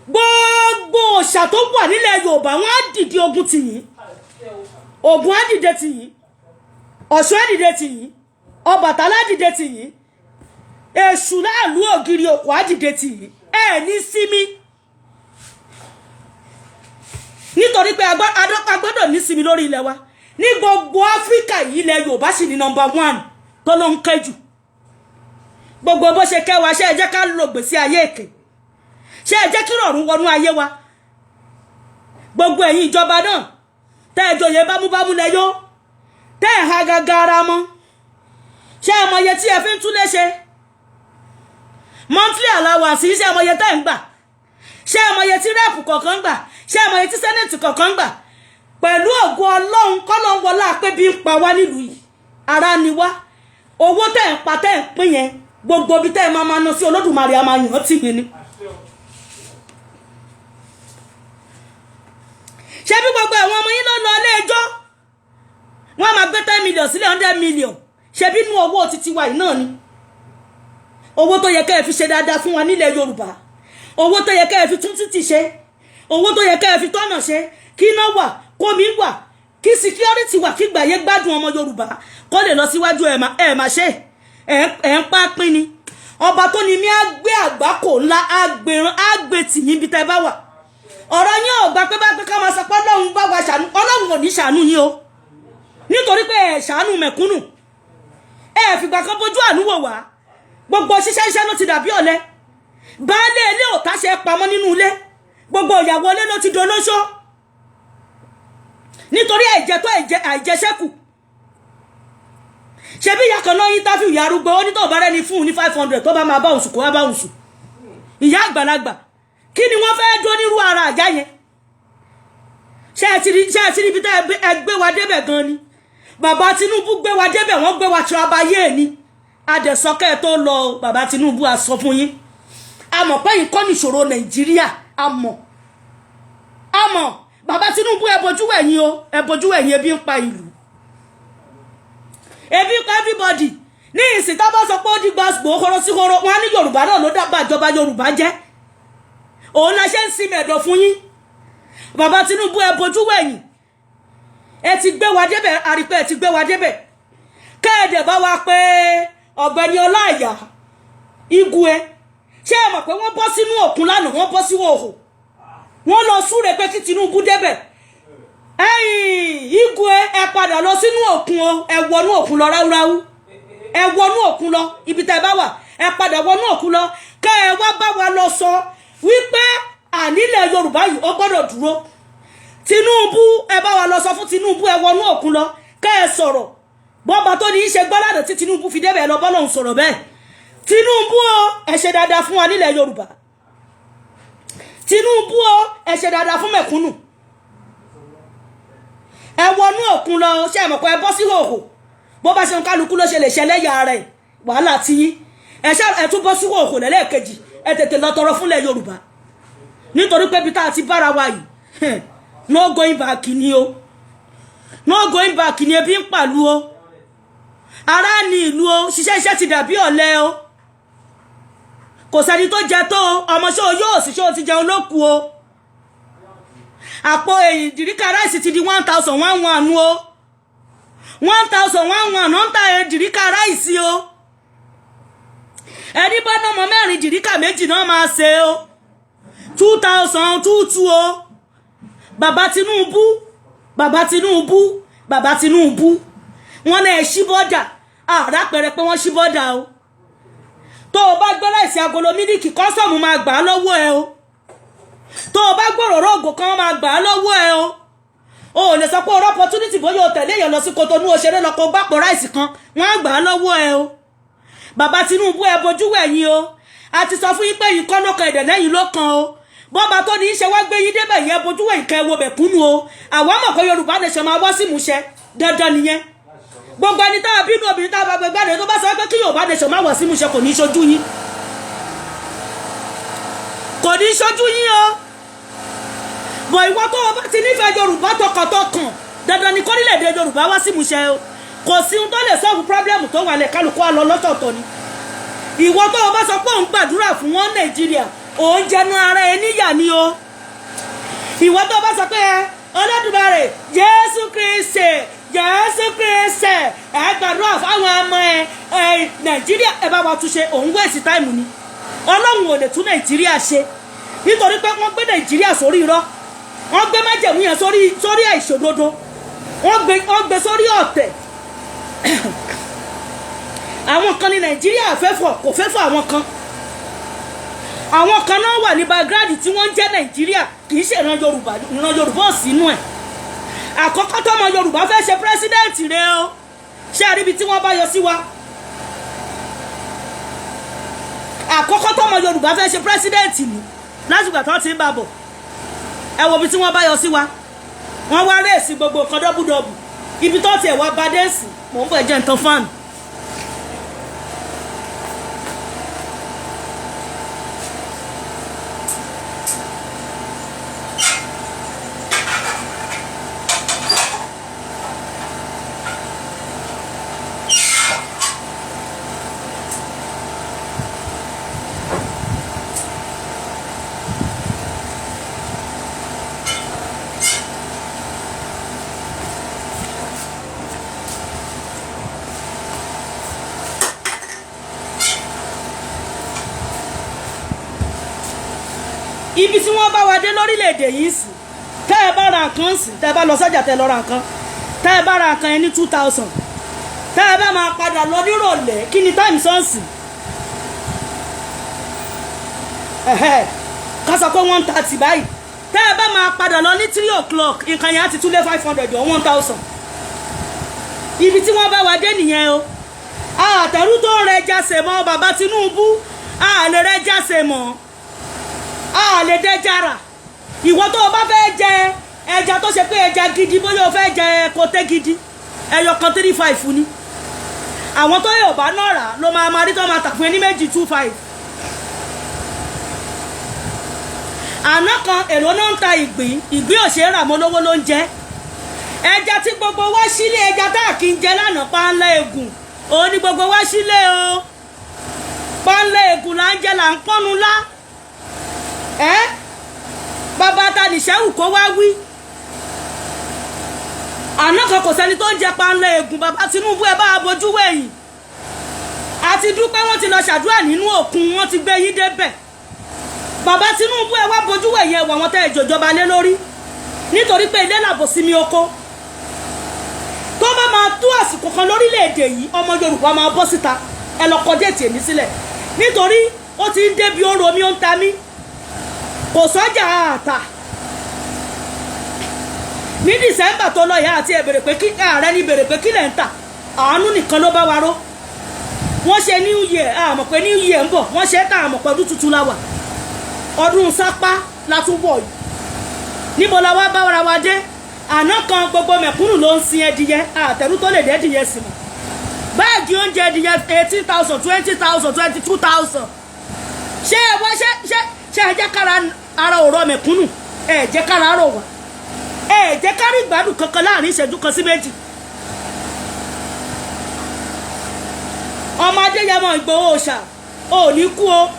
A: Gbogbo òòṣà tó wà nílẹ̀ Yorùbá, wọn á dìde ogun tì yín. Ògún á dìde tì yín, Ọ̀ṣun á dìde tì yín, Ọbàtálá á dìde tì yín, Èṣù láàlú ògiri òkú á dìde tì yín. Ẹ ní sinmi, nítorí pé a gbọ́dọ̀ ní sinmi lórí ilẹ̀ wa. Ní gbogbo Áfíríkà yìí, ilẹ̀ Yorùbá sì ní number one tó ló ń kẹ́jù. Gbogbo bó ṣe kẹ́ wa, ṣé ẹ jẹ́ ká lò gbèsè ayé èké? Ṣé ẹ jẹ́ kí rọ̀rùn wọnú ayé wa? Gbogbo ẹ̀yin ìjọba náà tẹ́ ẹ joyè bámúbámú lẹ́yọ́, tẹ́ ẹ ha gàgàrà mọ́, ṣé ẹ mọ iye tí ẹ fi ń túlé ṣe? Monthly allowance, ṣé ẹ mọ iye tẹ́ ẹ ń gbà? Ṣé ẹ mọ iye tí rep kọ̀ọ̀kan ń gbà? Ṣé ẹ mọ iye tí senate kọ̀ọ̀kan ń gbà? Pẹ̀lú ògo Ọlọ́run, kọ́lọ́n wọlá pé bí ń pa wá nílùú yìí, ara ni wá. Owó tẹ́ ń pa, tẹ́ ń pín yẹn, gbogbo ibi tẹ́ ẹ máa máa ná sí, Olódùmarè a máa yàn án tì mí ni. Ṣé bí gbogbo àwọn ọmọ yín ló lọ ilé ẹjọ́, wọ́n á máa gbé 10 million sílẹ̀, 100 million? Ṣe bí inú owó títí wa yìí náà ni owó tó yẹ kẹ́ ẹ fi ṣe dáadáa fún wa nílẹ̀ Yorùbá, owó tó yẹ kẹ́ ẹ fi tún títì ṣe, owó tó yẹ kẹ́ ẹ fi tọ́nà ṣe, kí iná wà, kómi wà, kí security wà, kí gbàyé gbádùn ọmọ Yorùbá kó lè lọ síwájú. Ẹ̀ má ṣe ẹ̀ ń pa pín ni. Ọba tó ní mí á gbé àgbákò ńlá, á gbèrán, á gbé tì yín bí tẹ́ bá wà. Ọ̀rọ̀ yín ò gbà pé bá pé ká máa sọ pé Ọlọ́run bá wa ṣàánú. Ọlọ́run ò ní ṣàánú yín o, nítorí pé ẹ̀ ṣàánú mẹ̀kúnnù, ẹ̀ fìgbà kan bójú àánú wò wá. Gbogbo ṣiṣẹ́ iṣẹ́ ló ti dàbí ọ̀lẹ. Baálé ilé ò táṣẹ pamọ́ nínú ilé, gbogbo ìyàwó ilé ló ti dolóṣó nítorí àìjẹtọ́ àìjẹsẹ́kù. Ṣebí ìyá kan náà yín táfíù, ìyá arúgbó, ó ní tó bá rẹ́ni fún un ní 500, tó bá máa bá òun sùn, kó wá bá òun sùn. Ìyá àgbàlagbà, kí ni wọ́n fẹ́ dó nírú ara àjá yẹn? Ṣé ẹ ti rí? Ṣé ẹ ti rí ibi tá ẹ gbé wa débẹ̀ gan ni? Bàbá Tinubu gbé wa débẹ̀, wọ́n gbé wa tirabayé ni. Adẹ̀sọ́kẹ́ tó lọ, bàbá Tinubu, a sọ fún yín, a mọ̀ pé yín kọ́ nìṣòro Nàìjíríà. A mọ̀, a mọ̀. Bàbá Tinubu, ẹ bojú ẹ̀yìn o, ẹ bojú ẹ̀yìn. Ebi ń pa ìlú, ebi ń pa everybody. Ní ìsìn tá a bá sọ pé ó di gbàgbó horo sí horo, wọn á ní Yorùbá náà ló dábàá ìjọba Yorùbá jẹ́. Òun la ṣe ń sinmi ẹ̀dọ̀ fún yín. Bàbá Tinubu, ẹ bojú wẹ̀yìn. Ẹ ti gbé wa débẹ̀, àrípẹ́ ẹ ti gbé wa débẹ̀. Kẹ́ẹ̀dẹ̀ bá wa pé ọ̀gbẹ́ni Ọláìyá Igwe, ṣé ẹ mọ̀ pé wọ́n bọ́ sínú òkun lánàá? Wọ́n bọ́ sí òhò, wọ́n lọ súre pé kí Tinubu débẹ̀. Ẹ̀yìn Igwe, ẹ padà lọ sínú òkun o. Ẹ wọnú òkun lọ ráúráú, ẹ wọnú òkun lọ. Ibi tẹ́ ẹ bá wà, ẹ padà wọnú òkun lọ, kẹ́ ẹ wá bá wa lọ sọ wípé ànílẹ̀ Yorùbá yìí, ó gbọ́dọ̀ dúró. Tinubu, ẹ bá wa lọ sọ fún Tinubu, ẹ wọnú òkun lọ, kẹ́ ẹ sọ̀rọ̀ bọ́ba tó ní í ṣe gbọ́ládọ̀ tí Tinubu fi débẹ̀ lọ bọ́lọ̀ ń sọ̀rọ̀ bẹ́ẹ̀. Tinubu o, ẹ ṣe dáadáa fún wa nílẹ̀ Yorùbá. Tinubu o, ẹ ṣe dáadáa fún mẹ̀kúnnù. Ẹ wọnú òkun lọ. Ṣe é mọ̀ pé ẹ bọ́ sí hòhò? Bó bá ṣe ń kálukú ló ṣe lè ṣẹlẹ́yà rẹ̀, wàhálà tiyín. Ẹ ṣe, ẹ tún bọ́ sí hòhò lẹ́lẹ́ẹ̀kejì. Ẹ tètè lọ tọrọ fúnlẹ̀ Yorùbá, nítorí pé ibi tá a ti bára wa yìí, no going back ni o, no going back ni. Ebi ń pàlú o, ará ní ìlú o. Ṣiṣẹ́ iṣẹ́ ti dàbí ọ̀lẹ o. Kò sẹ́ni tó jẹ tó o. Ọmọ ṣó yóò sì ṣó ti jẹun ló kù o. Àpò èyí derica rice ti di 1,000 1 1 o. 1,000 1 1 náà ń ta derica rice o. Ẹni bá nọmọ mẹ́rin, derica méjì náà máa ṣe o, 2,000 2 2 o. Bàbá Tinubu, bàbá Tinubu, bàbá Tinubu, wọn náà ṣí border. Àrà pẹrẹ pé wọ́n ṣí border o. Tó o bá gbé rice agolo mílíkì, customs máa gbà á lọ́wọ́ ẹ o. Tó o bá gbòòrò rògò kan, máa gbà á lọ́wọ́ ẹ o. O ò lè sọ pé o rọ opportunity, bóyá o tẹ̀lé èèyàn lọ sí Kotonu, o ṣeré lọ, kó gbàpọ̀ rice kan, wọ́n á gbà á lọ́wọ́ ẹ o. Bàbá Tinubu, ẹ bojú wẹ̀yìn o. A ti sọ fún yín pé yìí kọ́ ló kan ẹ̀dẹ̀ lẹ́yìn ló kan o. Bọ́ba tó ní í ṣe wá gbé yín débẹ̀ yẹn, bojú wẹ̀yìn kẹ́ wo bẹ̀kúnnu o. Àwa mọ̀ pé Yorùbá nation máa wá sí ìmúṣẹ, dandan nìyẹn. Gbogbo ẹni tá a bínú obìnrin tá a bá gbẹgbẹ́ rẹ̀ tó bá sọ pé kí Yorùbá nation má wá sí ìmúṣẹ, kò ní í ṣojú yín, kò ní í ṣojú yín o. Bọ̀ ìwọ tó o bá ti nífẹ̀ẹ́ Yorùbá tọkàntọkàn, dandan ni kórílẹ̀-èdè Yorùbá wá sí ìmúṣẹ o. Kò sí ohun tó lè solve problem tó wà lẹ̀, kálukú á lọ lọ́tọ̀ọ̀tọ̀ ni. Ìwọ tó o bá sọ pé òun gbàdúrà fún wọn Nàìjíríà, òun jẹnu ara ẹ níyà ni o. Ìwọ tó o bá sọ pé ẹ Olódùmarè, Jésù Kristi, Jésù Kristi, ẹ gbàdúrà fáwọn ọmọ ẹ ẹ Nàìjíríà, ẹ bá wa túnṣe, òun waste time ni. Ọlọ́run ò lè tún Nàìjíríà ṣe, nítorí pé wọ́n gbé Nàìjíríà sórí irọ́, wọ́n gbé májẹ̀mú yẹn sórí àìṣòdodo, wọ́n gbé sórí ọ̀tẹ̀. Àwọn kan ní Nàìjíríà fẹ́fọ̀ kò fẹ́fọ̀, àwọn kan, àwọn kan náà wà ní background tí wọ́n ń jẹ́ Nàìjíríà, kì í ṣe ìran Yorùbá. Ìran Yorùbá ò sínú ẹ̀. Àkọ́kọ́ tọmọ Yorùbá fẹ́ ṣe president rẹ o, ṣé àríbi tí wọ́n bá yọ sí wa? Àkọ́kọ́ tọmọ Yorùbá fẹ́ ṣe president ni lásìkò tó ti ń bá bọ̀. Ẹ wo ibi tí wọ́n bá yọ sí wa. Wọ́n wá raise gbogbo nǹkan double double. Ibi tó tiẹ̀ wá bá dé sí, mò ń bọ̀, ẹ̀jẹ̀ nǹkan fáànù. Ibi tí wọ́n bá wa dé lórílẹ̀‐èdè yìí sí, tẹ́ ẹ bá ra nǹkan sí, tẹ́ ẹ bá lọ sọ́jà, tẹ́ ẹ lọ ra nǹkan, tẹ́ ẹ bá ra nǹkan yẹn ní 2,000, tẹ́ ẹ bá máa padà lọ nírọ̀lẹ́, kí ni time sọ́ọ̀sì? Ká sọ pé 1:30 báyìí. Tẹ́ ẹ bá máa padà lọ ní 3 o'clock, nǹkan yẹn á ti tún lé 500 or 1,000. Ibi tí wọ́n bá wa dé nìyẹn o. Àtẹ̀rù tó ń rẹ jásẹ̀ mọ́, bàbá Tinubu, àlè rẹ jásẹ̀ mọ́, a lè dẹja rà. Ìwọ tó o bá fẹ́ jẹ ẹja tó ṣe pé ẹja gidi, bóyá o fẹ́ jẹ koté gidi, ẹyọ kan 3,500 ni. Àwọn tó yóò bá náà rà ló máa máa rí tó máa tà fún ẹ ní méjì 2,500. Àná kan, èrò náà ń ta ìgbín. Ìgbín ò ṣe é rà mọ́, lówó ló ń jẹ. Ẹja tí gbogbo wa sílé, ẹja tá a kì í jẹ lánàá, páńlá ègùn, òun ni gbogbo wa sílé o. Páńlá ègùn là ń jẹ, là ń pọ́nu lá. Ẹ́ bàbá ta nìṣẹ́wù kó wá wí. Àná kan, kò sẹ́ni tó ń jẹ panlẹ̀ ègùn. Bàbá Tinubu, ẹ bá a bójú wẹ̀yìn. Àti dúpẹ́, wọ́n ti lọ ṣàdúrà nínú òkun, wọ́n ti gbé yín débẹ̀. Bàbá Tinubu, ẹ wá bójú wẹ̀yìn, ẹwà wọn tẹ́ ẹ jòjọba lé lórí, nítorí pé ilé làbò sí mi oko. Tó bá máa tó àsìkò kan lórílẹ̀‐èdè yìí, ọmọ Yorùbá máa bọ́ síta. Ẹ lọ kọ date èmi sílẹ̀, nítorí ó ti ń débi ó ń ro mí, ó ń ta mí. Kò sọ́jà àtà. Ní December tó lọ yá, àti ẹ̀ bèrè pé kí ààrẹ ní bèrè pé kí lẹ̀ ń tà. Àánú nìkan ló bá wa ró. Wọ́n ṣe New Year, àmọ̀ pé New Year ń bọ̀. Wọ́n ṣe é tà, àmọ̀ pé ọdún tuntun la wà. Ọdún sápá la tún wọ̀ yìí. Níbo la wá bá wa wa dé? Àná kan, gbogbo mẹ̀kúnnù ló ń sin ẹdìyẹ, àtẹ̀rú tó lè dé ẹdìyẹ sí mọ́. Báàgì oúnjẹ ẹdìyẹ, 18,000, 20,000, 22,000. Ṣé ẹ wá ṣé ẹ jẹ́ kára ara òrọ̀ mẹ̀kúnnù? Ẹ jẹ́ kára rọ̀ wá, ẹ jẹ́ kárí ìgbádùn kankan láàrin ìṣẹ́jú kan sí méjì. Ọmọ Adéyẹmọ Ìgbòho ṣà ò ní kú o,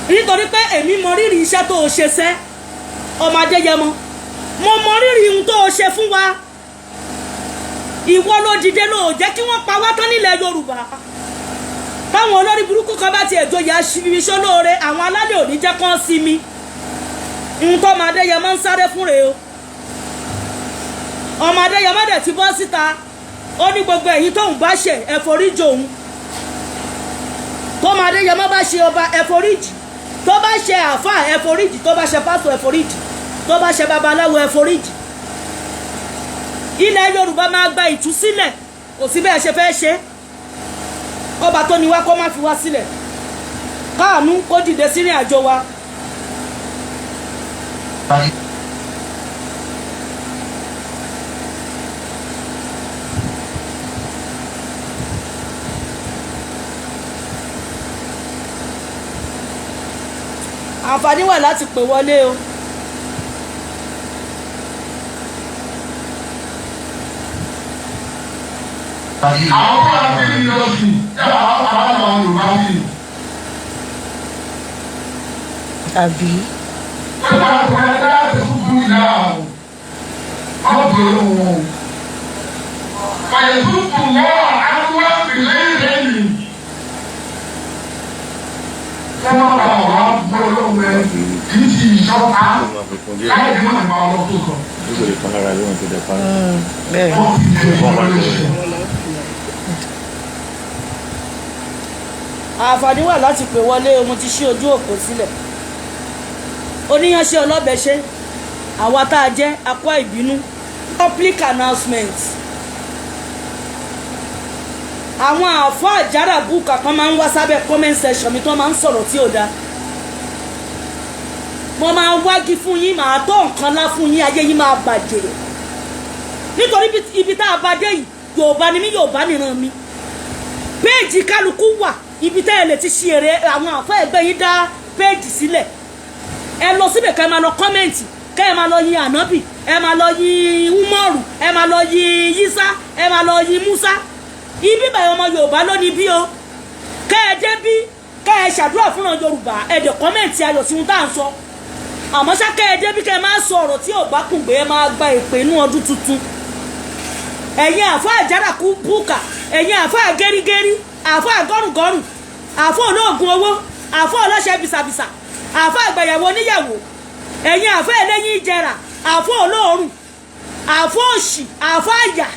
A: nítorí pé èmi mọ rírì iṣẹ́ tó o ṣe sẹ́. Ọmọ Adéyẹmọ, mo mọ rírì ohun tó o ṣe fún wa. Ìwọ ló dìde, ló jẹ́ kí wọ́n pa wá tán nílẹ̀ Yorùbá. Táwọn olórí burúkú kan bá ti ẹ̀jọ́ yà ṣiṣẹ́ lóore, àwọn alálẹ̀ ò ní jẹ́ kán sinmi. Ohun tó ọmọ Adéyẹmọ ń sáré fún rèé o. Ọmọ Adéyẹmọ dẹ̀ ti bọ́ síta, ó ní gbogbo ẹ̀yin tóun bá ṣe, ẹ foríjì òun. Tọ́mọ Adéyẹmọ bá ṣe ọba, ẹ foríjì. Tó bá ṣe àáfàá, ẹ foríjì. Tó bá ṣe pásítọ̀, ẹ foríjì. Tó bá ṣe babaláwo, ẹ foríjì. Ilẹ̀ Yorùbá máa gba ìtúsílẹ̀, kò sí bẹ́ẹ̀ ṣe fẹ́ ṣe. Ọba tó ní wá kó má fi wá sílẹ̀, káànú kó dìde sírìn àjò wa. Àǹfààní wà láti pè wọlé o.
C: Àwọn tó wà ní industry ẹ wà àwọn Yorùbá fi.
E: Àbí?
C: Wọ́n bá wọn ẹ láti kúkú ìlà àwọn ọ̀bùrọ̀ wọn. Fàyẹ̀sùkù lọ́ àwọn ìlẹ̀ ìrẹ́yìn. Wọ́n bá wọn wá bọ́ lọ́wọ́ ẹ kì í sì ìṣọ́ta láì ní ìmọ̀ ọlọ́tún kan.
E: Bẹ́ẹ̀.
C: Wọ́n fi ṣe ìfọwọ́lẹ́sẹ̀.
A: Àǹfààní wà láti pè wọlé o, mo ti ṣí ojú òpó sílẹ̀. Oníyanṣẹ́ ọlọ́bẹ̀ṣẹ́, àwa tá a jẹ́ akọ́ ìbínú. Public announcement: àwọn àfọ àjàrà búkà kan máa ń wá sábẹ́ comment section mi tó máa ń sọ̀rọ̀ tí ò dáa. Mo máa wági fún yín, màá tó nǹkan lá fún yín, ayé yín máa bàjẹ́, nítorí ibi tá a bá dé yìí, Yorùbá ni mí, Yorùbá nìran mi. Péèjì kálukú wà, ibi tẹ́ ẹ lè ti ṣe èrè. Àwọn àfọ ẹgbẹ́ yín dá péèjì sílẹ̀, ẹ lọ síbẹ̀ kẹ́ ẹ máa lọ comment, kẹ́ ẹ máa lọ yin ànábì, ẹ máa lọ yin Umaru, ẹ máa lọ yin Yisa, ẹ máa lọ yin Musa. Ibi báyìí, ọmọ Yorùbá ló ní bí o. Kẹ́ ẹ dé bí, kẹ́ ẹ ṣàdúrà fúnra Yorùbá, ẹ dẹ̀ comment ayọ̀ sí ohun tá à ń sọ. Àmọ́ ṣá, kẹ́ ẹ dé bí, kẹ́ ẹ máa sọ ọ̀rọ̀ tí ò bá kùn gbé, ẹ máa gba ìpè inú ọdún tuntun. Ẹ̀yin àfọ àjàràkú búkà, ẹ̀yin àfọ àgẹ́rígẹ́rí, àfọ àgọ́rùngọ́rùn, àfọ olóògùn owó, àfọ ọlọ́ṣẹ́ bìsàbìsà, àfọ àgbàyàwó oníyàwó, ẹ̀yin àfọ ẹlẹ́yìn ìjẹrà, àfọ olóòórùn, àfọ òṣì, àfọ àyà,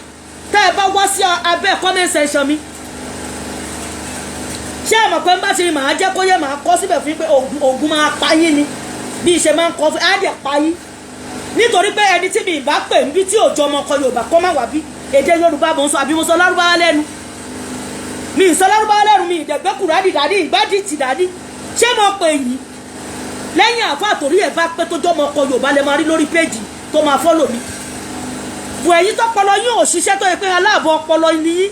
A: tẹ́ ẹ bá wá sí abẹ́ comment section mi, ṣé ẹ mọ̀ pé ń bá ti rí, màá jẹ́ kó yẹ, màá kọ́ síbẹ̀ fún yín pé ògùn máa pa yín ni. Bí ìṣe máa ń kọ́ fún á dẹ̀ pa yín, nítorí pé ẹni tí mi ì bá pè ń bí tí òjò ọmọ ọkọ Yorùbá kọ́ má wà bí. Èdè Yorùbá mò ń sọ, àbí mo sọ Lárúbáwá lẹ́nu? Mi ì sọ Lárúbáwá lẹ́nu, mi ì dẹ̀gbẹ́ Kùránì dání, ìgbádìí tì dání. Ṣé mo pè yín? Lẹ́yìn àfọ àtòrí ẹ̀ bá pé tó jọmọ ọkọ Yorùbá lẹ máa rí lórí péjì tó máa follow mi. Bù ẹ̀yin tọpọlọ yín ò ṣiṣẹ́, tó yẹ pé aláàbọ̀ ọpọlọ ni yín,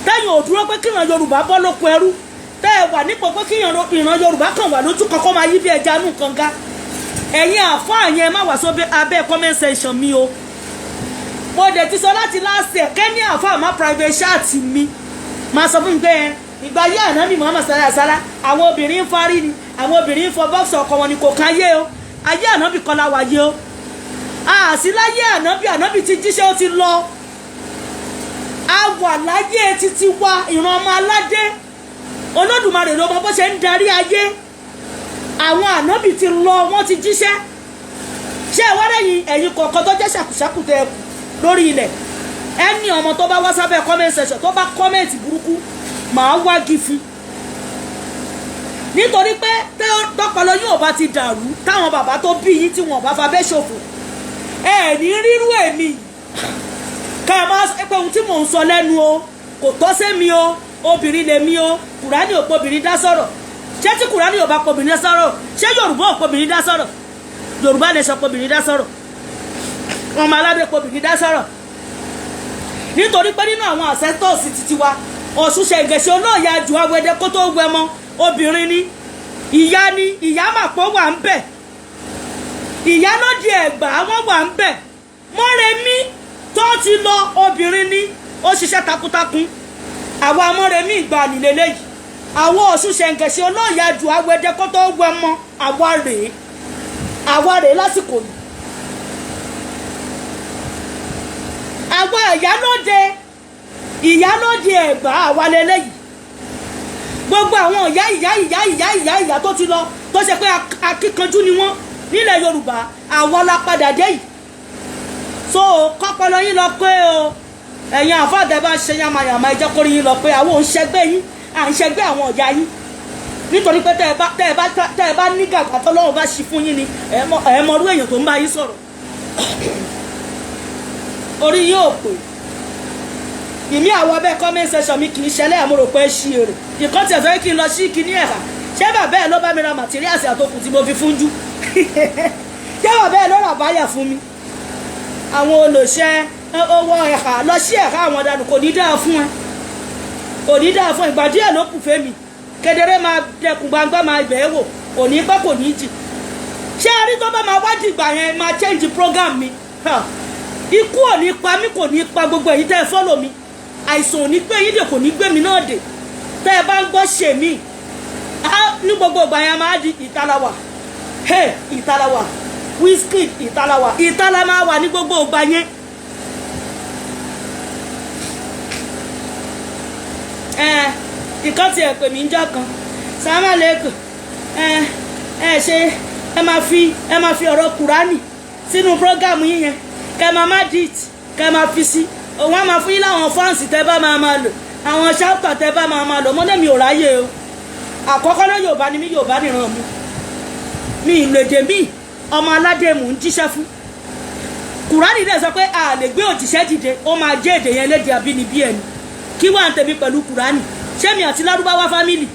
A: tẹ́yìn ò dúró pé kíran Yorùbá bọ́ lóko ẹrú, tẹ́ ẹ wà nípò pé kí ìran Yorùbá kàn wà lójú kan kó máa yí bí ẹja nù kànga, ẹ̀yin àfọ àyẹn, má wà sóbẹ́ abẹ́ comment section mi o. Mo dẹ̀ ti sọ láti last year, kẹ́ni àfọ àmọ́ private chat mi máa sọ fún mi pé ìgbà yí ànábì Muhammad sallallahu alaihi wasallam, àwọn obìnrin ń fárí ni, àwọn obìnrin ń fọ bọ́ọ̀sì ọkọ wọn ni. Kò kan yé o, ayé ànábì kọ́ la wà yé o, àsìláyé ànábì. Ànábì ti jíṣẹ́, ó ti lọ. A wà láyé títí wa, ìran ọmọ aládé. Olódùmarè ló mọ bó ṣe ń darí ayé. Àwọn ànábì ti lọ, wọ́n ti jíṣẹ́. Ṣé ẹ wá lẹ́yìn ẹ̀yin kọ̀ọ̀kan tó jẹ́ ṣàkùṣàkù tẹ ẹkù lórí ilẹ̀, ẹni ọmọ tó bá wá sábẹ́ comment section, tó bá comment burúkú, màá wági fún, nítorí pé tọpọlọ yóò bá ti dàrú, táwọn bàbá tó bí yín tí wọn bá fa bẹ́ ṣòfò, ẹ ní rírú èmi ká ẹ máa sọ pé ohun tí mò ń sọ lẹ́nu o kò tọ́ sẹ́mi o. Obìnrin lèmi o. Kùránì ò pobìnrin dá sọ̀rọ̀. Ṣé tí Kùránì ò bá pobìnrin dá sọ̀rọ̀, ṣé Yorùbá ò pobìnrin dá sọ̀rọ̀? Yorùbá lè sọ pobìnrin dá sọ̀rọ̀, ọmọ aládé pobìnrin dá sọ̀rọ̀, nítorí pé nínú àwọn ancestors titi wa, Ọ̀ṣun ṣẹ̀gẹ̀ṣẹ̀ olóòyà jù awẹ́dẹ kó tó wẹ mọ́, obìnrin ni, ìyá ni, ìyá màpọ̀ wà ń bẹ̀, ìyá lóde Ẹ̀gbá wọ́n wà ń bẹ̀, Mọ́remí tó ti lọ, obìnrin ni, ó ṣiṣẹ́ takuntakun. Àwa Mọ́remí ìgbàanì lélẹ́yìí, àwọn Ọ̀ṣun ṣẹ̀ǹgẹ̀ṣẹ̀ olóòyà jù awẹ́dẹ kó tó wẹ mọ́, àwa rèé, àwa rèé lásìkò yìí. Àwa ìyálóde, ìyálóde Ẹ̀gbá, àwa lélẹ́yìí. Gbogbo àwọn ìyá ìyá ìyá ìyá ìyá ìyá tó ti lọ, tó ṣe pé akíkanjú ni wọ́n nílẹ̀ Yorùbá, àwa la padà dé yìí. So kọ́pọlọ yín lọ pé o, ẹ̀yin àfáàdé bá ń ṣe yamayama, ẹ jẹ́ kórí yín lọ pé àwọn ò ń ṣẹgbẹ́ yín, à ń ṣẹgbẹ́ àwọn ọ̀yá yín, nítorí pé tẹ́ ẹ bá ní gàgà tọ́lọ́run bá ṣí fún yín ni ẹ mọ irú èèyàn tó ń bá yín sọ̀rọ̀. Orí yóò pè ìmí àwọn abẹ́ comment section mi kì í ṣẹlẹ̀. Àmúrò pé ṣí èrè ìkan tí ẹ̀ sọ pé kí n lọ sí kíní ẹ̀ka. Ṣé bàbá ẹ̀ ló bá mi ra materials àtòkùn tí mo fi fún jú? Ṣé bàbá ẹ̀ ló rà báyà fún mi? Àwọn olùṣẹ́ owó ẹ̀ka lọ sí ẹ̀ka àwọn dànù. Kò ní dáa fún ẹ, kò ní dáa fún. Ìgbà díẹ̀ ló kù fẹ́mi kedere máa dẹkùn gbangba, máa bẹ̀ẹ́ wò. Kò ní pẹ́, kò ní jì. Ṣé a rí tó bá máa wá dìgbà yẹn, máa change program mi. Ikú ò ní pa mí, kò ní pa gbogbo èyí tẹ́ ẹ follow mi. Àìsàn ò ní gbé yín dè, kò ní gbé mi náà dè. Tẹ́ ẹ bá ń gbọ́ ṣe mí ní gbogbo ìgbà yẹn, máa di ìtalawa. Hey, ìtalawa Wizkid, ìtalawa, ìtala máa wà ní gbogbo ìgbà yẹn. Ẹ ìkan tiẹ̀ pè mí njọ́ kan, sàmàlẹ́kù. Ẹ ẹ ṣe ẹ máa fi ọ̀rọ̀ Kùránì sínú program yín yẹn, kẹ máa má dit, kẹ máa fi sí. Òun á máa fún yín láwọn fans tẹ bá máa máa lò, àwọn chapter tẹ bá máa máa lò. Mọ́lẹ́ mi ò ráyè o. Àkọ́kọ́ náà, Yorùbá ni mí, Yorùbá nìran mi, mi ìlèdè mi, ọmọ aládé mò ń jíṣẹ́ fún. Kùránì dẹ̀ sọ pé a lè gbé òjíṣẹ́ dìde, ó máa jẹ́ èdè yẹn lédè àbínibí ẹ̀ ni. Kí wà ń tẹ̀mí pẹ̀lú Kùránì? Ṣé mi àti Lárúbáwá family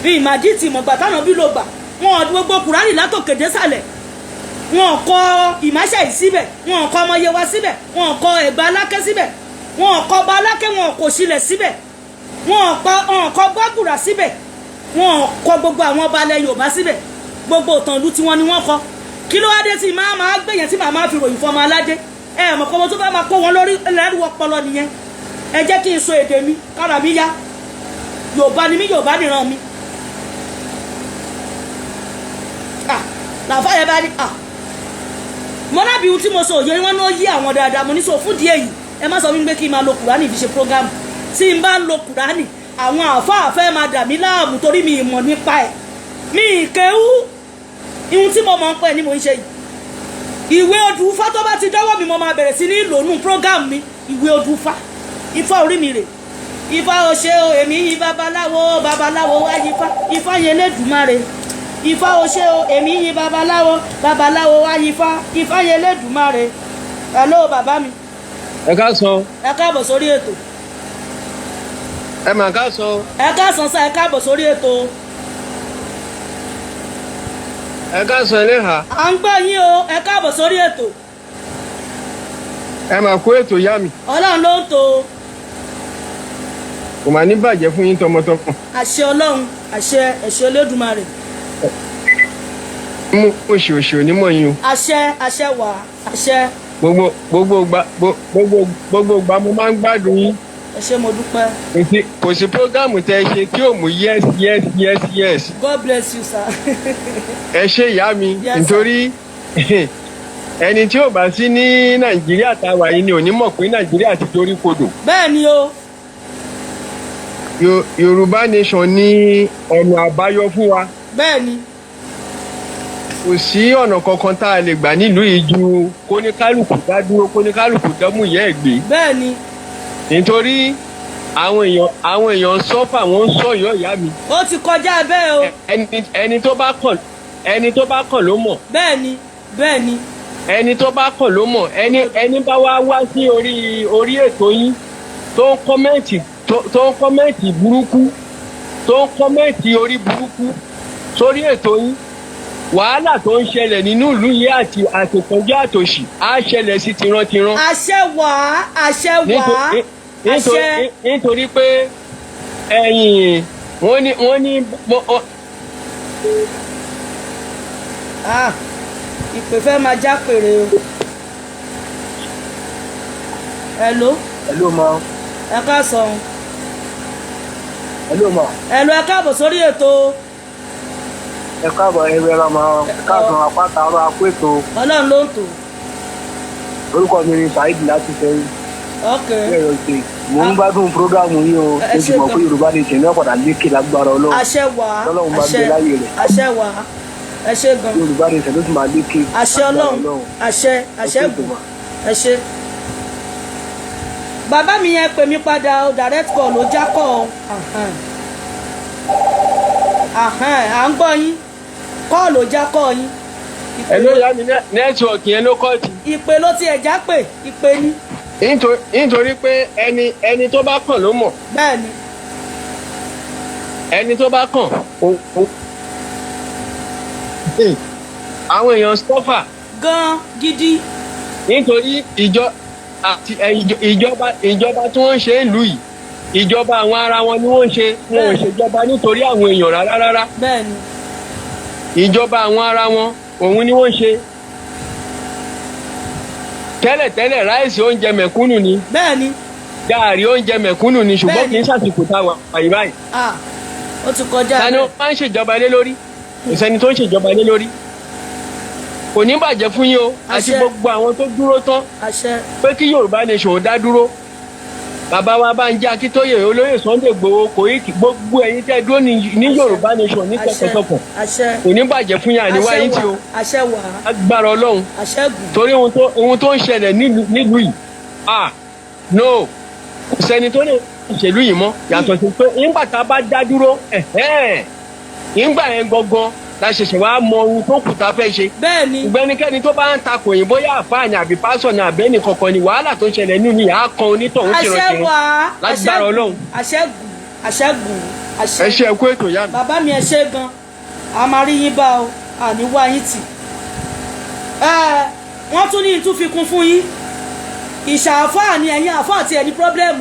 A: mi ìmàdí tì mọ̀gbà táwọn bí ló gbà wọn ò gbogbo Kùránì látòkè désàlẹ̀, wọn kọ ìmáṣẹ́ yìí síbẹ̀, wọn kọ ọmọ Yewa síbẹ̀, wọn kọ Ẹ̀gbá Alákẹ́ síbẹ̀, wọn kọ ọba Alákẹ́, wọn kò sílẹ̀ síbẹ̀, wọn kọ Gbàgùrà síbẹ̀, wọn kọ gbogbo àwọn ọba alẹ́ Yorùbá síbẹ̀. Gbogbo ìtàn ìlú tiwọn ni wọ́n kọ. Kí ló wá dé tí màá máa gbẹ̀yẹn, tí màá máa fi ròyìn fọmọ aládé? Ẹ mọ̀ kọ́ mo tó bá máa kó wọn lórí lẹ́rù ọpọlọ nìyẹn. Ẹ jẹ́ kí n sọ èdè mi kára mi yá. Yorùbá ni mí, Yorùbá nìran mi. Ah, làfáà yẹn bá ní, ah, mo lábì ohun tí mo sọ òye wọn ní ó yí àwọn dáadáa. Mo ní sọ fún díẹ̀ yìí, ẹ má sọ wípé kí n máa lo Kùránì fi ṣe program. Tí n bá ń lo Kùránì, àwọn àáfàá fẹ́ máa dà mí láàmú, torí mi ìmọ̀ nípa ẹ̀, mi ìkéwú. Ihun tí mo mọ̀ ń pẹ́ ni mo ń ṣe yìí. Ìwé odù Ifá tó bá ti dọ́wọ́ mi, mo máa bẹ̀rẹ̀ sí ní lò nù program mi. Ìwé odù Ifá, Ifá orí mi rè. Ifá o ṣe o, èmi yí babaláwo, babaláwo wá yí Ifá, Ifá yẹn lẹ́dùnmáre. Ifá o ṣe o, èmi yí babaláwo, babaláwo wá yí Ifá, Ifá yẹn lẹ́dùnmáre. Hello, bàbá mi.
F: Ẹ káàsán.
A: Ẹ káàbọ̀ sórí ètò.
F: Ẹ mà káàsán.
A: Ẹ káàsán sá, ẹ káàbọ̀ sórí ètò.
F: Ẹ káàsán ẹlẹ́hà.
A: À ń gbọ́ yín o, ẹ káàbọ̀ sórí ètò.
F: Ẹ mà kó ètò yá mi.
A: Ọlọ́run ló ń tò ó.
F: Kò mà ní bàjẹ́ fún yín tọmọtọmọ.
A: Àṣẹ Ọlọ́run, àṣẹ, ẹ̀ṣẹ̀ Olódùmarè.
F: Mú òṣì òṣì onímọ̀ yín o.
A: Àṣẹ, àṣẹ wà, àṣẹ.
F: Gbogbo gbogbo gbogbo gbogbo mo máa ń gbádùn yín.
A: Ẹ ṣé, mo dúpẹ́.
F: Kò sí program tẹ ẹ ṣe tí ò mú yes, yes, yes, yes.
A: God bless you, sir.
F: Ẹ ṣe ìyá mi.
A: Yes, sir.
F: Nítorí ẹni tí ò bá sí ní Nàìjíríà tá a wà yìí ni ò ní mọ̀ pé Nàìjíríà ti dorí kodò.
A: Bẹ́ẹ̀ ni o.
F: Yorùbá nation ní ọ̀nà àbáyọ fún wa.
A: Bẹ́ẹ̀ ni.
F: Kò sí ọ̀nà kankan tá a lè gbà nílùú yìí ju kóníkálùkù dá dúró, kóníkálùkù dánmú ìyá ẹ̀ gbé.
A: Bẹ́ẹ̀ ni.
F: Nítorí àwọn èèyàn ń suffer, wọ́n ń sọ̀yọ́, ìyá mi.
A: Ó ti kọjá bẹ́ẹ̀ o.
F: Ẹni tó bá kàn ló mọ̀.
A: Bẹ́ẹ̀ ni, bẹ́ẹ̀ ni.
F: Ẹni tó bá kàn ló mọ̀. Ẹni bá wá wá sí orí ètò yín tó ń comment, tó ń comment burúkú, tó ń comment orí burúkú sórí ètò yín, wàhálà tó ń ṣẹlẹ̀ nínú ìlú yìí àti àtòkànjá àtòṣì á ṣẹlẹ̀ sí tìrantìran.
A: Àṣẹ wà, àṣẹ wà, àṣẹ.
F: Nítorí pé ẹ̀yìn wọ́n ní
A: Ah, ìpè fẹ́ máa já pèrè o. Hello.
G: Hello ma.
A: Ẹ káàsán.
G: Hello ma.
A: Hello, ẹ káàbọ̀ sórí ètò.
G: Ẹ káàbọ̀, ẹ rẹra ma, ẹ káàsán, apáta ọ̀rọ̀ akó ètò.
A: Ọlọ́run ló ń tò.
G: Orúkọ mi ni Saheed láti Sẹ́yìn.
A: Ok.
G: Ọ̀yọ́ State. Mò ń gbádùn program yìí o.
A: Ẹ
G: Mo sì
A: ṣé
G: mọ̀
A: gan.
G: pé Yorùbá Nation ní ọ̀padà lékè lágbára Ọlọ́run.
A: Àṣẹ wà.
G: Tọ́lọ́run bá
A: Àṣẹ.
G: gbé láyè rẹ̀.
A: Àṣẹ wà, ẹ ṣé gan.
G: Yorùbá Nation ló sì máa lékè.
A: Àṣẹ
G: lágbára.
A: Ọlọ́run, àṣẹ, àṣẹ
G: Ẹ kú
A: gùn.
G: ètò mà.
A: Ẹ ṣé. Bàbá mi yẹn pè mí padà o, direct call ló já kọ́ ọ. Ahán. Ahán, à ń gbọ́ yín. Call ló já kọ́ yín.
F: Ẹ ló yá mi, network yẹn ló kọ́ ti.
A: Ìpè ló ti ẹ̀já pè, ìpè ní.
F: Nítorí pé ẹni tó bá kàn ló mọ̀.
A: Bẹ́ẹ̀ ni.
F: Ẹni tó bá kàn àwọn èèyàn suffer
A: Gan gidi.
F: Nítorí ìjọ àti ẹ, ìjọba tí wọ́n ń ṣe ìlú yìí, ìjọba àwọn ara wọn ni wọ́n ń ṣe. Wọn ò ṣèjọba nítorí àwọn èèyàn rárá rárá.
A: Bẹ́ẹ̀ ni.
F: Ìjọba àwọn ara wọn òun ni wọ́n ń ṣe. Tẹ́lẹ̀tẹ́lẹ̀, rice oúnjẹ mẹ̀kúnnù ni.
A: Bẹ́ẹ̀ ni.
F: Gààrí oúnjẹ mẹ̀kúnnù ni, ṣùgbọ́n
A: Bẹ́ẹ̀ni.
F: kì í ṣàsìkò táwa àyè báyìí.
A: Ah, ó ti kọjá
F: Ta ni
A: bẹ́ẹ̀.
F: wọ́n máa ń ṣèjọba lé lórí? Kò sẹ́ni tó ń ṣèjọba lé lórí. Kò ní bàjẹ́ fún yín o, àti
A: Àṣẹ.
F: gbogbo àwọn tó dúró tán
A: Àṣẹ.
F: pé kí Yorùbá Nation ò dá dúró, bàbá wa Bánjí Akíntóyè, olóyè Sunday Igboho, Kòíkì, gbogbo ẹ̀yin tẹ́ dúró ní Yorùbá Nation ní
A: Àṣẹ.
F: tọkàntọkàn,
A: Àṣẹ.
F: kò ní bàjẹ́ fún yín, àníwá
A: Àṣẹ
F: yín tí
A: wà.
F: o.
A: Àṣẹ wà.
F: Agbára Ọlọ́run.
A: Àṣẹ gùn.
F: Torí ohun tó ń ṣẹlẹ̀ nílùú yìí, ah no, kò sẹ́ni tó lè ṣèlú yìí mọ́, yàtọ̀ sí pé nígbà tá a bá dá dúró, ẹ̀hẹ́n, nígbà yẹn gangan la ṣẹ̀ṣẹ̀ wá mọ ohun tó kù tá a fẹ́ ṣe.
A: Bẹ́ẹ̀ ni.
F: Ìgbẹ́nikẹ́ni tó bá ń takò yín, bóyá àfáà ni àbí pásọ̀ ni àbẹ́ni kankan ni, wàhálà tó ń ṣẹlẹ̀ nínú yìí á kan onítọ̀hún
A: Àṣẹ
F: tìrantìran
A: wà. Àṣẹ
F: lágbára
A: gùn.
F: Ọlọ́run.
A: Àṣẹ gùn, àṣẹ gùn, àṣẹ.
F: Ẹ ṣe, ẹ kú ètò ìyá mi.
A: Bàbá mi, ẹ ṣé gan. A máa rí yín bá o, àní wá yín tì. Ẹ wọ́n tún ní ìtún fi kún fún yín. Ìṣàáfáà ni ẹ̀yin àáfáà tí ẹ ní problem,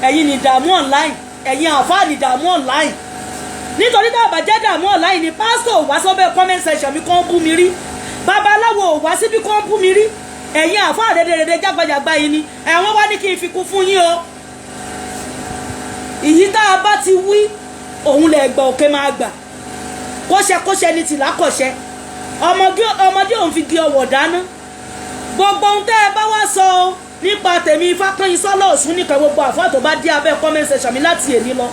A: ẹ̀yin ní ìdààmú online, ẹ̀yin àáfáà ní ìdààmú online. Nítorí tá a bá jẹ́ dààmú online ni, pásítọ̀ ò wá sọ́bẹ̀ comment section mi kàn ń bú mi rí, babaláwo ò wá síbí kàn ń bú mi rí. Ẹ̀yin àáfáà rédèrèdè jágbajàgba yìí ni ẹ̀wọ̀n wá ní kí n fi kún fún yín o. Ìyí tá a bá ti wí, òun lè gbà, òkè máa gbà. Kóṣẹ kóṣẹ ní tìlá kọ̀ṣẹ, ọmọdé ọmọdé òun fi gi ọwọ́ dáná. Gbogbo ohun tẹ́ ẹ bá wá sọ o nípa tèmi, Ifákànyìn Sọ́lá Ọ̀ṣun nìkan, gbogbo àfáà tó bá dé abẹ́ comment section mi láti èní lọ,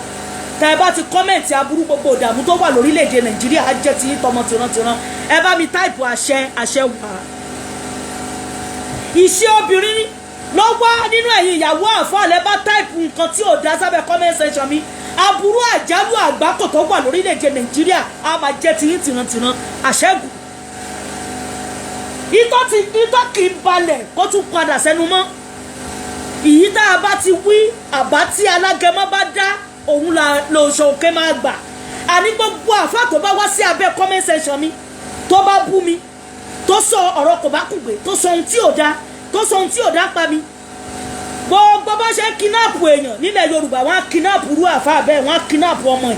A: tẹ́ ẹ bá ti comment aburú, gbogbo ìdààmú tó wà lórílẹ̀‐èdè Nàìjíríà á jẹ́ ti yín tọmọ tìrantìran. Ẹ bá mi type àṣẹ, àṣẹ wà. Ìṣe obìnrin ló wá nínú ẹ̀yin ìyàwó àfáà lẹ́ bá type nǹkan tí ò dá sábẹ́ comment section mi, aburú, àjálù, àgbákò tó wà lórílẹ̀‐èdè Nàìjíríà á máa jẹ́ ti yín tìrantìran, àṣẹ́gun. Itọ́ ti itọ́ kì í balẹ̀ kó tún padà sẹ́nu mọ́. Ìyí tá a bá ti wí, àbá tí alágẹmọ bá dá, òun là lòṣọ òkè máa gbà. Àní gbogbo àfa tó bá wá sí abẹ́ comment section mi, tó bá bú mi, tó sọ ọ̀rọ̀ kò bá kùgbé, tó sọ ohun tí ò dá, tó sọ ohun tí ò dá pa mi, gbogbo bá ṣe ń kidnap èèyàn nílẹ̀ Yorùbá, wọ́n á kidnap irú àfa bẹ́ẹ̀, wọ́n á kidnap ọmọ ẹ̀,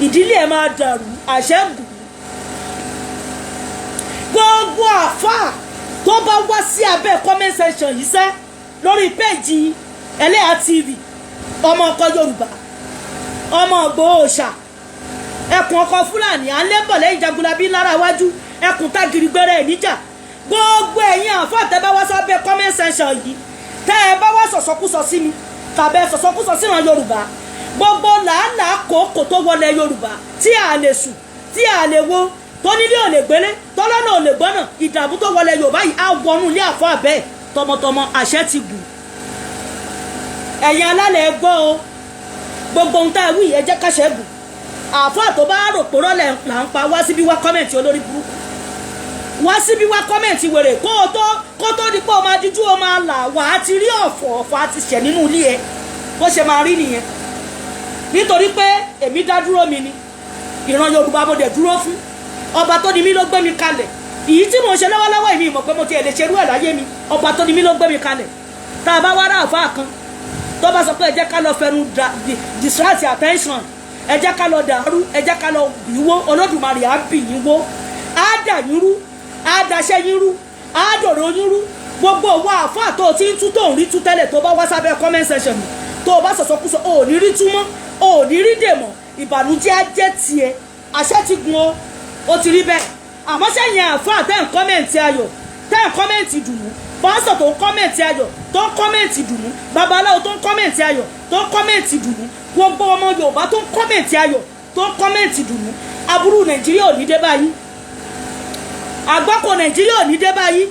A: ìdílé ẹ̀ máa dàrú, àṣẹ ń gùn. Gbogbo àfa tó bá wá sí abẹ́ comment section yìí sẹ́ lórí péjì Ẹlẹ́yà TV, ọmọ ọkọ Yorùbá, ọmọ Ìgbòho, ẹkùn ọkọ Fúlàní, à ń lébọ̀ lẹ́yìn Jagunlabi lára iwájú, ẹkùn tágìrì gbẹrẹ níjà. Gbogbo ẹ̀yin àfa tẹ́ bá wá sábẹ́ comment section yìí, tẹ́ ẹ bá wá sọ̀sọ́kúsọ sí mi tàbí ẹ sọ̀sọ́kúsọ síran Yorùbá, gbogbo làálàá kòókò tó wọlé Yorùbá tí a lè sùn, tí a lè wo, tónílé ò lè gbélé, tọ́lọ́nà ò lè gbọ́nà, ìdààmú tó wọlé Yorùbá yìí á wọnú ilé àfọ́ àbẹ́ tọmọtọmọ, àṣẹ ti gùn. Ẹ̀yin alálẹ̀, ẹ gbọ́ o. Gbogbo ohun tá a wí, ẹ jẹ́ káṣẹ́ gùn. Àfọ́ tó bá rò pé rọ́lẹ̀ là ń pa, wá síbí wá comment olórí burúkú, wá síbí wá comment wèrè. Kó o tó kó tó di pé o máa díjú, o máa là wà á ti rí ọ̀fọ̀, ọ̀fọ̀ á ti ṣẹ̀ nínú ilé ẹ. Bó ṣe máa rí nìyẹn, nítorí pé èmi dá dúró mi ni. Ìran Yorùbá mo dẹ̀ dúró fún. Ọba tó ní mí ló gbé mi kalẹ̀. Èyí tí mò ń ṣe lọ́wọ́lọ́wọ́, èmi mọ̀ pé mo ti ẹ̀ lè ṣerú ẹ̀ láyé mi. Ọba tó ní mí ló gbé mi kalẹ̀. Tá a bá wá rà àfáà kan tó bá sọ pé ẹ jẹ́ ká lọ fẹnu distract attention, ẹ jẹ́ ká lọ dàrú, ẹ jẹ́ ká lọ bì wó, Olódùmarè á bì yín wó, á dà yín rú, á daṣẹ́ yín rú, á dọ̀rọ̀ yín rú. Gbogbo owó àfáà tó o ti ń tú, tó ń rí tú tẹ́lẹ̀, tó bá wá sábẹ́ comment section mi, tó o bá sọ̀sọ́kúsọ, o ò ní rí tú mọ́, o ò ní rí dè mọ́, ìbànújẹ́ á jẹ́ tiẹ̀. Àṣẹ ti gun o, ó ti rí bẹ́ẹ̀. Àmọ́ sẹ́yìn àfáà tẹ́ ń comment ayọ̀, tẹ́ ń comment dùnú, Pásítọ̀ tó ń comment ayọ̀, tó ń comment dùnú, babaláwo tó ń comment ayọ̀, tó ń comment dùnú, gbogbo ọmọ Yorùbá tó ń comment ayọ̀, tó ń comment dùnú, aburú Nàìjíríà ò ní dé báyìí, àgbákò Nàìjíríà ò ní dé báyìí,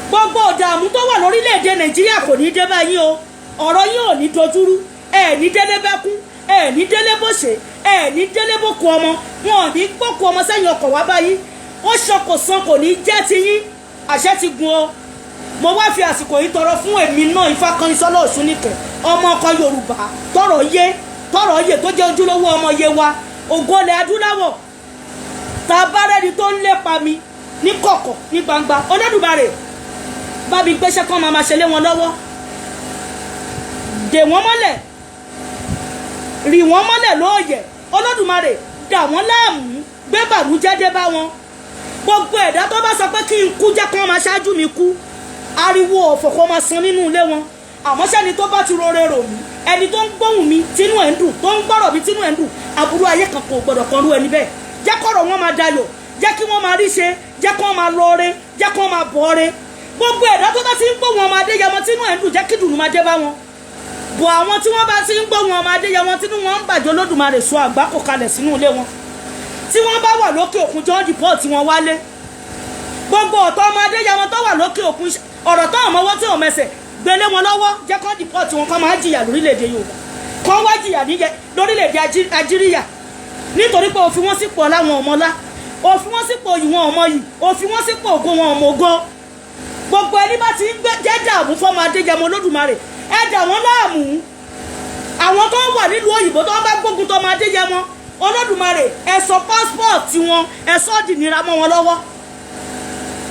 A: gbogbo ìdààmú tó wà lórílẹ̀‐èdè Nàìjíríà kò ní dé báyìí o. Ọ̀rọ̀ yín ò ní dojúrú. Ẹ̀ ní délé bẹ́kún, ẹ̀ ní délé bòṣe, ẹ̀ ní délé bòkú ọmọ. Wọn ò ní gbókú ọmọ sẹ́yìn ọkọ̀ wá báyìí. Ó ṣọkò san kò ní jẹ́ ti yín. Àṣẹ ti gun o. Mo wá fi àsìkò yìí tọrọ fún èmi náà, Ifákànyìnsọ́lá Ọ̀ṣúnìkẹ́, ọmọ ọkọ Yorùbá tọrọ yé, tọrọ yé, tó jẹ́ ojúlówó ọmọ yé wa, ògo ilẹ̀ adúláwọ̀. Tá a bá rẹ́ni tó ń lépa mi ní kọ̀kọ̀, ní gbangba, Olódùmarè bá mi gbéṣẹ́ kán máa ma ṣe lé wọn lọ́wọ́. Dè wọ́n mọ́lẹ̀, rì wọ́n mọ́lẹ̀ lóòyẹ̀. Olódùmarè, dà wọ́n láàmú, gbé bànújẹ́ dé bá wọn. Gbogbo ẹ̀dá tó bá sọ pé kí n kú, jẹ́ kí wọ́n máa ṣáájú mi kú. Ariwo ọ̀fọ̀ kó máa san nínú ilé wọn. Àmọ́ sẹ́ni tó bá ti rọrẹ rò mí, ẹni tó ń gbóhùn mi tínú ẹ̀ ń dùn, tó ń gbọ́rọ̀ mi tínú ẹ̀ ń dùn, aburú ayé kan kò gbọdọ̀ kan rú ẹni bẹ́ẹ̀. Jẹ́ kọ́rọ̀ wọn máa dayọ̀, jẹ́ kí wọ́n máa rí ṣe, jẹ́ kí wọ́n máa lọ́ọ́rẹ́, jẹ́ kí wọ́n máa bọ̀ọ́rẹ́. Gbogbo ẹ̀dá tó bá ti ń gbóhùn ọmọ Adéyẹmọ tínú ẹ̀ ń dùn, jẹ́ kí dùnú máa dé bá wọn. Bọ̀ àwọn tí wọ́n bá ti ń gbóhùn ọmọ Adéyẹmọ tínú wọn ń bàjẹ́, Olódùmarè, sọ àgbákò kalẹ̀ sínú ilé wọn. Tí wọ́n bá wà lókè òkun, jọ́ deport wọn wálé. Gbogbo ọ̀tọ̀ ọmọ Adéyẹmọ tó wà lókè òkun, ọ̀rọ̀ tó ọmọ ọwọ́ tí ò mẹsẹ̀ gbélé wọn lọ́wọ́, jẹ́ kó deport wọn, kó máa jìyà lórílẹ̀‐èdè Yorùbá, kó wá jìyà lórílẹ̀‐èdè Ajíríyà, nítorí pé òfin wọn sípò ọlá wọn ọmọlá, òfin wọn sípò ìwọ̀n ọmọ yìí, òfin wọn sípò ògo wọn ọmọ ògo. Gbogbo ẹni bá ti ń gbé jẹ́ dààmú fọmọ Adéyẹmọ, Olódùmarè, ẹ dà wọ́n láàmú. Àwọn tó wà nílùú òyìnbó tó ń bá gbógun tọmọ Adéyẹmọ, Olódùmarè, ẹ sọ passport wọn, ẹ sọ dìnira mọ́ wọn lọ́wọ́.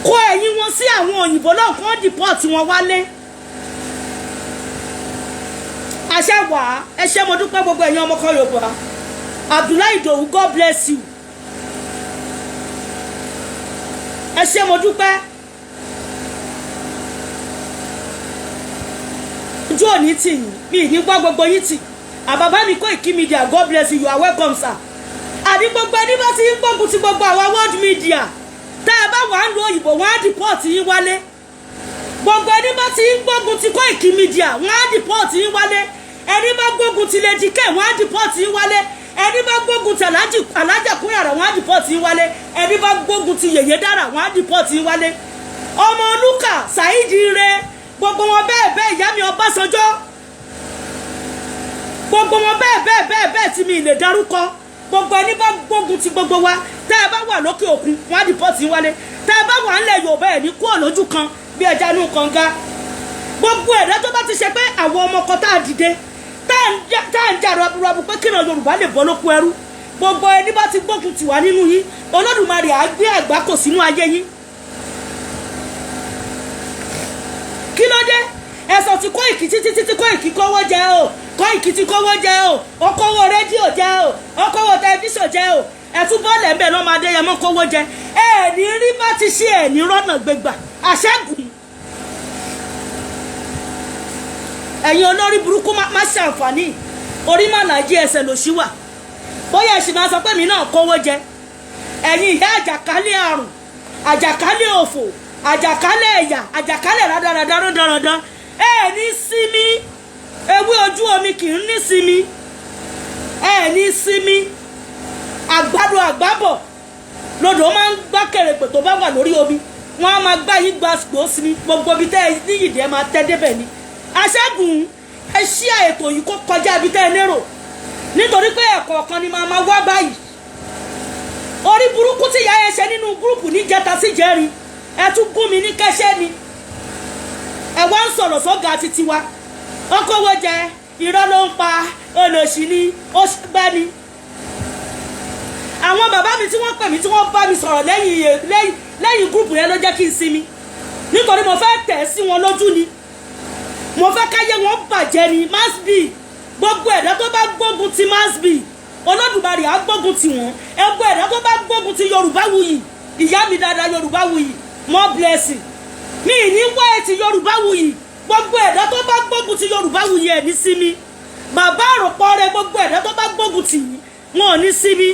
A: Kó ẹ̀yìn wọn sí àwọn òyìnbó náà, kó deport wọn wálé. Àṣẹ wà á. Ẹ ṣé, mo dúpẹ́, gbogbo ẹ̀yin ọmọkọ Yorùbá. Abdullahi Idowu, God bless you. Ẹ ṣé, mo dúpẹ́. Ojú òní tì yín, mi ì ní gbọ́ gbogbo yín tì. Àbàbá mi Koiki Media, God bless you, you are welcome, sir. Àbí gbogbo ẹni bá ti ń gbógun ti gbogbo àwa world media, tá a bá wà ń lo òyìnbó, wọn á deport yín wálé. Gbogbo ẹni bá ti ń gbógun ti Koiki Media, wọn á deport yín wálé. Ẹni bá gbógun ti Lady K, wọn á deport yín wálé. Ẹni bá gbógun ti Alájà Kúnyàrá, wọn á deport yín wálé. Ẹni bá gbógun ti Yèyé Dára, wọn á deport yín wálé. Ọmọ Lúkà Saheed Ire, gbogbo wọn bẹ́ẹ̀ bẹ́ẹ̀, ìyá mi Ọbásanjọ́, gbogbo wọn bẹ́ẹ̀ bẹ́ẹ̀ bẹ́ẹ̀ bẹ́ẹ̀ tí mi lè dárúkọ. Gbogbo ẹni bá gbógun ti gbogbo wa, tẹ́ ẹ bá wà lókè òkun, wọn á deport yín wálé. Tẹ́ ẹ bá wà ńlẹ̀ Yorùbá, ẹ̀ ní kúrò lójú kan bí ẹja inú kànga. Gbogbo ẹ̀dá tó bá ti ṣe pé àwọn ọmọ kan tá a dìde, tá à ń jà rọbùrọbù pé kíran Yorùbá lè bọ́ lóko ẹrú, gbogbo ẹni bá ti gbógun tì wá nínú yín, Olódùmarè á gbé àgbákò sínú ayé yín. Kí ló dé? Ẹ̀sọ̀ tí Kóìkì títí títí, Kóìkì kówó jẹ o, Kóìkì ti kówó jẹ o, ó kówó rédíò jẹ o, ó kówó tẹlifíṣàn jẹ o. Ẹ̀tún bọ́ọ̀lù ẹ̀ ń bẹ̀ lọ́mọ Adéyẹmọ kówó jẹ. Ẹ̀ ní rí bá ti ṣe, ẹ̀ ní rọ́nà gbégbà. Àṣẹ́gun ẹ̀yin olórí burúkú, má ṣàǹfààní orí má làjí ẹsẹ̀ lòṣì wà. Bóyá ẹ̀sìn máa sọ pé mi náà kówó jẹ. Ẹ̀yin ìyá àjàkálẹ̀ àrùn, àjàkálẹ̀ òfò, àjàkálẹ̀ ẹ̀yà, àjàkálẹ̀ rádaràdà rándanrandan, ẹ̀ ní sinmi. Ewé ojú omi kì í ní sinmi. Ẹ̀ ní sinmi. Àgbàdo àgbàbọ̀ lodò máa ń gbá kèrèpè tó bá wà lórí omi. Wọn á máa gbá yín gba gbó sinmi. Gbogbo ibi tẹ́ ẹ níyìdí ẹ máa tẹ́ débẹ̀ ni. Aṣẹ́gun, ẹ ṣí ètò yìí kó kọjá ibi tẹ́ ẹ lérò, nítorí pé ẹ̀kọ́ kan ni màá máa wá báyìí. Orí burúkú tí ìyá yẹn ṣe nínú gúrùpù níjẹta sí jẹrin, ẹ tún gún mi ní kẹ́sẹ́ ni. Ẹ wá ń sọ̀rọ̀ sọ́gà títí wa, ó kówó jẹ, irọ́ ló ń pa, olòṣì ni, ó gbẹ́ ni. Àwọn bàbá mi tí wọ́n pè mí, tí wọ́n bá mi sọ̀rọ̀ lẹ́yìn lẹ́yìn lẹ́yìn gúrùpù yẹn ló jẹ́ kí n sinmi, nítorí mo fẹ́ tẹ̀ sí wọn lójú ni, mo fẹ́ káyé wọn bàjẹ́ ni. Masbi, gbogbo ẹ̀dá tó bá gbógun ti Masbi, Olódùmarè á gbógun ti wọ́n. Ẹgbẹ́ ẹ̀dá tó bá gbógun ti Yorùbá Wuyì, ìyá mi dáadáa, Yorùbá Wuyì, more blessing, mi ní wá ẹ ti Yorùbá Wuyì. Gbogbo ẹ̀dá tó bá gbógun ti Yorùbá Wuyì, ẹ̀ ní sinmi. Bàbá àròpọ̀ rẹ, gbogbo ẹ̀dá tó bá gbógun tì yín, wọn ò ní sinmi.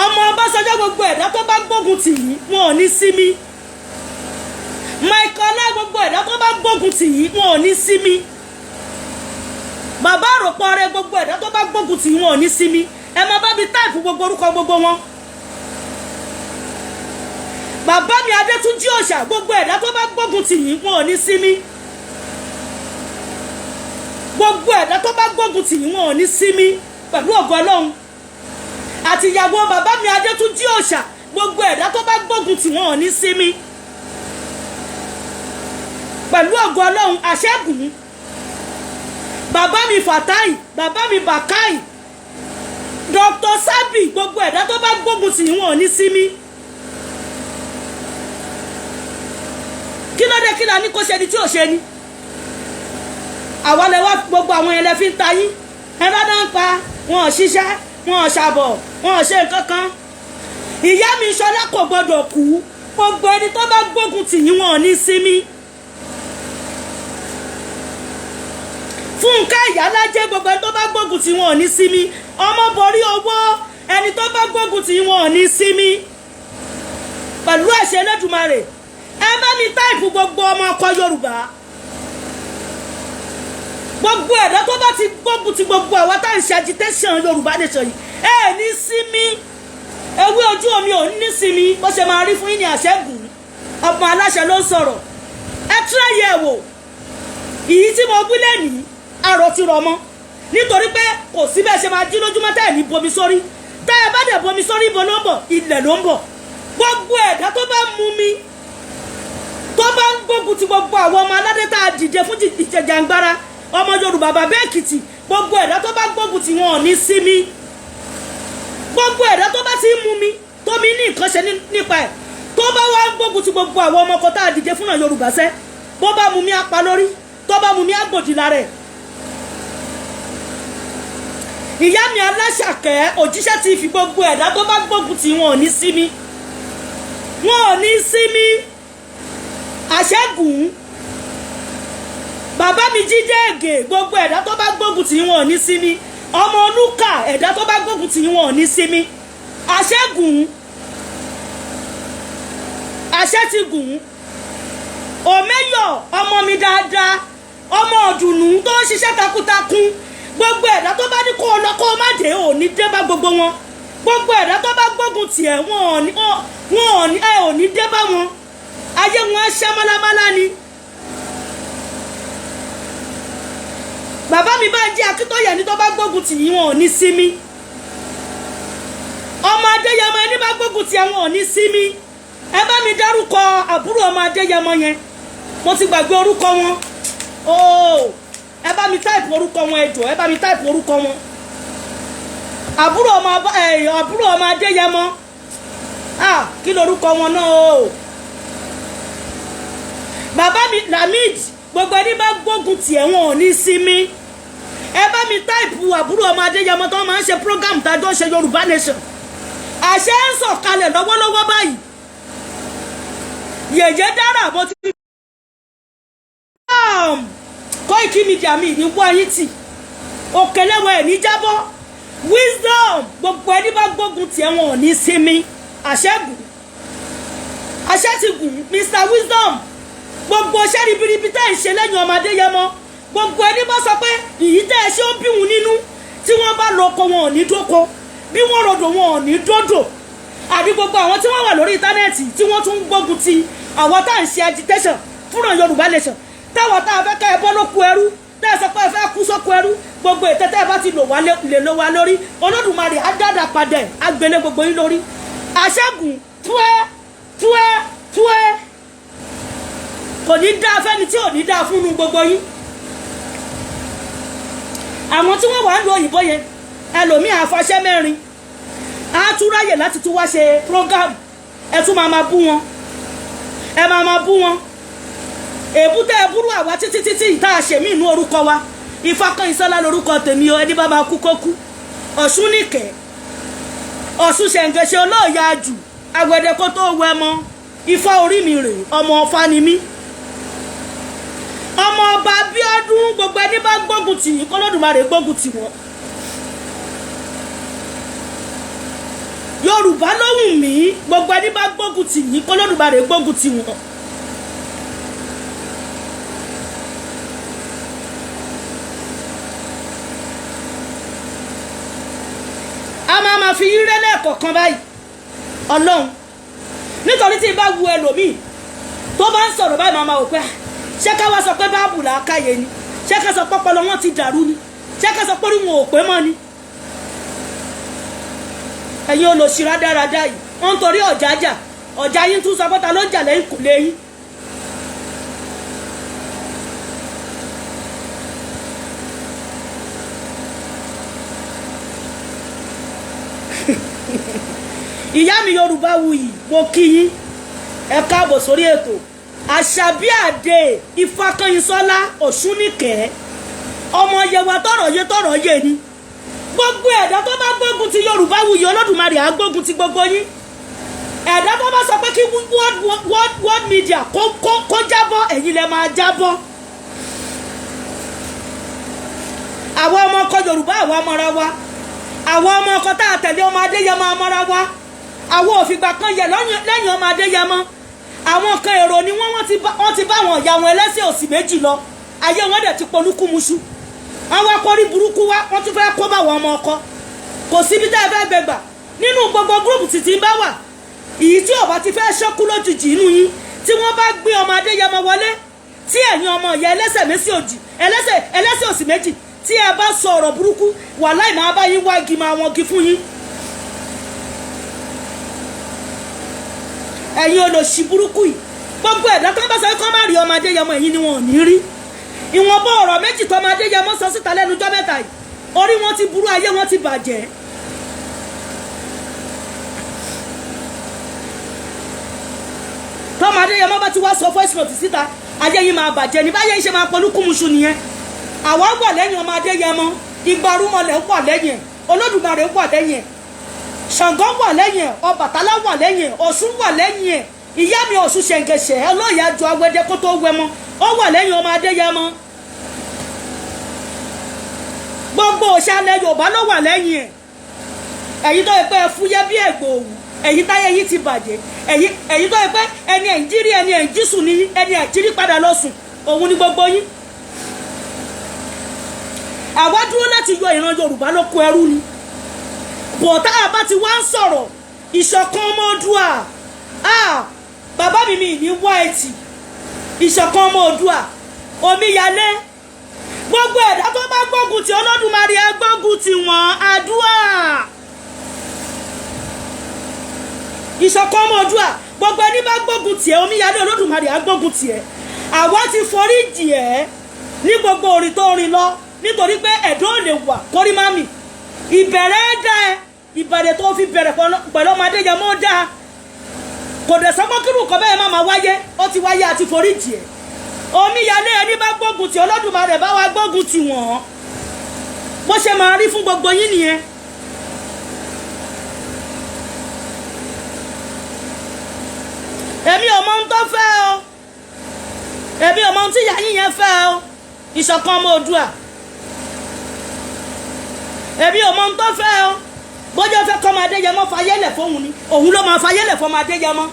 A: Ọmọ Ọbásanjọ́, gbogbo ẹ̀dá tó bá gbógun tì yín, wọn ò ní sinmi. Michael Ọlá, gbogbo ẹ̀dá tó bá gbógun tì yín, wọn ò ní sí mi. Bàbá àròpọ̀ rẹ, gbogbo ẹ̀dá tó bá gbógun tì yín, wọn ò ní sí mi. Ẹ máa bá mi type gbogbo orúkọ gbogbo wọn. Bàbá mi Adétúnjí Òòṣà, gbogbo ẹ̀dá tó bá gbógun tì yín, wọn ò ní sí mi. Gbogbo ẹ̀dá tó bá gbógun tì yín, wọn ò ní sí mi pẹ̀lú ògo Ọlọ́run. Àti ìyàwó bàbá mi Adétúnjí Òòṣà, gbogbo ẹ̀dá tó bá gbógun tì, wọn ò ní sí mi pẹ̀lú ògo Ọlọ́run. Àṣẹ́gun bàbá mi Fatai, bàbá mi Bakai, Dr. Sabi, gbogbo ẹ̀dá tó bá gbógun tì, wọn ò ní sí mi. Kí ló dé? Kí la ní kó ṣe ni tí ò ṣe ni? Àwa lẹ wá gbogbo àwọn yẹn lẹ fi ń ta yín. Ẹ bá dá ń pa wọn, ò ṣiṣẹ́, wọn ò ṣàbọ̀, wọn ò ṣe nǹkan kan. Ìyá mi Ṣọlá kò gbọdọ̀ kú. Gbogbo ẹni tó bá gbógun tì yín, wọn ò ní sinmi. Fúnkẹ́ Ìyálájẹ́, gbogbo ẹni tó bá gbógun tì, wọn ò ní sinmi. Ọmọ borí owó, ẹni tó bá gbógun tì, wọn ò ní sinmi pẹ̀lú àṣẹ Elédùmarè. Ẹ bá mi type gbogbo ọmọ ọkọ Yorùbá, gbogbo ẹ̀dá tó bá ti gbógun ti gbogbo àwa tá à ń ṣe agitation Yorùbá nation yìí, ẹ ní sinmi. Ewé ojú omi ò ní sinmi. Bó ṣe máa rí fún yín ní àṣẹ́gun. Ọmọ aláṣẹ ló ń sọ̀rọ̀. Ẹ tíráyè ẹ̀ wò. Ìyí tí mo wí lẹ́nìí, àrò ti rọ̀ mọ́, nítorí pé kò sí bẹ́ẹ̀ ṣe máa jí lójúmọ́ tẹ́ ẹ̀ ní bomi sórí. Tẹ́ ẹ bá dẹ̀ bomi sórí, ibo ló ń bọ̀? Ilẹ̀ ló ń bọ̀. Gbogbo ẹ̀dá tó bá mú mi, tó bá ń gbógun ti gbogbo àwọn ọmọ aládé tá a dìde fún ìjẹjàngbara ọmọ Yorùbá, bàbá Èkìtì, gbogbo ẹ̀dá tó bá gbógun ti, wọn ò ní sí mi. Gbogbo ẹ̀dá tó bá ti ń mú mi, tó mi ní nǹkan ṣe nípa ẹ̀, tó bá wá ń gbógun ti gbogbo àwọn ọmọ kan tá a dìde fúnra Yorùbá sẹ́, bó bá mú mi, apá lórí. Tó bá mú mi, àgbòdì lára ẹ̀. Ìyá mi Aláṣàkẹ́ òjíṣẹ́ ti fi gbogbo ẹ̀dá tó bá gbógun ti, wọn ò ní sí mi, wọn ò ní sí mi. Àṣẹ́gun bàbá mi Jídé Ègè, gbogbo ẹ̀dá tó bá gbógun tì, wọn ò ní sí mi. Ọmọ olúkà, ẹ̀dá tó bá gbógun tì, wọn ò ní sí mi. Àṣẹ́gun, àṣẹ ti gùn. Òmẹ́yọ̀ ọmọ mi dáadáa, ọmọ ọ̀dùnnú tó ń ṣiṣẹ́ takuntakun, gbogbo ẹ̀dá tó bá ní kó o lọ kó o má dé, ò ní dé bá gbogbo wọn. Gbogbo ẹ̀dá tó bá gbógun tì ẹ̀, wọn ò ní, wọn ò ní, ẹ ò ní dé bá wọn. Ayé wọn á ṣá málámálá ni. Bàbá mi bá ń jẹ́ Akíntóyè, ẹni tó bá gbógun tì yín, wọn ò ní sí mi. Ọmọ Adéyẹmọ, ẹni bá gbógun tì ẹ, wọn ò ní sí mi. Ẹ bá mi dárúkọ àbúrò ọmọ Adéyẹmọ yẹn, mo ti gbàgbé orúkọ wọn ooo. Ẹ bá mi type orúkọ wọn, ẹ jọ̀ọ́, ẹ bá mi type orúkọ wọn. Àbúrò ọmọ Adéyẹmọ, ah, kí lorúkọ wọn náà o? Bàbá mi Lamid, gbogbo ẹni bá gbógun tì ẹ, wọn ò ní sí mi. Ẹ bá mi type àbúrò ọmọ Adéyẹmọ tó máa ń ṣe program tájọ́ ṣe Yorùbá Nation. Àṣẹ ń sọ̀kalẹ̀ lọ́wọ́lọ́wọ́ báyìí. Yèyé dára, mo ti Koiki Media mi ní wá yín tì, òkèlèwọ̀ ẹ̀ ní jábọ́. Wisdom, gbogbo ẹni bá gbógun tì ẹ, wọn ò ní sinmi. Àṣẹ́gun, àṣẹ ti gùn. Mr Wisdom, gbogbo iṣẹ́ ribiribi tẹ́ ẹ̀ ń ṣe lẹ́yìn ọmọ Adéyẹmọ, gbogbo ẹni bá sọ pé ìyí tẹ́ ẹ ṣe ó bí wọn nínú, tí wọ́n bá lọ oko, wọn ò ní dóko; bí wọ́n rodò, wọn ò ní dódò. Àbí gbogbo àwọn tí wọ́n wà lórí íńtánẹ́ẹ̀tì tí wọ́n tún ń gbógun ti àwọn tá à ń ṣe agitation fúnra Yorùbá Nation, táwọn tá a fẹ́ ká ẹ bọ́ lóko ẹrú, tẹ́ ẹ sọ pé ẹ fẹ́ kú sóko ẹrú, gbogbo ètò tẹ́ ẹ bá ti lò wá lè lò wá lórí, Olódùmarè á dáadáa padà ẹ̀ á gbélé gbogbo yín lórí. Àṣẹ́gun túẹ́ túẹ́ túẹ́, kò ní dáa fẹ́ni tí ò ní dáa fún un gbogbo yín. Àwọn tí wọ́n wà ń lo òyìnbó yẹn, ẹlòmíì àfọṣẹ́ mẹ́rin á tún ráyè láti tún wá ṣe program. Ẹ tún máa máa bú wọn, ẹ máa máa bú wọn. Èbúté ẹbúrú àwa títí títí ìta àṣemí inú orúkọ wa. Ifákànyìnsọ́lá lorúkọ tèmi o. Ẹni bá máa kú kó kú. Ọ̀ṣun nìkẹ́, Ọ̀ṣun ṣẹ̀ǹgẹ̀ṣẹ̀ olóòyà jù agbẹ̀dẹ kó tó wẹ mọ́. Ifá orí mi rè, ọmọ ọfá ni mí, ọmọ ọba Abíọ́dún. Gbogbo ẹni bá gbógun tì yín, k'Olódùmarè gbógun tì wọ́n. Yorùbá ló wù mí. Gbogbo ẹni bá gbógun tì yín, k'Olódùmarè gbógun tì wọ́n. lẹ́ẹ̀kọ̀ọ̀kan báyìí. Ọlọ́run, nítorí tí n bá wu ẹlòmíì tó bá ń sọ̀rọ̀ báyìí, máa ma wò pé, "Ah, ṣé ká wá sọ pé báàbù làákàyè ni? Ṣé ká sọ pé ọpọlọ wọn ti dàrú ni? Ṣé ká sọ pé orí wọn ò pé mọ́ ni?" Ẹ̀yin olòṣì rádaràda yìí, wọ́n ń torí ọ̀jájà ọ̀já yín tún sọ pé ta ló ń jà lẹ́yìn kò lé yín. Ìyá mi Yorùbá wuyì, mo kí yín, ẹ káàbọ̀ sórí ètò. Àṣàbí àdè Ifákànyìnsọ́lá Ọ̀ṣúnìkẹ́, ọmọ Yewa, tọrọ yé, tọrọ yé ni. Gbogbo ẹ̀dá tó bá gbógun ti Yorùbá wuyì, Olódùmarè á gbógun ti gbogbo yín. Ẹ̀dá tó bá sọ pé kí world media kó jábọ́, ẹ̀yin lẹ máa jábọ́. Àwa ọmọ ọkọ Yorùbá, àwa mọ́ra wa. Àwọn ọmọ ọkọ tá a tẹ̀lé ọmọ Adéyẹmọ amọ́ra wa. Àwọn òfìgbà kan yẹ lẹ́yìn ọmọ Adéyẹmọ. Àwọn kan, èrò ni wọ́n. Wọ́n ti bá àwọn ìyá wọn ẹlẹ́sìn òsì méjì lọ. Ayé wọn dẹ̀ ti polúkúmuṣu. Wọ́n wá kórí burúkú wá, wọ́n tún fẹ́ kó bá àwọn ọmọ ọkọ. Kò síbi tá ẹ fẹ́ gbẹ gbà nínú gbogbo group títí bá wà. Ìyí tí ó bá ti fẹ́ ṣọ́kú lójijì inú yín, tí wọ́n bá gbé ọmọ Adéyẹmọ wọlé, tí ẹ̀yin ọmọ ìyá ẹlẹ́sẹ̀ méjì òjì, ẹlẹ́sẹ̀ òsì méjì, tí ẹ bá sọ ọ̀rọ̀ burúkú, wàláì, máa bá yín wá igi, máa wọn gi fún yín. Ẹ̀yin olòṣì burúkú yìí, gbogbo ẹ̀dá tó ń bá sọ pé kọ́ má rí ọmọ Adéyẹmọ, ẹ̀yin ni wọn ò ní rí. Ìwọ̀nba ọ̀rọ̀ méjì tó ọmọ Adéyẹmọ sọ síta lẹ́nu ọjọ́ mẹ́ta yìí, orí wọn ti burú, ayé wọn ti bàjẹ́. Tọ́mọ Adéyẹmọ bá ti wá sọ voice note síta, ayé yìí máa bàjẹ́ ní báyé yìí ṣe máa polúkúmuṣu nìyẹn. Àwa wà lẹ́yìn ọmọ Adéyẹmọ. Igbarúmọlẹ̀ wà lẹ́yìn ẹ̀, Olódùmarè wà lẹ́yìn ẹ̀, Ṣàngó wà lẹ́yìn ẹ̀, Ọbàtálá wà lẹ́yìn ẹ̀, Ọ̀ṣun wà lẹ́yìn ẹ̀. Ìyá mi Ọ̀ṣun ṣẹ̀ǹgẹ̀ṣẹ̀ ọlọ́ọ̀yà ju awẹ́dẹ kó tó wẹmọ, ó wà lẹ́yìn ọmọ Adéyẹmọ. Gbogbo òṣàlẹ̀ Yorùbá ló wà lẹ́yìn ẹ̀. Ẹ̀yin tó yẹ pé ẹ fúyẹ́ bí ẹ̀gbọ́ òwú, ẹ̀yin táyé yìí ti bàjẹ́, ẹ̀yin tó yẹ pé ẹni ẹ̀ ń jírí, ẹni ẹ̀ ń jí sùn ní ẹni ẹ̀ jírí padà lọ sùn, òun ni gbogbo yín. Àwa dúró láti yọ ìran Yorùbá lóko ẹrú ni. Bọ̀tá àbá ti wá ń sọ̀rọ̀ ìṣọ̀kan ọmọ Oòduà, ah, bàbá mi, mi ní wá ẹtì. Ìṣọ̀kan ọmọ Oòduà, omíyalé, gbogbo ẹ̀dá tó bá gbógun ti Olódùmarè, ẹ gbógun ti wọ́n. Àdúà ìṣọ̀kan ọmọ Oòduà, gbogbo ẹni bá gbógun tiẹ̀, omíyalé, Olódùmarè á gbógun tiẹ̀. Àwa ti forí jì ẹ́ ní gbogbo orin tó rìn lọ, nítorí pé ẹ̀dọ́ ò lè wà kórí má mì. Ìbẹ̀rẹ̀ dá ẹ, ìbàdàn tó fi bẹ̀rẹ̀ pẹ̀lú ọmọ Adéyẹmọ dáa. Kò dẹ̀ sọ́kọ́ kírù kọ́ bẹ́ẹ̀ má máa wáyé. Ó ti wáyé, àti forí jì ẹ́. Omíyalé, ẹni bá gbógun tì Olódùmarè, bá wa gbógun tì wọ́n. Bó ṣe máa rí fún gbogbo yín nìyẹn. Èmi ò mọ ohun tó fẹ́ o. Èmi ò mọ ohun tí ìyá yín yẹn fẹ́ o. Ìṣọ̀kan ọmọ Oòduà, èmi ò mọ ohun tó fẹ́ o. Bójú fẹ́ kọ́ ọmọ Adéyẹmọ fayẹ́lẹ̀ fóun ni, òun ló máa fayẹ́lẹ̀ fọmọ Adéyẹmọ.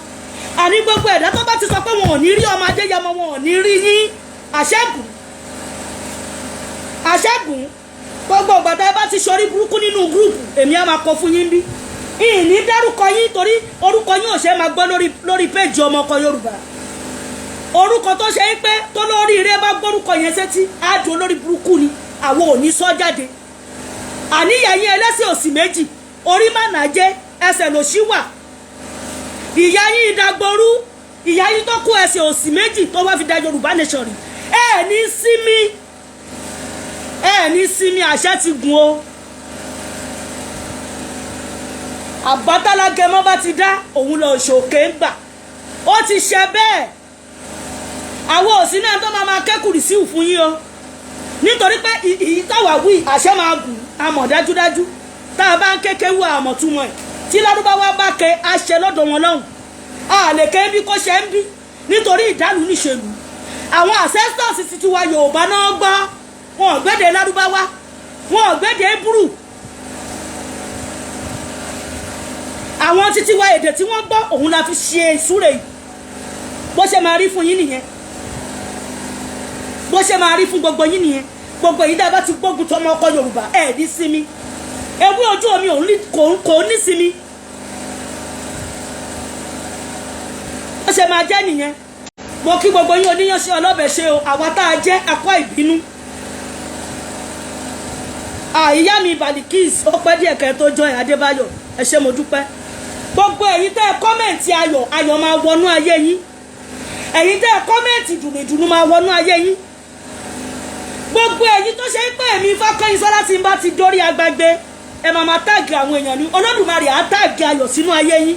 A: Àní gbogbo ẹ̀dá tó bá ti sọ pé wọn ò ní rí ọmọ Adéyẹmọ, wọn ò ní rí yín. Àṣẹ́gun, àṣẹ́gun. Gbogbo ìgbà tá ẹ bá ti ṣorí burúkú nínú group, èmi á máa kọ fún yín. Bí ìní dárúkọ yín, torí orúkọ yín ò ṣe é máa gbọ́ lórí péjì ọmọ ọkọ Yorùbá. Orúkọ tó ṣe é pé tó lórí ire bá gbórúkọ yẹn sétí, á dùn olórí burúkú ni. Àwọn ò ní sọ jáde. Àníyàn yín ẹlẹ́sìn òsì méjì, orí má nà jẹ́, ẹsẹ̀ lòṣì wà. Ìyá yín ìdàgbòrú, ìyá yín tó kó ẹsẹ̀ òsì méjì tó wá fi da Yorùbá nation rí. Ẹ ní sinmi, ẹ ní sinmi. Àṣẹ ti gùn o. Àbátálágẹmọ bá ti dá, òun lọ ṣòkè ń gbà. Ó ti ṣe bẹ́ẹ̀. Àwọn òsì náà tó máa máa kẹ́kùrì sí fún yín o, nítorí pé ìyí táwa wí, àṣẹ máa gùn. Àmọ̀ dájúdájú, tá a bá ń kéke wú, àmọ̀ túmọ̀ ẹ̀. Tí lárúbáwá bá ké, àṣẹ lọ́dọ̀ wọn lọ́hùn. A lè ké bí kò ṣe ń bí, nítorí ìdálù níṣèlú. Àwọn ancestors ti tiwa Yorùbá náà gbọ́. Wọn ò gbédè lárúbáwá, wọn ò gbédè Hebrew. Àwọn títí wa, èdè tí wọ́n gbọ́, òun la fi ṣe ìsúre yìí. Bó ṣe máa rí fún yín nìyẹn. Bó ṣe máa rí fún gbogbo yín nìyẹn. Gbogbo yìí dábàá ti gbógun tọmọ ọkọ Yorùbá, ẹ ní sinmi. Ewé ojú omi kò ní sinmi. Ó ṣe máa jẹ́ nìyẹn. Mo kí gbogbo yín, oníyanṣẹ́ ọlọ́bẹ̀ ṣe o. Àwa tá a jẹ́ akọ́ ìbínú. Ìyá mi Balikis, ó pẹ́ díẹ̀ kẹ́ tó join. Adébáyọ̀, ẹ ṣé, mo dúpẹ́. Gbogbo ẹ̀yin tẹ́ ẹ comment ayọ̀, ayọ̀ máa wọnú ayé yín. Ẹ̀yin tẹ́ ẹ comment ìdùnnú, ìdùnnú máa wọnú ayé yín. Gbogbo ẹ̀yin tó ṣe ń pè mí Fákẹ́yìnsọ́lá, tí n bá ti dórí agbágbé, ẹ máa máa tag àwọn èèyàn ní Olódùmarè á tag ayọ̀ sínú ayé yín.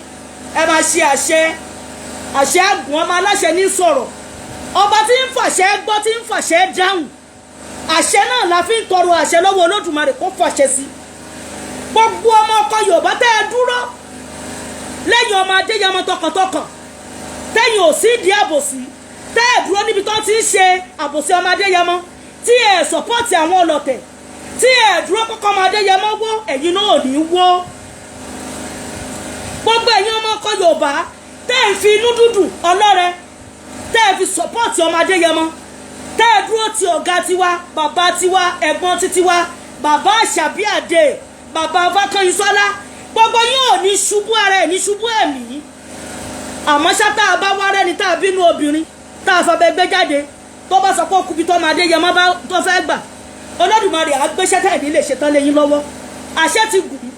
A: Ẹ máa ṣe àṣẹ, àṣẹ àgùn. Ọmọ aláṣẹ ní sọ̀rọ̀, ọba tí ń fàṣẹ gbọ́, tí ń fàṣẹ dáhùn. Àṣẹ náà la fi ń tọrọ àṣẹ lọ́wọ́ Olódùmarè kó fàṣẹ sí. Gbogbo ọmọ ọkọ Yorùbá tẹ́ ẹ dúró lẹ́yìn ọmọ Adéyẹmọ tọkàntọkàn, tẹ́yìn ò sí ìdí àbòsí, tẹ́ ẹ dúró níbi tó ti ń ṣe àbòsí ọmọ Adéyẹmọ, tí ẹ support àwọn ọlọ̀tẹ̀, tí ẹ dúró kọ́kọ́ ọmọ Adéyẹmọ wó, ẹ̀yin náà ò ní wó. Gbogbo ẹ̀yin ọmọ ọkọ Yorùbá tẹ́ ẹ fi inú dúdú ọlọ́rẹ, tẹ́ ẹ fi support ọmọ Adéyẹmọ, tẹ́ ẹ dúró ti ọ̀gá tiwa, bàbá tiwa, ẹ̀gbọ́n títí wa, bàbá Àṣàbí Àdè, bàbá Fákànyìnsọ́lá, gbogbo yín ò ní ṣubú ara ẹ̀, ní ṣubú ẹ̀mí. Àmọ́ ṣá, tá a bá wá rẹ́ni tá a bínú obìnrin tá a fọbẹ gbé jáde, tó bá sọ pé ó kubi tó máa dé yẹmọ bá tó fẹ́ gbà, Olódùmarè á gbéṣẹ́ tẹ̀ ní lè ṣetán lẹ́yìn lọ́wọ́. Àṣẹ ti gùn,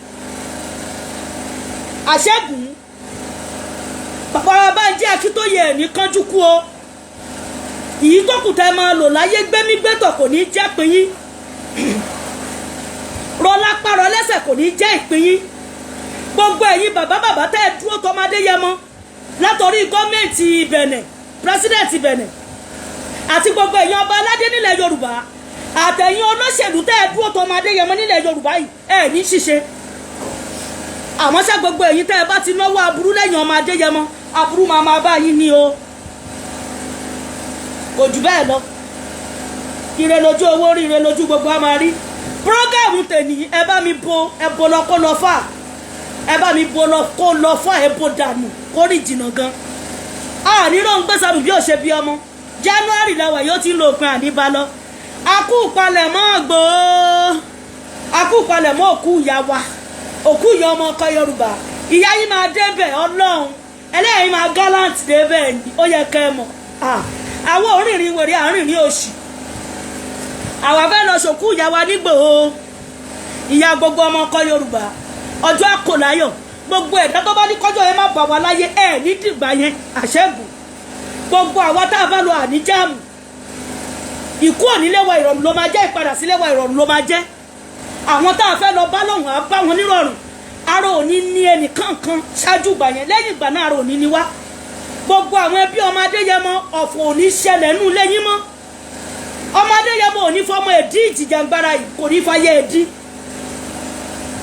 A: àṣẹ gùn. Bàbá wa Bánjí Akíntóyè, ẹ̀ ní kánjú kú o. Ìyí tó kù tẹ́ máa lò láyé, gbẹ́mígbẹ́tọ̀ kò ní jẹ́ pín yín, rọlápá rọlẹ́sẹ̀ kò ní jẹ́ ìpín yín. Gbogbo ẹ̀yin bàbá bàbá tẹ́ ẹ dúró tọmọdé yẹmọ, látọrí gọ́ọ̀mẹ̀ntì Bẹ̀nẹ̀, president Bẹ̀nẹ̀, àti gbogbo ẹ̀yin ọba aládé nílẹ̀ Yorùbá, àtẹ̀yin olóṣèlú tẹ́ ẹ dúró tọmọdé yẹmọ nílẹ̀ Yorùbá yìí, ẹ ní ṣiṣẹ́. Àmọ́ ṣá, gbogbo ẹ̀yin tẹ́ ẹ bá ti náwó aburú lẹ́yìn ọmọ Adéyẹmọ, aburú máa máa bá yín ní o. Kò jù bẹ́ẹ̀ lọ. Ire lójú owó rí, ire lójú gbogbo á máa rí. Program tèmi, ẹ bá mi bo, ẹ bo lọ kó lọ fà, ẹ bá mi bo lọ kó lọ fà, ẹ bo dànù kó rìn jìnnà gan. Àní ló ń gbé sọnù bí ó ṣe bí ọmọ. January làwà, yóò ti ń lo òpin àníbá lọ. Akú palẹ̀mọ́ gbòó, akú palẹ̀mọ́ òkú ìyá wa, òkú ìyá ọmọ ọkọ Yorùbá. Ìyá yìí máa débẹ̀, Ọlọ́run ẹlẹ́yìn máa gallant débẹ̀ ni. Ó yẹ kẹ́ ẹ mọ̀, àwọn orìnrìn wèrè àrìnrìn òṣì. Àwa fẹ́ lọ sòkú ìyá wa nígbòho, ìyá gbogbo ọmọ ọkọ Yorùbá. Ọjọ́ àkòláyọ̀, gbogbo ẹ̀dá tó bá ní kọjọ́ yẹn má bà wá láyé, ẹ̀ ní dìgbà yẹn. Àṣẹ́gun gbogbo àwa tá a bá lọ àníjàmù, ìkú òníléwà ìrọ̀rùn ló máa jẹ́, ìpadà síléwà ìrọ̀rùn ló máa jẹ́. Àwọn tá a fẹ́ lọ bá lọ́hùn á bá wọn nírọ̀rùn. Ara òní ní ẹnìkankan ṣáájú ìgbà yẹn, lẹ́yìn ìgbà náà ara òní ni wá. Gbogbo àwọn ẹbí ọmọ Adéyẹmọ, ọ̀fọ̀ òní ṣẹlẹ̀ nù lẹ́yìn mọ́. Ọmọ Adéyẹmọ òní fọmọ ẹ̀dí ìjìjàngbara yìí, kò ní fàyè ẹ̀dí,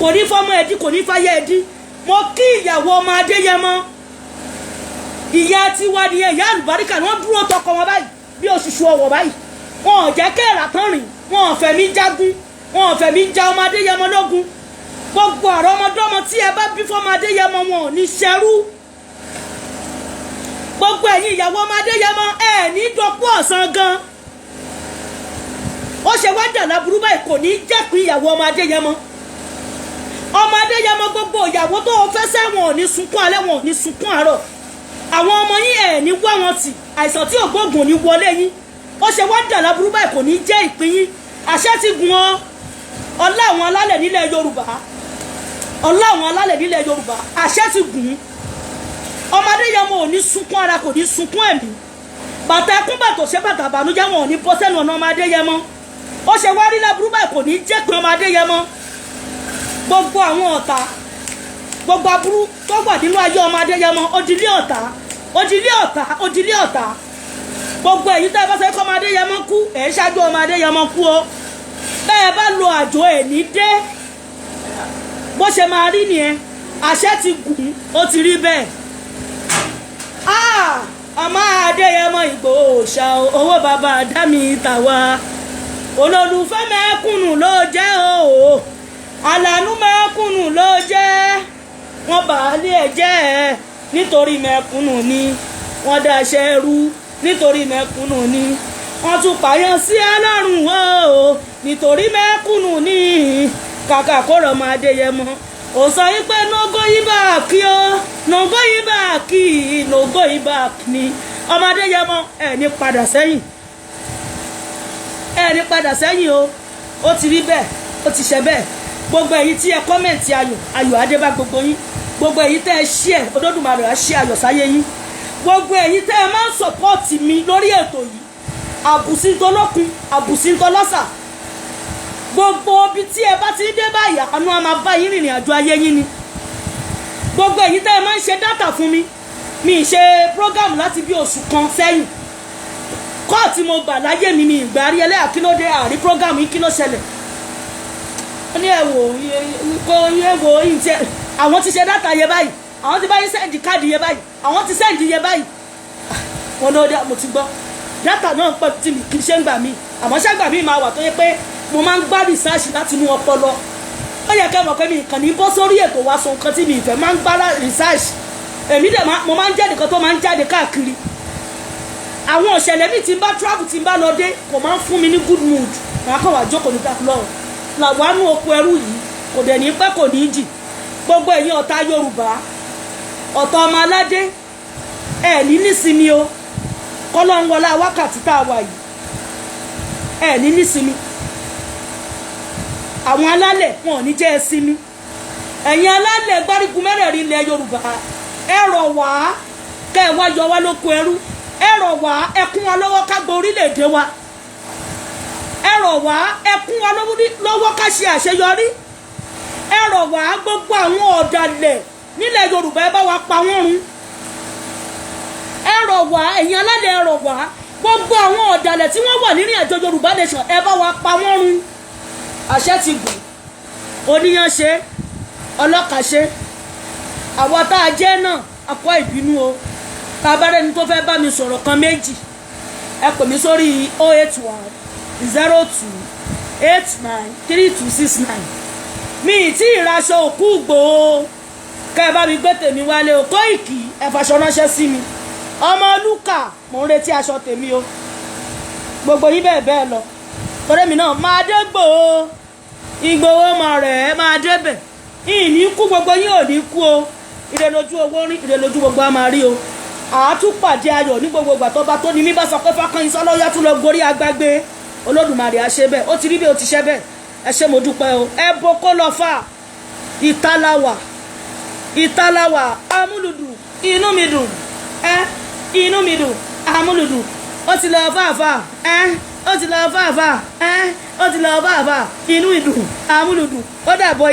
A: kò ní fọmọ ẹ̀dí, kò ní fàyè ẹ̀dí. Mo kí ìyàwó ọmọ Adéyẹmọ, ìyá tiwa nìyẹn, ìyá àlùbáríkà. Wọ́n dúró tọkọ wọn báyìí bí oṣooṣù ọwọ́ báyìí. Wọn ò jẹ́ kẹ́ẹ̀rà tán rìn, wọn ò fẹ̀mí jagun, wọn ò fẹ̀mí ja ọmọ Adéyẹmọ lógun. Gbogbo àrọ́mọdọ́mọ tí ẹ bá bí fọmọ Adéyẹmọ, wọn ò ní ṣẹrú. Gbogbo ẹ̀yin ìyàwó ọmọ Adéyẹmọ, ẹ ní dọ́pọ̀ ọ̀sán gan. Ó ṣe wá dà láburú báyìí, kò ní jẹ́pín ìyàwó ọmọ Adéyẹmọ. Ọmọ Adéyẹmọ, gbogbo ìyàwó tó o fẹ́ sẹ́wọ̀n ò ní sunkún alẹ́, wọn ò ní sunkún àárọ̀. Àwọn ọmọ yín, ẹ̀ ní wá wọn tì. Àìsàn tí ògbóògùn ò ní wọlé yín. Ó ṣe wá dà láburú báyìí, kò ní jẹ́ ìpín yín. Àṣẹ ti gùn ọ́. Ọlá àwọn alálẹ̀ nílẹ̀ Yorùbá, ọlá àwọn alálẹ̀ nílẹ̀ Yorùbá, àṣẹ ti gùn. Ọmọ Adéyẹmọ ò ní sunkún ara, kò ní sunkún ẹ̀mí. Bàtà ẹkún, bàtò ṣe bàtà àbànújẹ́, wọn ò ní bọ́ sẹ́nu ọ̀nà ọmọ Adéyẹmọ. Ó ṣe wá rí láburú báyìí, kò ní jẹ́ pé ọmọ Adéyẹmọ. Gbogbo àwọn ọ̀tá, gbogbo aburú tó wà nínú ayé ọmọ Adéyẹmọ, odilé ọ̀tá, odilé ọ̀tá, odilé ọ̀tá. Gbogbo èyí tẹ́ ẹ bá fẹ́ kọ́ ọmọ Adéyẹmọ kú, ẹ̀ ń ṣáájú ọmọ Adéyẹmọ kú o. Bẹ́ẹ̀ bá lo àjò, ẹ̀ ní dé. Bó ṣe máa rí nìyẹn. Àṣẹ ti gùn, ó ti rí bẹ́ẹ̀. Ah, ọmọ Adéyẹmọ Ìgbòho ṣá, owó bàbá dámì tàwa, olólùfẹ́ mẹ́kúnnù ló jẹ́ o, àlànú mẹ́kúnnù ló jẹ́. Wọ́n bà á lé ẹ̀ jẹ́ ẹ̀ nítorí mẹ́kúnnù ni. Wọ́n daṣẹ́ rú nítorí mẹ́kúnnù ni. Wọ́n tún pààyàn sí ẹlọ́run o nítorí mẹ́kúnnù ni. Kàkà kó rọ̀ ọmọ Adéyẹmọ ò sọ yí pé no going back o. No going back, no going back ni. Ọmọ Adéyẹmọ, ẹ ní padà sẹ́yìn, ẹ ní padà sẹ́yìn o. Ó ti rí bẹ́ẹ̀, ó ti ṣe bẹ́ẹ̀. Gbogbo èyí tí ẹ comment ayọ̀, ayọ̀ adé bá gbogbo yín. Gbogbo èyí tẹ́ ẹ ṣí ẹ, Olódùmarè á ṣí ayọ̀ sáyé yín. Gbogbo èyí tẹ́ ẹ máa ń support mi lórí ètò yìí, àbùsí ntọ́lọ́kun, àbùsí ntọ́lọ́sà, gbogbo ibi tí ẹ bá ti ń dé báyìí, àánú á máa bá yín rìnrìn àjò ayé yín ni. Gbogbo èyí tẹ́ ẹ máa ń ṣe data fún mi, mi ì ṣe program láti bí oṣù kan sẹ́yìn. Kọ́ọ̀tì mo gbà láyé mi, mi ìgbà rí ẹlẹ́yà. Kí ló dé àrí program yìí? Kí ló ṣẹlẹ̀? Ó ní ẹ wò kó ẹ wò yìí tí àwọn ti ṣe data yẹ báyìí, àwọn ti bá yín send card yẹ báyìí, àwọn ti send yẹ báyìí. Wọn ló dé, mo ti gbọ́. Data náà pọ̀ tí mi kì í ṣe ń gbà mí, àmọ́ ṣàgbà mí máa wà tó yẹ pé mo máa ń gbá research láti inú ọpọlọ. Ó yẹ kẹ́ mọ̀ pé mi kàn ní bọ́ sórí ètò wa sọ nǹkan tí mi ìfẹ́ máa ń gbá research. Èmi dẹ̀ mo máa ń jẹ́ nìkan tó máa ń jáde káàkiri. Àwọn òṣèlè mi tí ń bá travel, tí ń bá lọ dé, kò máa ń fún mi ní good mood. Màá kàn wá jókòó níta lọ làwánú oko ẹrú yìí, kò dẹ̀ ní pẹ́, kò ní jì. Gbogbo ẹ̀yin ọ̀tá Yorùbá, ọ̀tá ọmọ aládé, ẹ̀ ní nísinmi o. Kọ́lọ́ ń wọlé wákàtí tá a wà yìí, ẹ̀ ní nísinmi. Àwọn alálẹ̀ wọn ò ní jẹ́ ẹ sinmi. Ẹ̀yin alálẹ̀ gbárígun mẹ́rẹ̀ẹ̀rin ilẹ̀ Yorùbá, ẹ rọ̀ wá kẹ́ ẹ wá yọ wá lóko ẹrú. Ẹ rọ̀ wá, ẹ kún wa lọ́wọ́ ká gba orílẹ̀-èdè wa. Ẹ rọ̀ wá, ẹ kún wa lọ́wọ́ ká ṣe àṣeyọrí. Ẹ rọ̀ wá, gbogbo àwọn ọ̀dàlẹ̀ nílẹ̀ Yorùbá, ẹ bá wa pa wọ́n run. Ẹ rọ̀ wá, ẹ̀yin alálẹ̀, ẹ rọ̀ wá, gbogbo àwọn ọ̀dàlẹ̀ tí wọ́n wà nínú àjọ Yorùbá nation, ẹ bá wa pa wọ́n run. Àṣẹ ti gùn, oníyan ṣe, ọlọ́kà ṣe, àwọn tá a jẹ́ náà akọ ìbínú o. Tá a bá rẹni tó fẹ́ bá mi sọ̀rọ̀ kan méjì, ẹ pè mí sórí 08102893269. Mi ì tí ì raṣọ òkú Ìgbòho, kẹ́ ẹ bá mi gbé tèmi wálé o. Kóìkì, ẹ faṣọ ránṣẹ́ sí mi. Ọmọ Lúkà, mò ń retí aṣọ tèmi o. Gbogbo yín bẹ́ẹ̀ bẹ́ẹ̀ lọ, torí mi náà máa dé Gbòho. Ìgbòho máa rẹ̀ ẹ́ máa débẹ̀. Ìní kú, gbogbo yín ò ní kú o. Ire lójú owó rí, ire lójú gbogbo á máa rí o. Àátúpàdé ayọ̀ ní gbogbo ìgbà tó bá tó ní mí bá sọ pé fákànyìn sọlọ́yà tún lọ gorí agbágbé. Olódùmarè á ṣe bẹ́ẹ̀. Ó ti rí bí ó ti ṣe bẹ́ẹ̀. Ẹ ṣé, mo dúpẹ́ o. Ẹ bó kó lọ fà ìtaláwà, ìtaláwà amúlùdù. Inú mi dùn, ẹ inú mi dùn. Amúlùdù, ó ti lọ fàáfà, ẹ ó ti lọ fàáfà, ẹ ó ti lọ fàáfà. Inú ìdùn, amúlùdù, ó dàbọ̀.